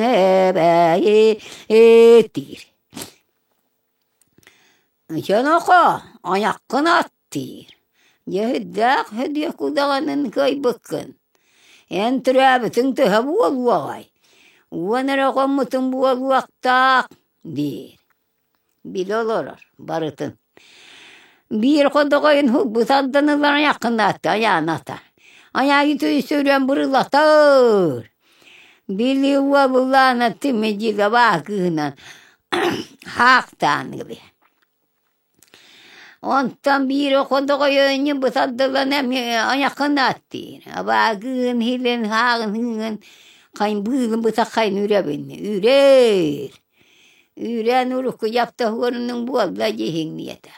эбээйи диир. Дьонохо айаххын аттыыр, дьэһирдээх Һөдүөк удаҕанын кыайбыккын. Эн төрөөбүтүҥ төһө буолуоҕай? Уон эрэ хоммутуҥ буолуохтаах диир. Билэ олорор барытын. Биир ходоҕойун һулбут ардан ылан айаххын аатта айаан ата. Айаайы сөрүөн бырылатар. Били уолулаана тимидьилабаа кыыһынан хаахтаан ылыа. Онтон биир ходоҕойу бытардылан эмиэ айаххын ааттыыр. Абаагыын хилин хааҕын хыыҥын хайын быылын бытаххайын үрэбин үрээр. Үүрээн урукку дьаптаһуорунуҥ буолла дьиһиҥ диэтэ.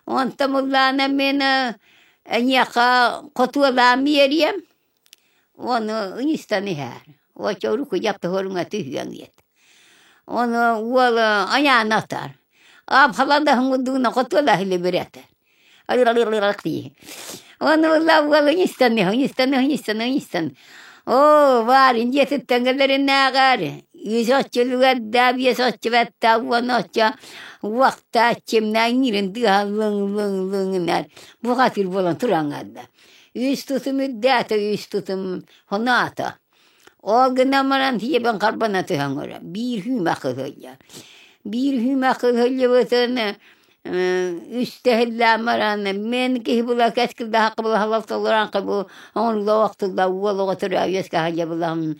Онтон былаана мин эйиэхэ хотуолаан биэриэм, ону ыйыстан иһээр. Оччо урукку дьаптаһуоруҥа түһүөҥ диэтэ. Ону уол айаан атар. Аапхаладаһын курдугуна хотуолаһы илибирэтэр. Ону ылла уол ыйыстан иһэн, ыйыстан ыйыстан ыйыстан оо, баарын дьиэтиттэн кэлэринээҕэр үс оччо үлүгэрдээх, биэс оччо бэттээх, уон оччо уохтаах чимнээх иҥиирин тыаһа лыҥ-лыҥ-лыҥ гынар бухатыыр буолан туран хаалла. Үс тутум үрдээтэ, үс тутум хоноото. Ол гынан баран ийэбин харбана түһэн көрө, биир сүүмэх кыһыйда. Биир сүүмэх кыһыйбытын үстэһиллээн баран мин киһи була кэскилдээх була бу оҥоруулаах уол оҕо төрөө үөскэһэ булаһым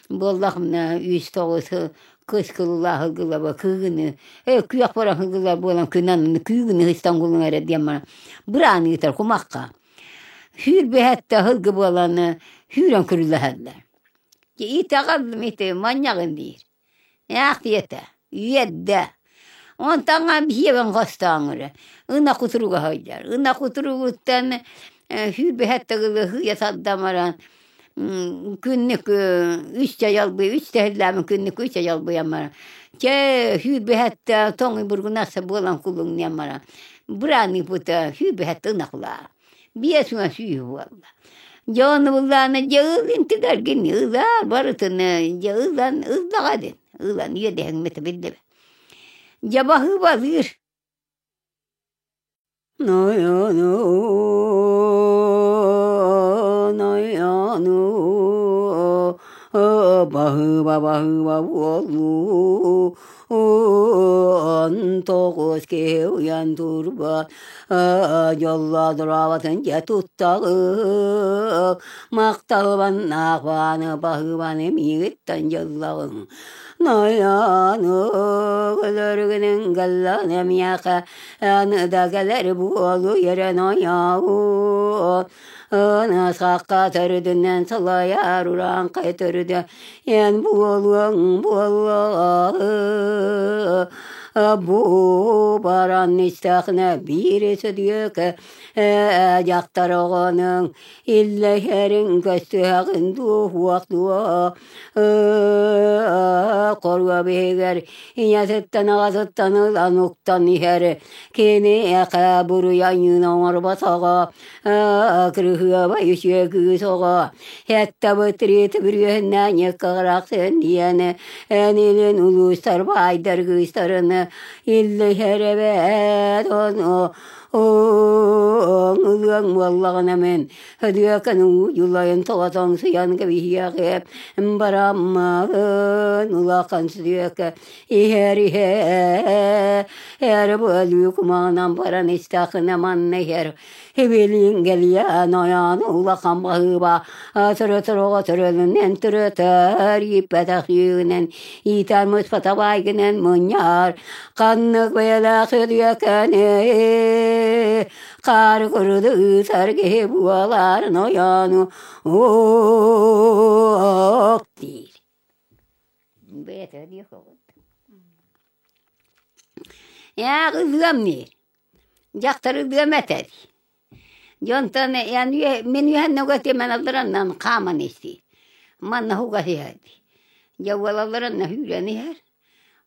буоллахына үс тоҕус кыс кыллааһы гылаба кыыгыны э күөх баран гыла буолан күн анны күүгүнү хыстан гулуҥ эрэ диэн баран быраан ыытар кумахха сүүрбэһэттэ сылгы буолан сүүрэн күрүлэһэллэр итэҕэлим ити манньаҕын диир Ээх диэтэ, үөрдэ. Онтон биһиэбин хостоон ынах кутуруга сылдьар. Ынах кутуругуттан сүүрбэһэттэ гылы сыыйа тардан баран күннүк үстэ дьалбый, үстэ иһиллээмин күннүк үстэ дьалбыйан баран чэ сүүрбэһэттэ тоҥуй бургунасса буолан кулуҥнуйан баран бырааныыппыта сүүрбэһэттэ ынах улаара. 50 сүүс буолла. Дьон ыллаана дьэ ыл интигэргин ылаа барытын дьэ ылан ыллаҕа дин ылан үөдэһиҥмит биллибэт. Дьэ баһыыбалыыр. Баһыыба баһыыба буолуу тоҕус киһи уйан турбат дьоллоодураабатын дьэ тутталык махталбаннаах бааны баһыыбаны миигиттэн дьыллаҕыҥ нойону өлөргүнүн галланы миэхэ аны да кэлэр буолу ерэ нойоу Ынасхакка төрүтүнэн салайар урааҥхай төрүтэ эн буолуоҥ буоллаҕа бу баран истэхинэ биир сөдүөкэ дьахтар оҕонуҥ иллэһэриҥ көстүһэҕин дуо уох дуо Хоруо биһигэр ийэтиттэн аҕатыттан ылан уктан иһэр киниэхэ буруй аньыыны оҥорботоҕо кырыһыаба үчүө кыыс оҕо эттабыт бүрүөһүннээн ньыккаҕырахсын диэн эн илин улуустар баайдар кыыстарын иллэһэр эбээт ону ылыаҥ буоллаҕына мин Өдүөкэн уу-дьулайын тоҕо тоҥсуйан кэбиһиэҕи бараммын улахан сүөкэ иһэр иһэ эр бөлүү кумаҕынан баран истэххинэ манна иһэр Ибилиин гэлиэн ойоон улахан баһыыба төрөтөр оҕо төрөлүнэн төрөтөр ииппэтэх үүнэн иитэр мыспата баайгынан мунньар ханнык бэйэлээх өдүөкэни Хаары курду ыытар киһи буоларын ойоону ок диир. бэйэтэ диэх оҕут. Ээ ылыам диир. Дьахтар ылыам этэр. Дьонтон эн мин үһэннэ угатыаман аллараннан хааман истий. Манна угас иһэр дии. Дьэ уол алларанна сүүрэн иһэр.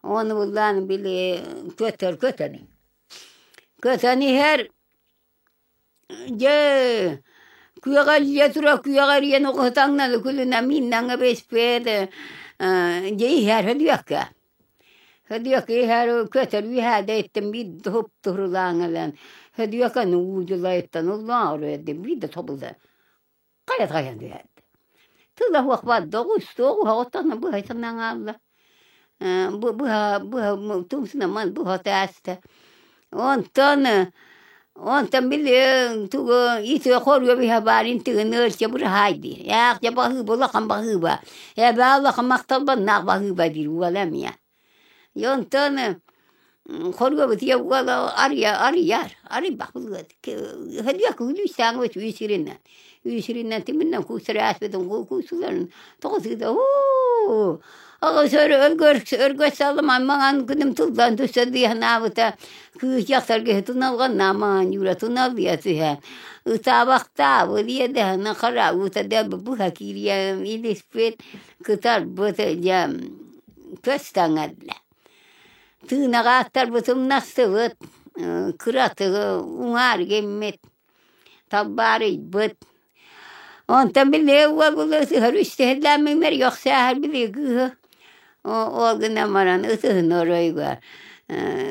Ону буллаан били көтөр көтөн. Көтөн иһэр дьэ күөҕэ илийэ тура күөҕэ эрийэн оҕуһутаҥнан күлүнэ мииннаҥҥа биэспиэт дьэ иһэр һөдүөккэ Һөдүөккэ иһэр көтөр үөһээ дэйиттэн биирдэ уһуптуһурулаан ылан Һөдүөккэни уудьулайыттан уллаан эрдэ биирдэ тобулла хайа хайан түһэрдэ. Тыла суох барда оҕус оҕуһа оттонно быһа санаан хаалла. Быһа быһа тумсунан быһа тааста. Онтон онтон били тугу ити хоруо биһа баар интигин ыалдьа быраһаай диир. Ээх дьэ баһыыба улахан баһыыба. Эбээ улахан махталбаннаах баһыыба диир уола эмиэ. Онтон хоруобут ийэ уола арыйа арыйар арыйбах булуот һэлиэ күлүүстээн үсүрүнэн үсүрүнэн тимиринэн куустары ааспытын куустуларын тоҕо сыыта уу аҕыс өлгөр өргөс салыман маҥан күнүм тыллан түстэ дии санаабыта кыыс дьахтар киһи туналҕаннаа маҥан юра туналыйа түһэ ытаабахтаабыт иэдэһинэ хараабыта да быһа киириэн илиспит кытарбыт дьэ көс таҥарда тыынаҕа аттарбытым настыбыт кыратыгы уҥаар гиммит талбаарыйбыт онтон били уол ытыһар үстэһиллээммиҥнэр йохсааһар били кыыһы ол гынан баран ытыһын оройугар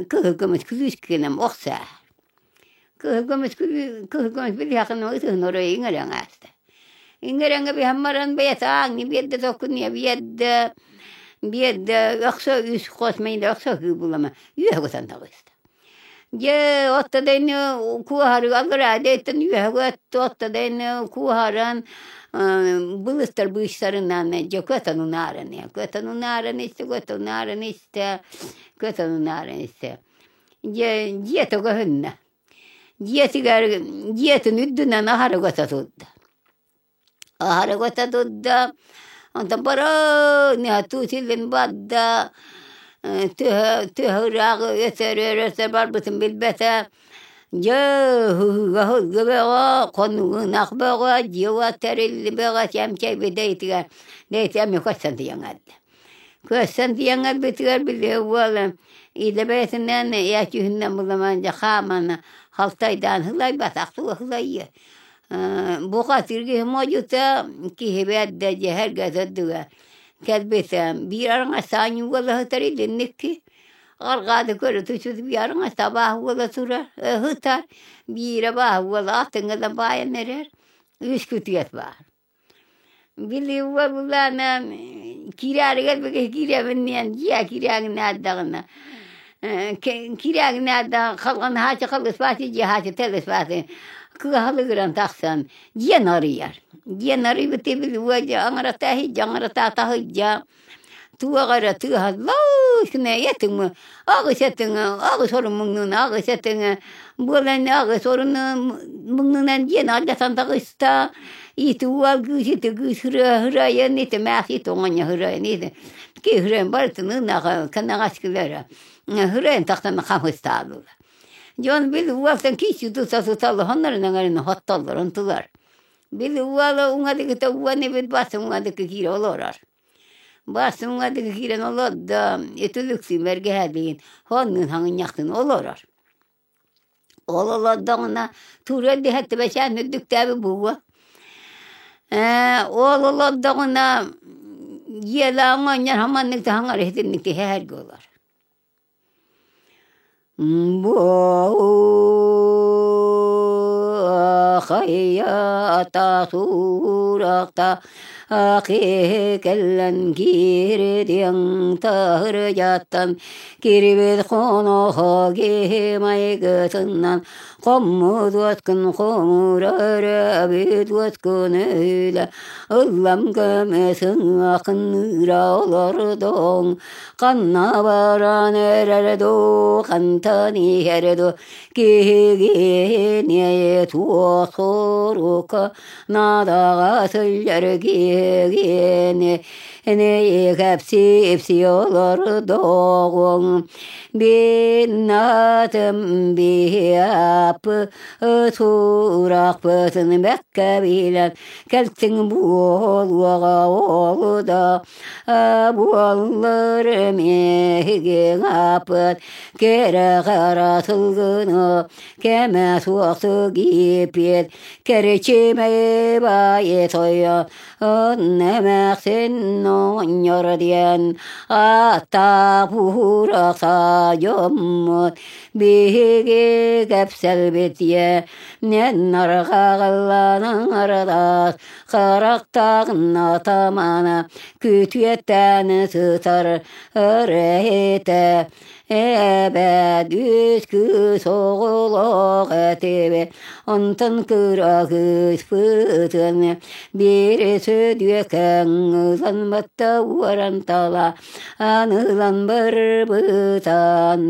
кыһыл көмүс күлүүс гынан охсааһар кыһыл көмүс кыһыл көмүс билиэхин ытыһын оройу иҥэрэн ааста иҥэрэҥҥэ биһэн баран бэйэтэ ааҥны биэрдэ токкунуйа биэрдэ биэрдэ өхсө үс хос мэйдэ өхсө һыы булама үөһэ кутан таҕыста Дьэ, оттон куоһарыгар дэттэн үөһэ оттон куоһаран былыттар быыстарынан дьэ көтөн унааран көтөн унааран истэ көтөн унааран истэ көтөн унааран истэ дьэ дьиэтэ көһүннэ дьиэтигэр дьиэтин үрдүнэн аһары көтө турда Аһара көтө турда, онтон бары туу силлин барда, төһө төһө ыраах өтөр өтөр барбытын билбэтэ. Дьэ ыһыыга сылгы бөҕө, хонууга ынах бөҕө, дьиэ-уот тэрилли бөҕө чэмчэйбит дэйитигэр дэйитигэр эмиэ көстөн тиийэн кэллэ. Көстөн тиийэн кэлбитигэр били уол илэ бэйэтинэн ээчиһинэн буламан дьэ хааман халтайдаан сылайбатах туга сылайыа Бухатыыр киһи модьута киһи бэрдэ дьэһэргэ сырдыга кэлбитэ биир араҥастаах ньугалаһытар илинникки арҕаады көрө түспүт биир араҥастаах бааһы уола турар ыһытар биирэ бааһы уола атыҥҥа да баайан эрэр үс күтүөт баар били уоллаана киирээригэр били киирэбин диэн дьиэ киирээҥинэ киирээҥинэ халҕан хаачы халыспааты дьиэ хаачы тэлыспааты кыаһалыгыран тахсан дьиэн арыйар дьиэн арыйбыт били аҥарата иһийдэ аҥарата таһыйдьа туох эрэ тыаһа лоос этиҥ аҕыс этиҥ аҕыс орун муҥнун аҕыс этиҥ буолан аҕыс орун муҥнунан диэн алдьатан таҕыста ити уол кыыс ити кыыс ырыа ити мээх ити оҕонньор ырыайан ити киһи ырыайан барытын ынаҕа кэнэҕэскилэрэ ырыайан тахсан хамыстааллар дьон били уолтан киisi тута туталлар эҥэрин хоттоллор онтулар били уола уҥадыгыта уон эбит бас уҥадыкы киирэ олорор Бас уҥадыгы киирэн олордо, үтүлүктүү бэргэһэлиин, оннун хаҥынньахтын олорор. Ол олордоҕуна туруор диһэтти бэчээн үрдүктээби бугуо. Ээ, ол олордоҕуна дьиэлээх оҕонньор хаманнык таһаҥар иһитинник тиһээргэ олор. Хайата суурахта кэллэн киирдиэҥ таһырдьаттан кирбит хоноһо киһи майгытынан хоммут уоскун хомурар эбит уоскун өһүлэ ыллам көмө сыҥаахыныыра олордоҥ Ханна баран эрэр дуу, хантан иһэр дуу, киһигиниэ туох сорука наадаҕа сылдьар киһи биһигини кэпсии олордоҕуҥ Биннатым биһиаппы сурахпытын бэккэ билэн кэлтиҥ буолуоҕа ол да буоллар миһигин ааппыт кэрэ хара сылгыны кэмэ суохтук ииппит кэрчимэй баайы тойон эмээхсин оҕонньор диэн ааттаах буурахса дьоммут биһиги кэпсэлбит ийэ арҕаҕалланан харахтаах тамана күтүөттээн сытар эрэһитэ Эбээ үс кыыс оҕолоох этибит, онтон кыра кыыспытын биир сөдүөкэҥ ылан батта уоран тала анылан барбытан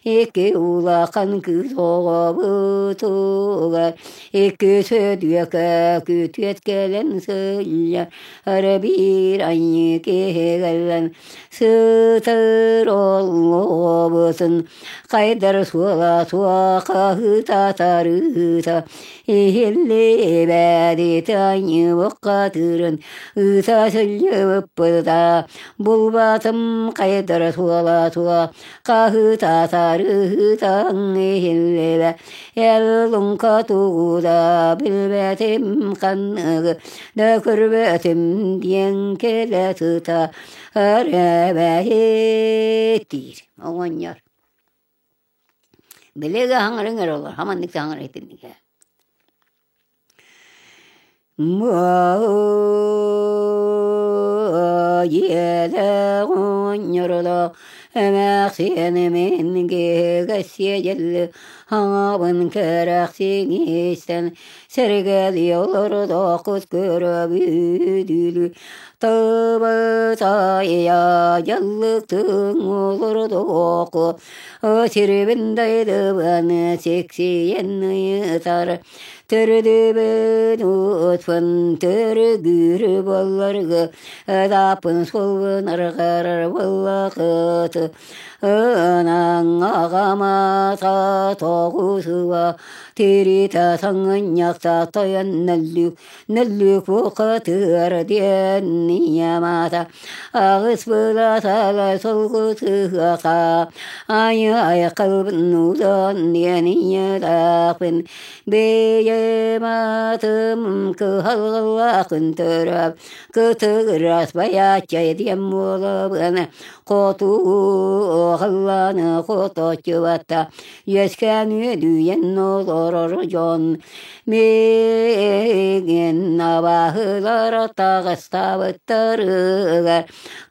икки улахан кыыс оҕобутугар икки сөдүөкэ күтүөт кэлэн сылдьар эрэ биир анньыы киһи кэлэн Сытар оллообутун хайдар суола суох хаһыытатарыыта иһиллибэдит аньыбыккатырын ыыта сылдьыбыппыта булбатым хайдар суола суох хаһыытатарыытаҥ иһиллибэ эл луҥха тугу да билбэтим ханныгы да көрбөтүм диэн кэлэ сыта Эрэбэһиттиир оҕонньор. Билиги хаҥырыҥ эрэ олор, хаманнык хаҥыра итиннигэ. Дьиэлээх оҕонньоролоох эмээхсиэн мин киһигэ сиэдьэлли хаҥабын кэрэхсиҥистэн сэргэлии олордооххут көрөбүдүлү Тыбытайа дьаллыктыҥ олордоохху сирбин дайдыбын сиксийэн ыйытар төрдүбүн уутпун төргүүр буолларгы дааппын суолбун арҕарар буоллахыт Ынаҥ аҕамата тоҕусуга тиритэ саҥынньахта тойон нөллүк нөллүк бухатыыр диэн ийэмата аҕыс былатала солгутуһуоха айы айхалбын удан диэн ийэлээхпин бэйэм атым кыһалҕалаахын төрөп кытыгырас байааччай диэн буолабын Хоту халлааны хоточчубатта үөскээн үөдүйэн олорор дьон миигин абааһылар таҕыстаабыттарыгар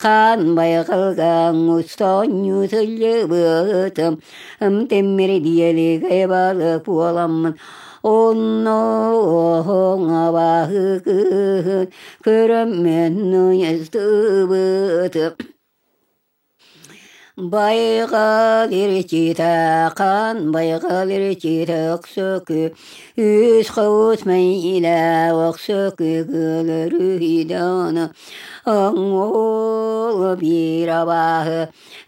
хаан байҕалгаҥ устонньуу сылдьыбытым тимир диэлигэй балык буоламмын онно абааһы кыыһын көрөммүн ыйыстыбытым Байҕал иччитэ хаан байҕал иччитэ өксөкү үс хос мэйилээх өксөкү көлөрүһүйдэҕинэ оҥол биир абааһы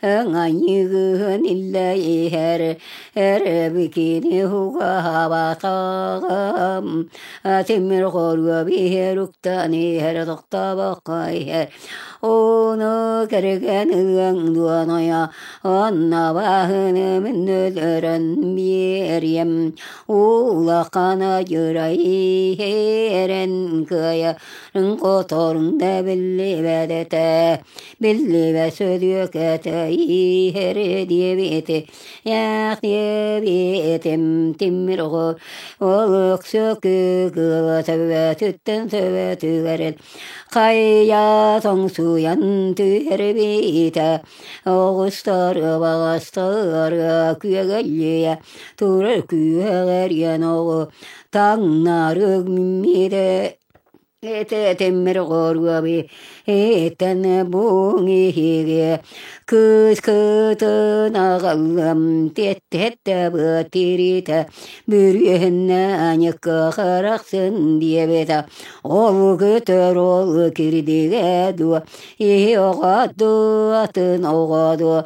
Ыҥанньыгын иллэ иһэр эрэ бикини угаһабатаҕым тимир хоруо биһэр уктан иһэр тохтобокко иһэр ону кэргэн ыаҥ дуонайа онно баһыны мин өлөрөн биэриэм улахана дьурай иһэрэн кыайа хоторуҥ да биллибэт этэ биллибэт сөдүөкэтэ иһэр диэбити ээх диэбитим тимир оҕо ол өксөкү кыыла төбөтүттэн төбөтүгэр хайа тоҥсуйан түһэрбитэ оҕустар баҕастар күөгэллиэ турар күөҕэриэн оҕу таҥнары миирэ Этэ тимир хоруоби этэн буҥ иһиги Кыыс кытын аҕаллым тиэттэ быатиритэ бүрүөһүннэ аньыкка харахсын диэбитэ ол көтөр ол кирдигэ дуо иһи оҕо дуо атын оҕо дуо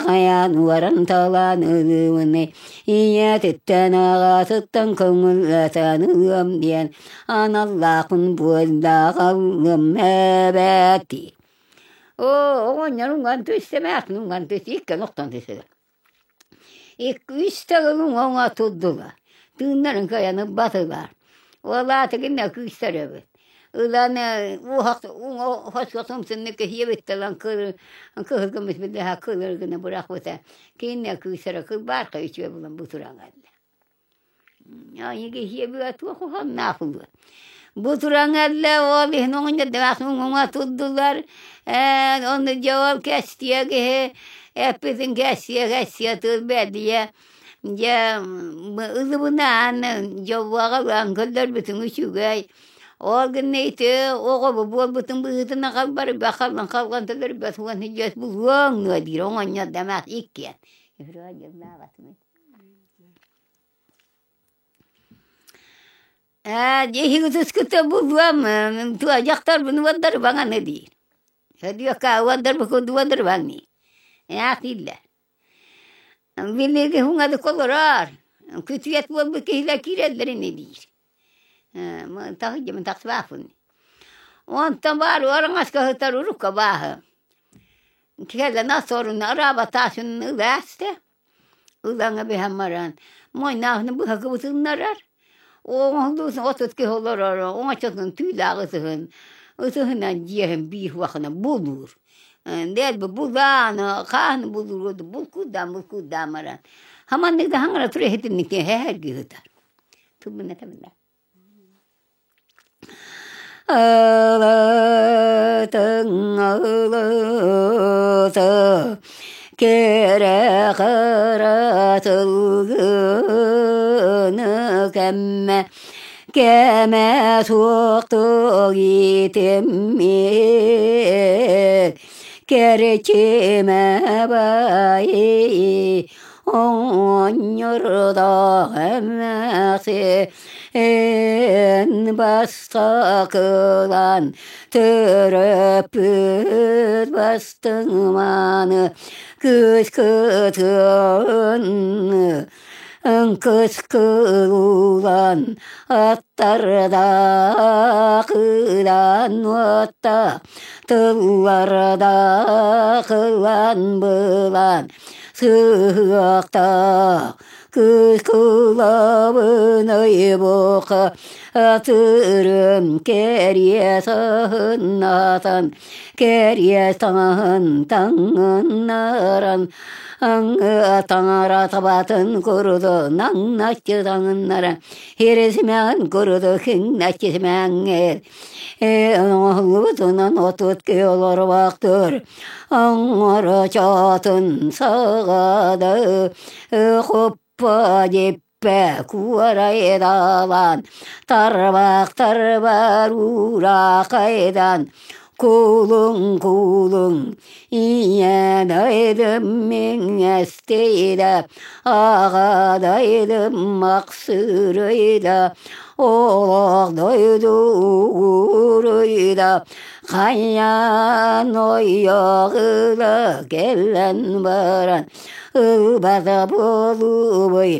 хайаан уоран талаан ылыымыный ийэтиттэн аҕатыттан көҥүллэтэн ылыам диэн аналлаахпын буоллаҕаллым эбээт Оо, оҕонньор уҥан түстэ, эмээхсин уҥан түстэ, иккиэн охтон түстүлэр. Икки үс төгүл уҥа-уҥа турдулар, тыыннарын кыайан ылбатылар. Ол аата кинилэр кыыстар эбит. Ылан уоһах уҥа хоско сымсыннык киһиэбит ылан кыһыл көмүс биллэһэ кылыр гына бырахпыта. Кинилэр кыыстара кылбаархай үчүгэй булан бу туран кэллэ. Туох уһаннаах Бу туран кэллэ ол иһин оҕонньордоох уҥа турдулар ээ ону дьэ ол кэстиэ киһи эппитин кэстиэ кэстиэ тыл бэрдийэ дьэ ылыбынаан дьоллооҕо ылан көрдөрбүтүҥ үчүгэй ол гынна ити оҕобу буолбутун быһыытынан халбарыйбат халлан халлан төлөрбөт уонна дьэ булуоҥ дуо диир оҕонньордоох иккиэн Ээ, дьиһи ытыскыта булуом, туа дьахтарбын уондарбаҥаны диир. Сөдүөккэ уондарбыкын уондарбаҥ дии. Ээх дииллэр. Билиги хуҥадык олорор, күтүөт буолбут киһилэр киирэллэр ини диир. Таһырдьа тахсыбааппын. Онтон баар араҥаска сытар урукка бааһы. Кэлэн ас оруна араба таасын ылаастэ. Ылаҥа биһэн баран, муойнаахны быһа кыбытыннарар. Оҥоһуллубутун 30 киһи олорор, оҥочотун түүлээх ытыһын, ытыһынан дьиэһин биир уохана булуур. Дэлби булаан, хааны булуур, булкуйдаан булкуйдаан баран, хаманнык да хаҥара тура иһитинник эһэрги ыытар. Тылбын этэминэ. Ылытыҥ ылыта кэрэ хара сылгыны кэммэ кэмэ суохтук иитиммит кэрчимэ баай оҕонньордоох эмээхсин бастакылаан төрөппүт бастыҥманы кыыс кытын кыс кылулан аттарда кыдан уотта тылларда кылан былан Сыһыахтаах кыыс кылабын ыйбыка атырым кэриэ саһыннатан кэриэ таҥаһын таҥыннаран таҥара табатын курду наҥначчы таҥыннаран хирисимэҕин курду хиҥнэччи симээҥҥэр Оҥоһуллубутунан 30 киһи олорбохтор оҥорочоотун саҕада хоппо диппэ куорайдаалаан тарбах тарбар уураахайдан кулуҥ кулуҥ ийэ дайдым миҥэстейдэ аҕа дайдым махсырыйда олох дойду угуруйда хайаан ойоҕула кэлэн баран ылбата буолубуй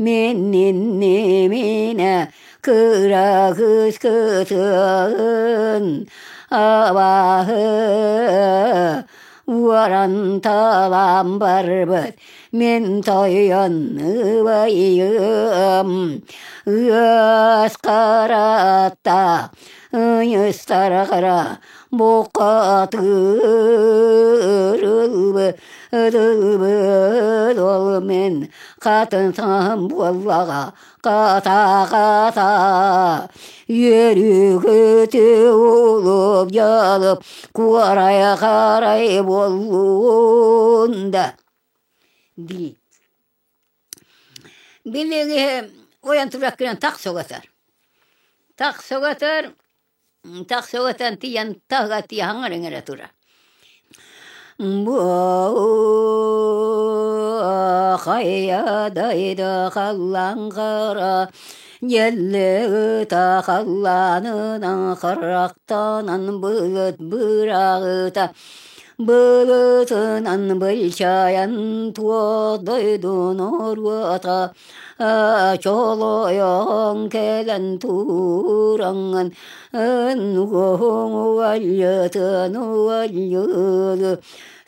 мин инниминэ кыра кыыс кытыан абааһы уоран талаан барбыт мин тойон ыбайым ыас харатта ыйыстаргара букатыырылбы ытылбыт ол мин хатын саҥаһым буоллаҕа Хата-хата үөрүү-көтүү улуп-дьалып куорай-харай буоллун да дии. Билиги ойон турар тахсыгатар. Тахсыгатар, тахсыгатан тиийэн таһыга тиийэ хаҥар эҥэрэ турар. Хайа дайда халлаҥхара Дьэллэҕыта халлаанынан харахтанан былыт быраҕыта былытынан былчайан туох дойду норуота чолойон кэлэн тураҥҥын уолльытын уолльылы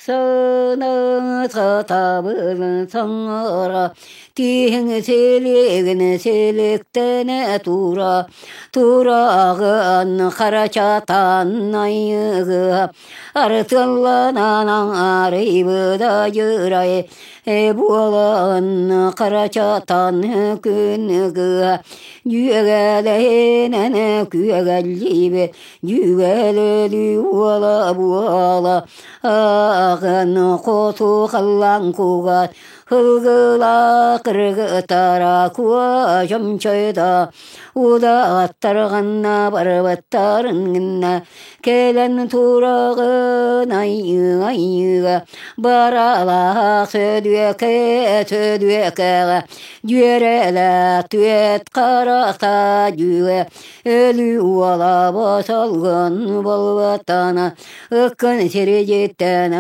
Саҥа саҥара тииһиҥ силигин силиктэнэ тура тураҕын харачатан айыгыа арытылланан арыйбыта дьырай буолан харачатан күнгыа дьүөгэлэһинэн күөгэллиибит дьүөгэлэлии уола буола Ааҕан хоту халлаан кугас Ылгылаах кыргыттара куо чомчойдо Удааттарҕанна барыбыттарын гынна Кэлэн тураҕын айыы-айыыга Баралаах сөдүөкэ сөдүөкэҕэ Дьүөрэлээх түөт харахта дьүө Өлүү уола босолгун болбаттана Ыккын сирдьиттэн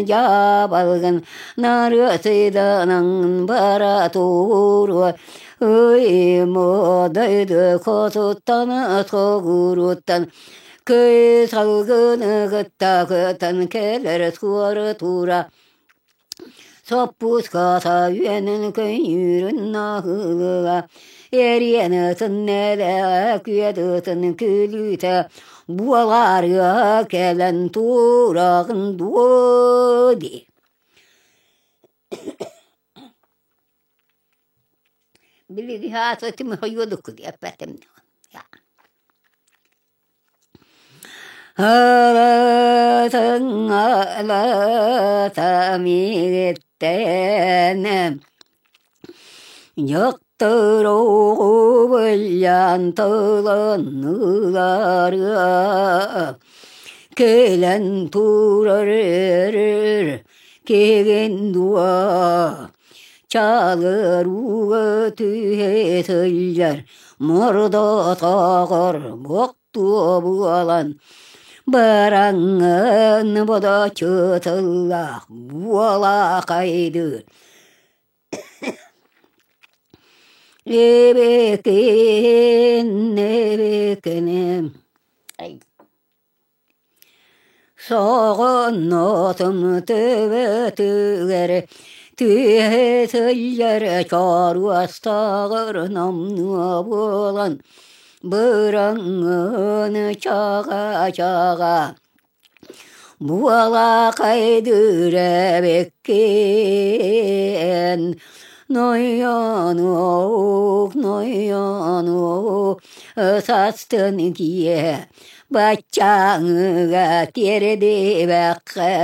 дьаабалгын нарыасыйданан бара туруо ый модойду хотуттан соҕурууттан кый салгыны кытта кытан кэлэр суору тура Соппууската үөнүн көйүүрүн наһыылыга, эриэн ытын нэлээ күөт ытын күлүүтэ буолаарыа кэлэн тураҕын дуо дии. Билиги хаасытым хойуодукку диэппэтим. Ылытыҥалата мииттэн Дьахтар оҕубуллан тыланныларга Кэлэн турар киһигин дуо Чалырууга түһэ сылдьар мордотоҕор буохтуо буолан бараҥҥын бодоччу тыллаах буолаахайдыы Эбэкин, эбэкиним Соҕоннотум төбөтүгэр түһэ сылдьар чоруостааҕар номнуо буолан быраҥҥын чаҕа-чаҕа буолаахайдыыр эбиккин Нойонуох, нойонуох, састын киэһэ Баччааҥыга тиэрдибэххэ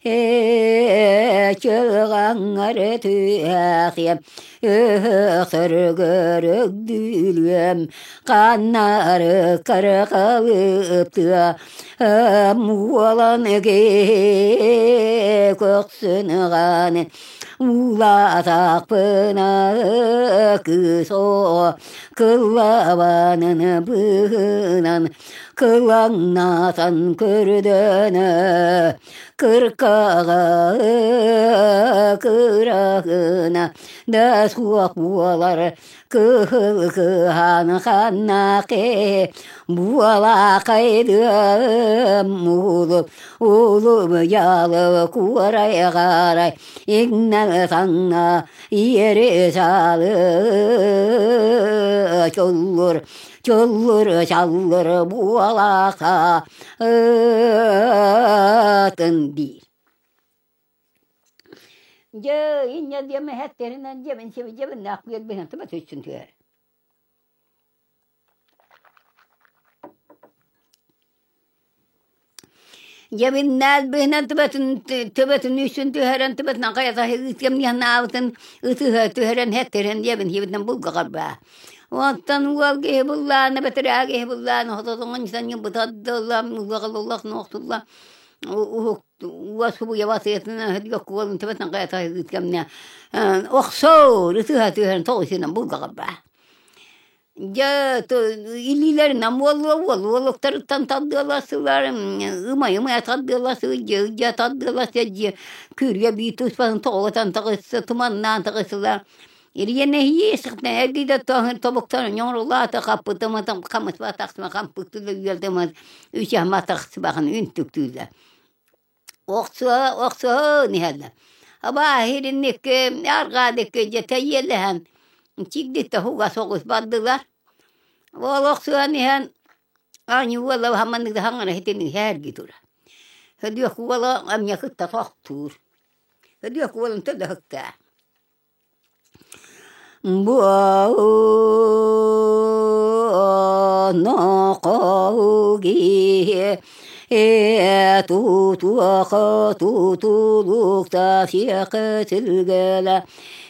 ээ чылҕаҥҥар түһээхиэм өһөхтөргөр өгдүүлүөм ханнары кырхалыптыа уолан көхсүн хааны уулаатахпына кыыс оҕо кыллабанын быһынан кылаҥнатан көрдөнө кыркаҕа кыраһына да суох буолар кыһыл кыһан ханнаахы буолаахайдыам уулуп уулум ялы куорайҕарай иҥнэл таҥна иэри саалы чуллур чуллур чаллыр буолаха атын диир Дьэ, инньэ диэмэ эһэттэринэн дьэбин сибидьэбиннээх биэрбиһин тума түссүн түһэр. Дьэбиннээл быһынан төбөтүн төбөтүн үсүн түһэрэн төбөтүнэн хайата ыытыам ытыһа түһэрэн хэттэрэн диэбин хибитинэн булгаҕар баа. Оттон уол киһи буллаана бэтэрээ киһи буллаана хототоҥон бытаддыллам улаҕалылах нуохтулла. Уһук уос убуйабатыйатынан өһүргөккү төбөтүн хайата кэмнэ охсоор ытыһа түһэн тоҕусунан булгаҕырбаа. Дьэ илиилэринэн буолуо уол уолуктарыттан тардыаластылар ымай-ымай тардыаластылар дьэ тардыаластылар дьиэ күрүө биир туспатын тоҕутан таҕыста туманнаан таҕыстылар Ириэнэһии эргийдэ тобуктарын ньоҥорулаата хаппытымытым хамыспатахсыма хампыктыла үөлтымыт үчэхматахсыбахан үнтүктүүлэ охсуо охсуо иһэллэ абааһиринникки арҕаадыкки дьэ тэйиэлэһэн чигдиттэ хуга соҕус бардылар ол охсуһан иһэн аанньу уола хаманнык да хаҥара хитин иһээрги тура Һөдүөх уола эмиэ кытта тохтуур Һөдүөх уолун төлөһүктээ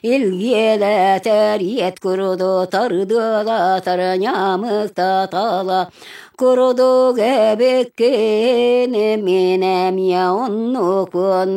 Илгиэлэтэр курду тардыалатар ньамыктатала курдук эбиккин мин эмиэ оннукпун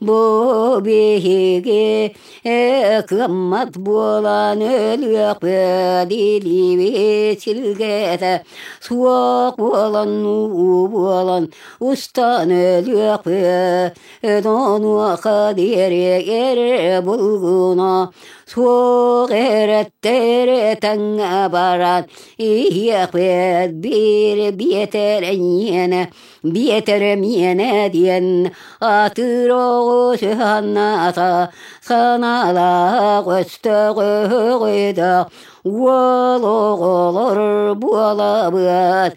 бу биһиги Кыаммат буолан өлүөхпүт илиибит силгэтэ суох буолан уу буолан устан өлүөхпүт онуоха диэри эрэ булгуна суох эрэттэр тэҥҥэ баран иһиэхпит биир биэтэр эйиэнэ Биэтэрэ миэнэ диэн атыыр оҕус ыһанната санаалаах өстөөх өһөҕүйдэх уол оҕолор буолабыт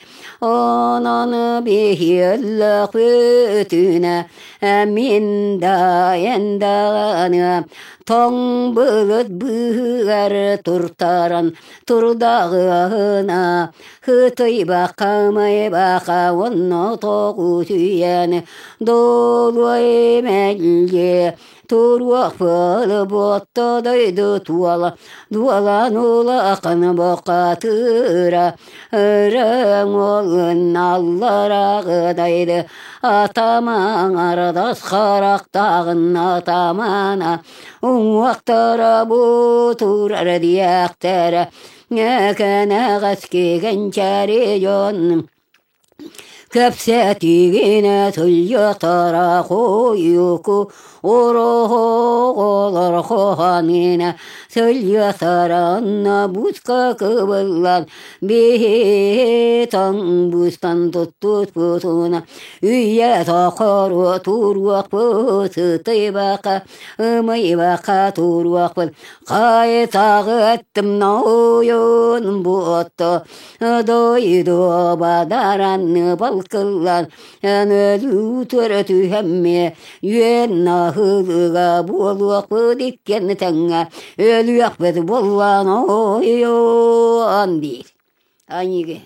онон биһиэллэхпитинэ мин да эн даҕаны тоҥ былыт быыһыгар туртаран турдаҕына Хытыйбахха-майбаха уонна тоҕус үйэни долуой мэлдьи туруохпут буотта дойду туола дуолан улахан бухатыыра ырыҥ уолун алларааҕыдайды атамаҥардас харахтааҕын атамана уҥуохтара бутурар диэхтэрэ Кэнэҕэс кэнчээри дьон кэпсэтиигинэ сылдьыахтара хойуку ороһоҕолор хоһоонина сылдьыахтаранна буска кыбыллан биһи тоҥ бустан туттуспутуна үйэ тохоруо туруохпут сытыйбакка ымыйбакка туруохпут Хайтаҕыттым ноойун буотто дойду бадаранны балкыллан өлүү төрөтүһэмме үөн наһылыга буолуохпут иккиэн тэҥҥэ өлүөхпүт буоллан ойуон диир Аниги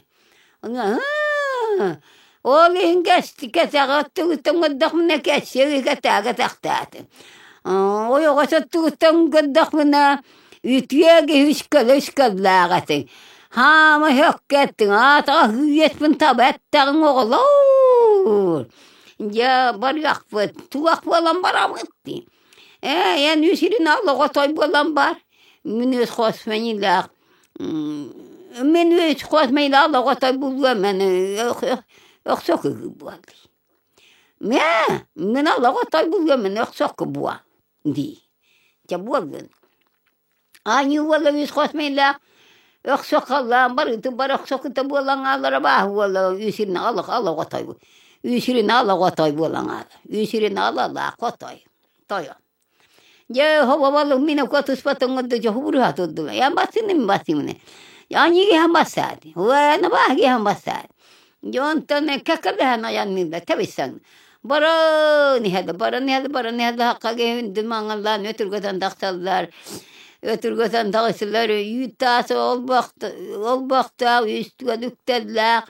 ол иһин кэтэҕэттигиттэн көрдөхпүнэ кэссиэги кэтээгэ тэхтээтим ойоҕос өттүгүттэн көрдөхпүнэ үтүө киһи үскэлэ үскэллээх этиҥ хаама һөккө эттиҥ аатаҕа һүүйэспин таба эттэҕиҥ оҕолоор дьэ барыахпыт туох буолан барабыт дии ээ эн үс ирин аллаҕа той буолан бар мин үс хос мэниилээх Мин Мин алаҕа охсокку буа дии. Дьэ буоллун. Аанньыы уола үс хос миилээх өхсө халлаан барыытын бар өхсөкүтэ буолан хаалара бааһы буола үс ирин алаҕа алаҕа үс ирин алаҕа той буолан хаалар. Үс ирин алалаах хотой тойон. Дьэ, хобоболук мин туспатыҥ дьоһууруһа турдулар. Я бассыным бассымны. Аньыгиһан бассаат. Уэна бааһгиһан бассаат. Дьонтон кэккэлэһэн айанныыллар тэбиссэн. Баран иһэллэр, баран иһэллэр, баран иһэллэр хакка киһи маҥаллаан өтүргэтэн тахсаллар. Өтүргэтэн тахсаллар үүт таас олбохтоох, үстүгэн үктэллээх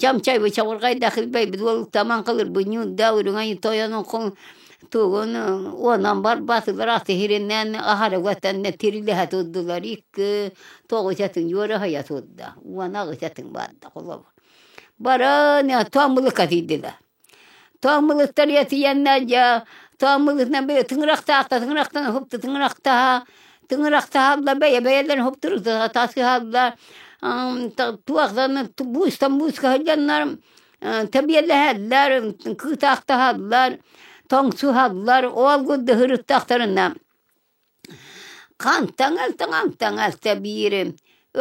чамчайбы чабырҕайдах илбэйбит уолуктаман кылырбы ньуурда үрүҥ тойонун Тугун уонан барбатылар аты иһиринэн аһара уотанна тирилэһэ турдулар икки тоҕус этиҥ үөрэ турда уон аҕыс этиҥ барда холобур баран туоммулукка тиийдилэр. Тоҥмылыттар этийэннэр дьэ тоҥмылытынан бэйэ тыҥырахтаахта тыҥырахтан уһукту тыҥырахтаһа тыҥырахтаһаллар бэйэ бэйэлэрин уһуктурута тасыһаллар туохтан буустан бууска сылдьаннар тэбиэлэһэллэр кыытаахтаһаллар тоҥсуһаллар ол курдук сырыттахтарына Хантан алтаҥ-алтаҥ биирим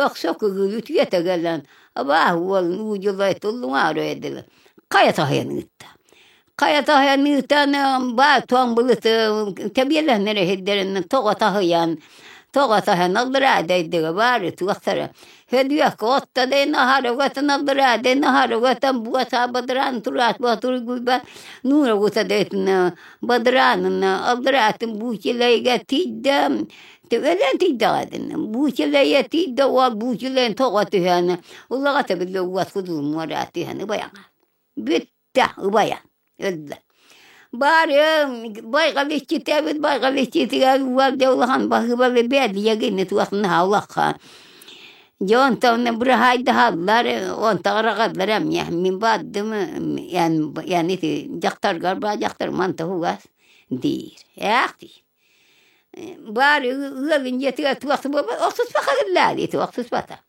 өхсө кыгыы үтүөтэ кэлэн абааһы уолун уу дьулай туллуҥаары өйдүлэр хайа таһыйан ыытта хайа таһыйан ыытан баа туоҥ былыты тэбиэлэһиннэр иһирдэринэн тоҕо таһыйан тоҕо таһыйан аллараа дойдуга баары туохтара Һөдүөккэ отто да наһарыгатын аллараа да наһарыгатын буоса бадараан тураат буотуругуйба нуурагута да бадараанына аллараатын буучилайга тиийдэ өлөн тиийдэҕэ буучилайа тиийдэ уол буучилайын тоҕо түһэн улаҕата биллэ уот кудулумуора түһэн ыбайаҥа бүттэ ыбайа өллө Баарыам байҕал иччитэбит байҕал иччитигэр уол дьэ улахан баһыыбалы бэдийэгини туох наһаа улахан дьэ онтон быраһаайдаһаллар онтон араҕаллар эмиэ мин бардым эн эн ити дьахтаргар баа дьахтар манта угас диир ээх диир баар ыалын дьиэтигэр туох буолбат охсуспаха иллээ дии охсуспата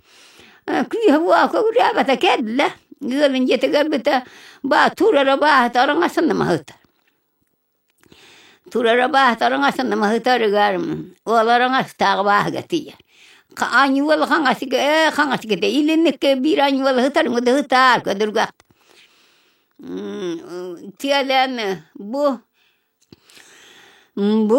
күүһэ буолка үрээбэтэ кэллэ ыалын дьиэтигэр бүтэ баа турара бааһыта араҥасын маһыта турара бааһыта араҥасын маһытарыгар уол араҥастаах бааһыга тиийэр аньуол хаҥасыга ээ хаҥасыга илинникке биир аньуол ыһытарыҥ ыһытаар көдүргэх тиэлэн бу Бу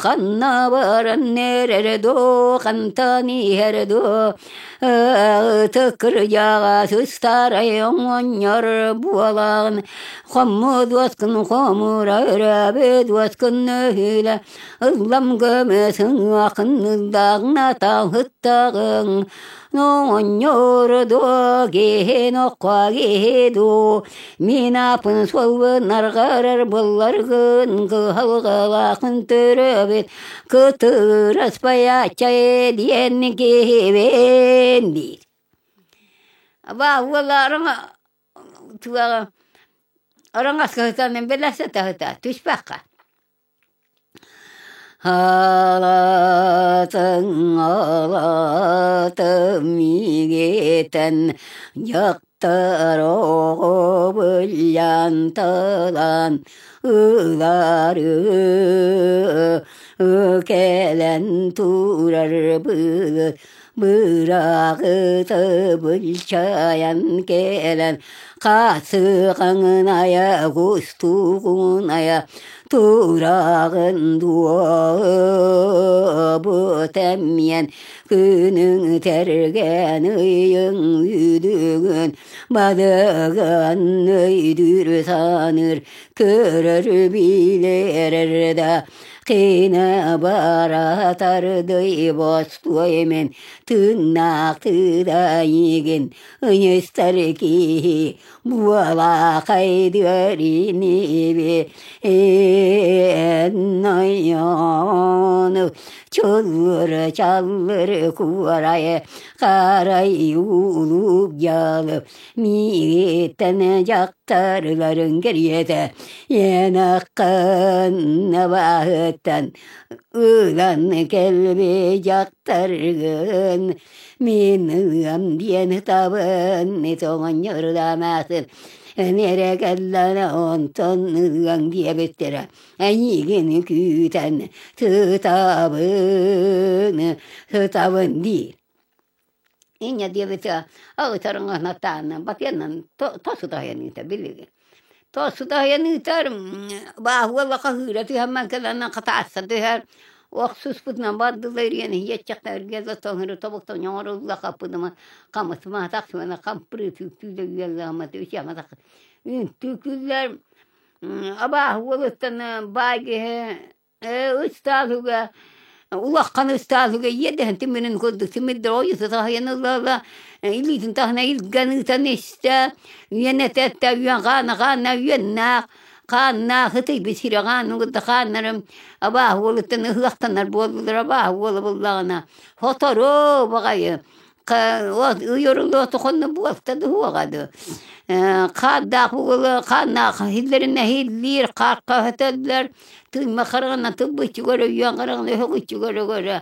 ханна баран эрэр дуу, хантан иһэр дуу, ытык кырдьаҕас ыстаарай оҥонньор буолаҕын, хоммут уоскун хомура өрөөбүт уоскун өһүлэ, ыллам көмө сыҥаахын ыллаҕына таһыттаҕыҥ, Оҕонньор дуо, киһи ноххо киһи дуу, мин ааппын суолбун арҕарар булларгын, кыһалҕалаахын төрөөбүт кытыраспайааччай диэн киһибин диир. Абаа уолларым туоҕа араҥаска сытан бэлэсэ таһыта түспэххэ. Алатын алатым миигитэн дьахтар оҕо быллан талан ылары кэлэн турар былыт быраагыта былчайан кэлэн хаасыгаҥынайа кустугунайа тураҕын дуо бу тэммиэн күнүҥ тэргэн ыйыҥ үдүгүн бадыган өйдүүр саныыр көрөр билэр да Кыына баратардый бостуой мин тыыннаахтыыда эйигин ыйыстар киһи буолаахайдыаринибит эн чыллыр чаллыр куорай карай улук дьалып миигиттэн дьахтарларын кэриэтэ Иэнэххин абааһыттан ылан кэлби дьахтаргын мин ыам диэн ытабын тоҥонньордамаатын эрэ кэллэнэ онтон ыаҥ диэбиттэрэ эйигин күүтэн сытабын сытабын диир Инньэ диэбитэ аҕытарыҥаһынатаана батыаннан тосутаһыйан ыыта билигин. Тосутаһыйан ыытар бааһуола хаһыыра түһэммэн кэлэн хатаасса түһэр охсуспутунан бардылар иэн иһиэччэхтэргэ да тоҥыры тобуктан оҥорулла хаппытыма хамысмаатах суона хампырыы түүктүүлэ үөллээммат үчэматах үнтүкүллэр абааһы уолуттан баай киһи ыстаалыга улахан ыстаалыга иэдэһин тимирин курдук тимирдэр ойута таһыйан ыла-ыла илиитин таһына илгэн ыытан истэ үөн этэ үөн хаана хаана үөннээх хааннаах ытыйбыт сирэ хаанын кытта хааннарым абааһы уолуттан ыһыахтанар буоллулар абааһы уола буллаҕына сотору баҕайы. Уйорулуотухунна буолта дуоҕа ду хаардаах уолу хааннаах иһиллэринэ иһиллиир хаахха өтөллөр тыымма хараҕына тылбыччыгар өйүөн хараҕына өһөгүччүгэр өгөрө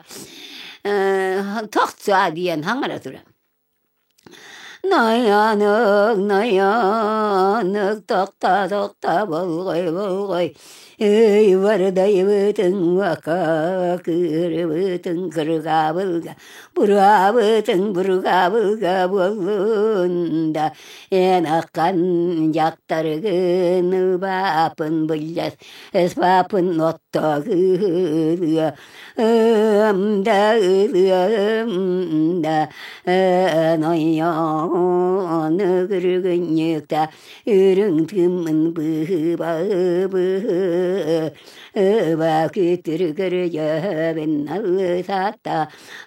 тохтуа диэн хаҥара турар Найанык, найанык, тохта, тохта, болҕой, болҕой, Ый бардайбытыҥ уока, кыырыбытыҥ кыргаабылга, Буруабытыҥ буругаабылга буоллун да, Эн аххан дьахтаргын ылбааппын былдьас, Ыспааппын оттоогыылыа, Ыам да ылыам да нойоон күрүгүнньүктэ үрүҥ тыыммын быыба быыба күтүр көрүдьөбүн аллысаатта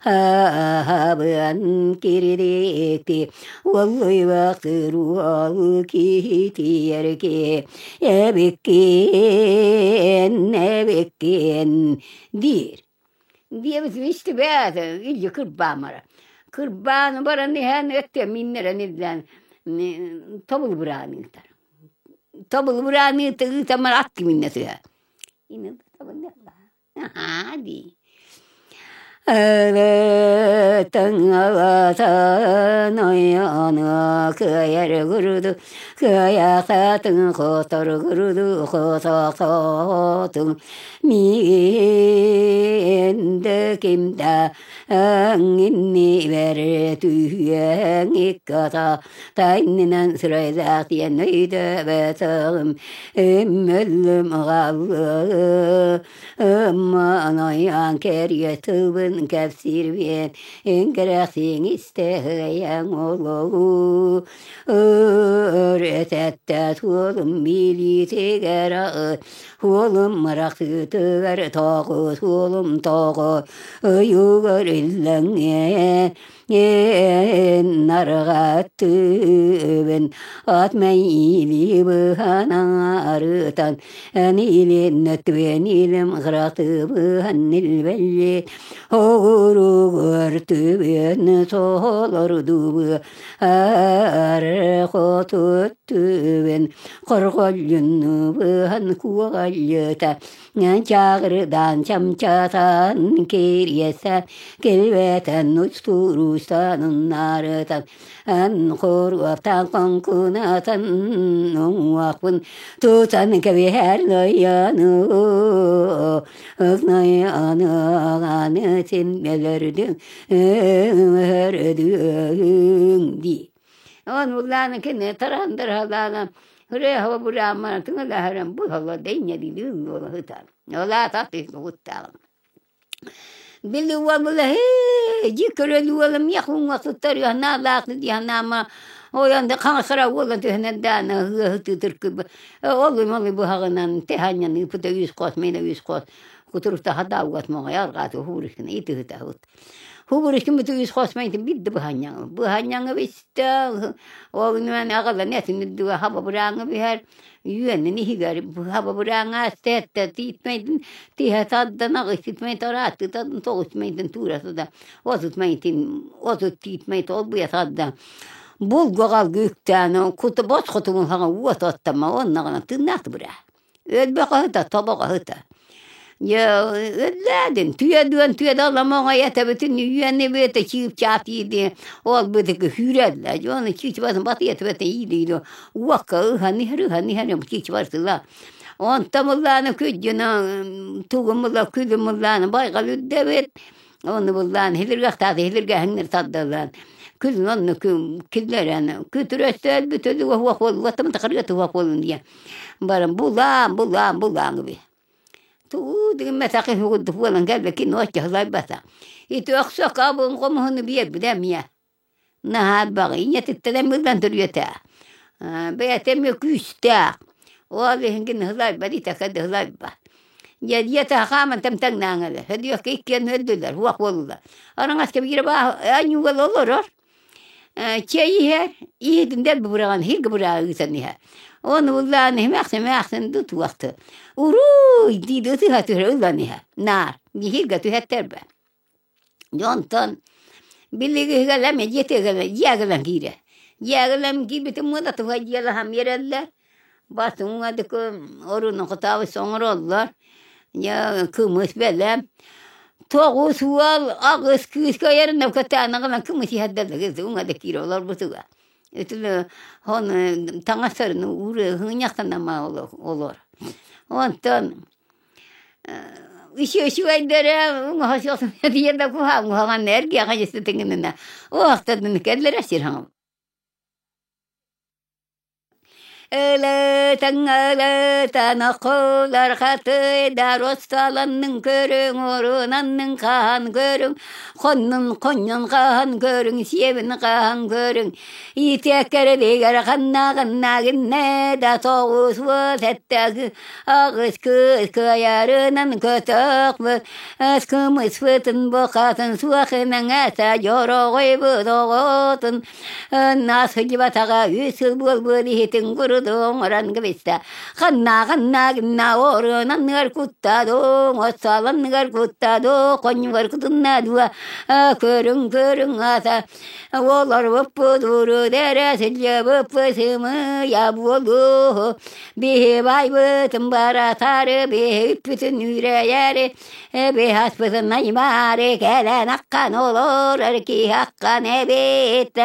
аһабыан киридикти уоллуйбахтыр уол киһитиэрки эбиккин эбиккин диир. Диэбитин истибэт, илдьи кырбаамара. Кырбаан баран иһэн өттө миннэрэн иллээн тобул быраан ыытар. Тобул быраан ыыта ыытамар ат киминнэ түһэ. Ини Аһаа дии. Ылытыҥ ойону кыайар курдук кыайаататын хотор курдук хотоотун миигин да ким да иннибэр түһүөҥ икката Тайнынан сырайдаах диэн өйдөбөтөҕүм өммөллүм аҕаллыы Ыммаанайаан кэрийэ тылбын кэпсиирбиэн, эҥкэрэхсиҥ истэһэйэҥ олоҕу. Өрөтөттө суолум билиитигэр суолум мырахсыытыгар тоҕу суолум тоҕу ыйыгар иллэҥҥэ Нарҕаттыбын ат мэйиили быһанарытан Нилин илим кыратыбыһан нилбэлли Оҕуругар түбүөн солордубу Ар хотуттубен хорҕоллуннубыһан куоҕаллыта Чааҕырдаан чамчатан кириэсэ килбэтэн устуруустан уннарытан хоруоптаан хоҥкунатан уҥуохпун тутан кэбиһэр нойону ыкнайаны симмэлэрдиҥ өрдүҥ дии Он улаана кини тараандаралаана Ырыаһа бурааммана тыҥалаһаран бу холо дэйнэ дилүүн буола сытар. Олаата тыһыгыттааҕым. Били уолула дьи көрөл уолум я хуҥа сыттар янаалаах диянаама ойон да хаҥасара уолан түһэнэн даана ыаһытыытыркы олуй молуй быһаҕынан тэһанньан ыыпыта үс хос мина үс хос кутурута хадаугат моҥой арҕааты хууруккина итыһытаһыт Хубуруккин үс хос майтын бидди быһанньаҥы. Быһанньаҥы бистэ, ол иннинэ аҕалан этин үрдүгэ хаба бырааҥы биһэр, үөнүн иһигэр хаба бырааҥы аста тиит майтын тиһэ тардан аҕыс май тараатты тардан тоҕус майтын туура сыда отут майтын отут тиит майт ол буйа тардан булгу үктээн кута босхотугун хаҥа уот оттама оннаҕына тыыннаах быраа Өлбөхөһүтэ, тобоҕоһута. Дьэ өллөөдүн, түөдүөн түөдэ оламоҥой этэбитин үөнү бүөтэ чыып-чаап ииди ол бытыгы хүүрэллэ. Дьону чыычыбатын батыйа түбэтэ иилиило уокка ыһан иһэр ыһан иһэр чыычыбар тыла. Онтон мыллааны күддьүнэ тугу мылла күлү мыллааны байҕал үрдэбит. Ону буллаан хилиргахтааты хилиргэһиҥнэр тардаллаан күлүн онну киллэрэн күтүрөстөөлбүт өлүгэ уох буолуоттам тахарга туох буолун диэн баран булаан булаан булаан гыби туу дигиммэтэх курдук буолан кэлбэкин нуоччаһылайбата ити охсо кабын хомуһуну биэрбитэ эмиэ наһаа баҕа ийэтиттэн мыллан төрүөтэ бэйэтэ эмиэ күүстээх ол иһин гин ыһылайба дитэкэ да ыһылайба дьиэтэ хааман тэмтэҥнээҥэлэ һөдүөккэ иккиэн өлдүлэр уох буоллулар араҥаска биирэ баа анньуугал олорор чэй иһэр иһитин дэлби быраҕан иһиргэ быраҕа ыытан иһэр ону ыллаан иһимэхсин эмээхсин тутуохты уруй дии ытыһа түһэ ыллан иһэр наар биһиргэ түһэттэрбэ Дьонтон Билигиһигэлэм дьиэтигэлэ дьиэгэлэн киирэ. Дьиэгэлэм киирбитим уола туһа дьиэлэһэн биэрэллэр. Бастыҥҥа дыкы оруну кытаабыс оҥороллор. Дьэ кымыс бэлэм. Тоҕус уол аҕыс кыыс кыайарынан кытаанаҕынан кымыс иһэрдэллэр уҥа да киирэ олорбутуга. Итини он таҥастарын ууруйахтанама олор. Онтон үчүгэйдэрэ уҥуоҕа да куһаҕан эргиэхэ дьисситиҥинэ уохтарын кэллэрэ сир Ылытаҥ-ылытан оккулар хатыйдар остуоланныҥ көрүҥ, урунанныҥ хаһан көрүҥ, хоннун хонньун хаһан көрүҥ, сиэбин хаһан көрүҥ, итиэккэрилигэр ханна-ханна да тоҕус уот эттээх аҕыс кыыс кыайарынан көтөхпүт, кымыспытын букатын суохунан этэ дьороҕойбут оҕотун Наасыдьыбатаҕа үс сыл буолбут иһитин курдук оҥорон кэбистэ. Ханна-ханна гынна оруон анныгар кутта дуу, остуол анныгар кутта дуу, хонньугар кутунна дуо, көрүҥ-көрүҥ аата олорбуппут урут эрэ сылдьыбыппыт сымыйа буолуо. Биһи байбытын баратаары, биһи үппүтүн үүрэйээри Эби аспытын аймаары кэлэн аккан олорор киһи аккан эбит.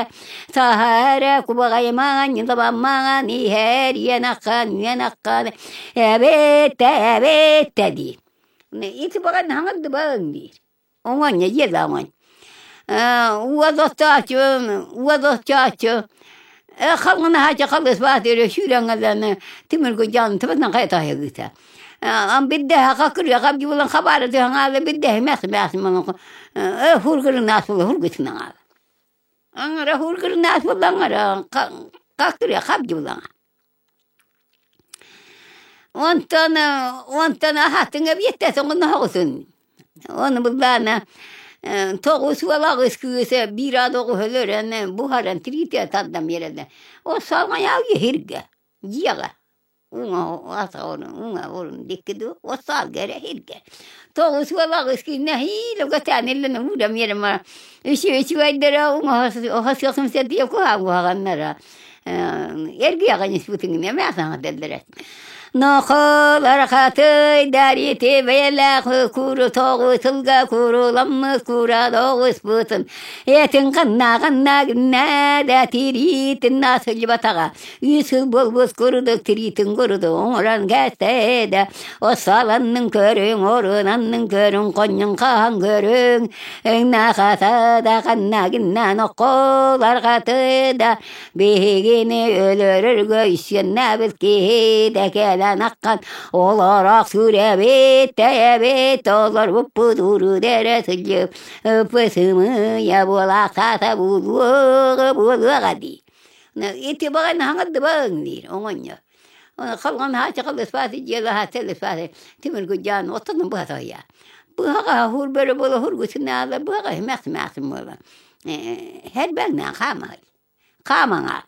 Саһара кубаҕаймаан ньылабаммаан иһэр иэн аккан үөн аккан эбит эбит диир. Ити баҕан хаҥырдыбаҥ диир. Оҥонньо дьиэлэ оҥонь. Уол оттооччу, уол оттооччу халҕанаһааччы халыс баатыры сүүрэҥэлэни тимиргү дьон тыбынан хайатаһыгыта. Бирдэһэ кырыаха булан хабаары тыһаҥаалы бирдэһэ мэс мэс хургырынаас була хургутунаҥаалы. Аңара хургырынаас була аңара какырыа хабдьулаҥа. Онтон онтон аһатыҥа биэттэ оҥоноһоҕутун. Ону былаана тоҕус уол аҕыс кыыс биир аат оҕуһу өлөрөн буһаран тириитэ тардан биэрэллэр. Ол салҕайаал иһиргэ дьиэҕэ уҥа атаҕын уҥа орун диэки дуу остуолга эрэ иһиргэ. Тоҕус уол аҕыс кыыс нэһиилэ көтөөн иллэн ууран биэрэн баран үчүгэйдэрэ уҥа оһосуохсун сэрдийэ куһаҕан куһаҕаннара эргиэҕин испытыҥ эмээ саҥа Нохолор хатыйдар ити бэйэлээх куру тоҕу сылга куруламмыт кура доҕуспутун этин ханна-ханна гынна тириитин асылдьыбатаҕа үс сыл буолбут курдук тириитин курдук оҥорон кэстэдэ осаланнын көрүҥ орунаннын көрүҥ хонньун хаһан көрүҥ Наахата да ханна гынна нохолор хатыйда Биһигини өлөрөргө үссүөннээбит киһи да кэлэн аххан олорох сүрэбит тэйэбит олорбуппут урут эрэ сылдьып сымыйа буолаахтаата буолуоҕа буолуоҕа дии. Ити баҕайны хаҥардыбаҥ диир оҥонньор. Халҕан хаача халыспааты дьиэлэ хаача тимир гудьаан оттон быһатайа. Быһаҕа хур бөрө буола хургутунаала быһаҕа химэхсимээхсим буола. Хэрбэҥнээн хаамаһый. Хаамаҥаат.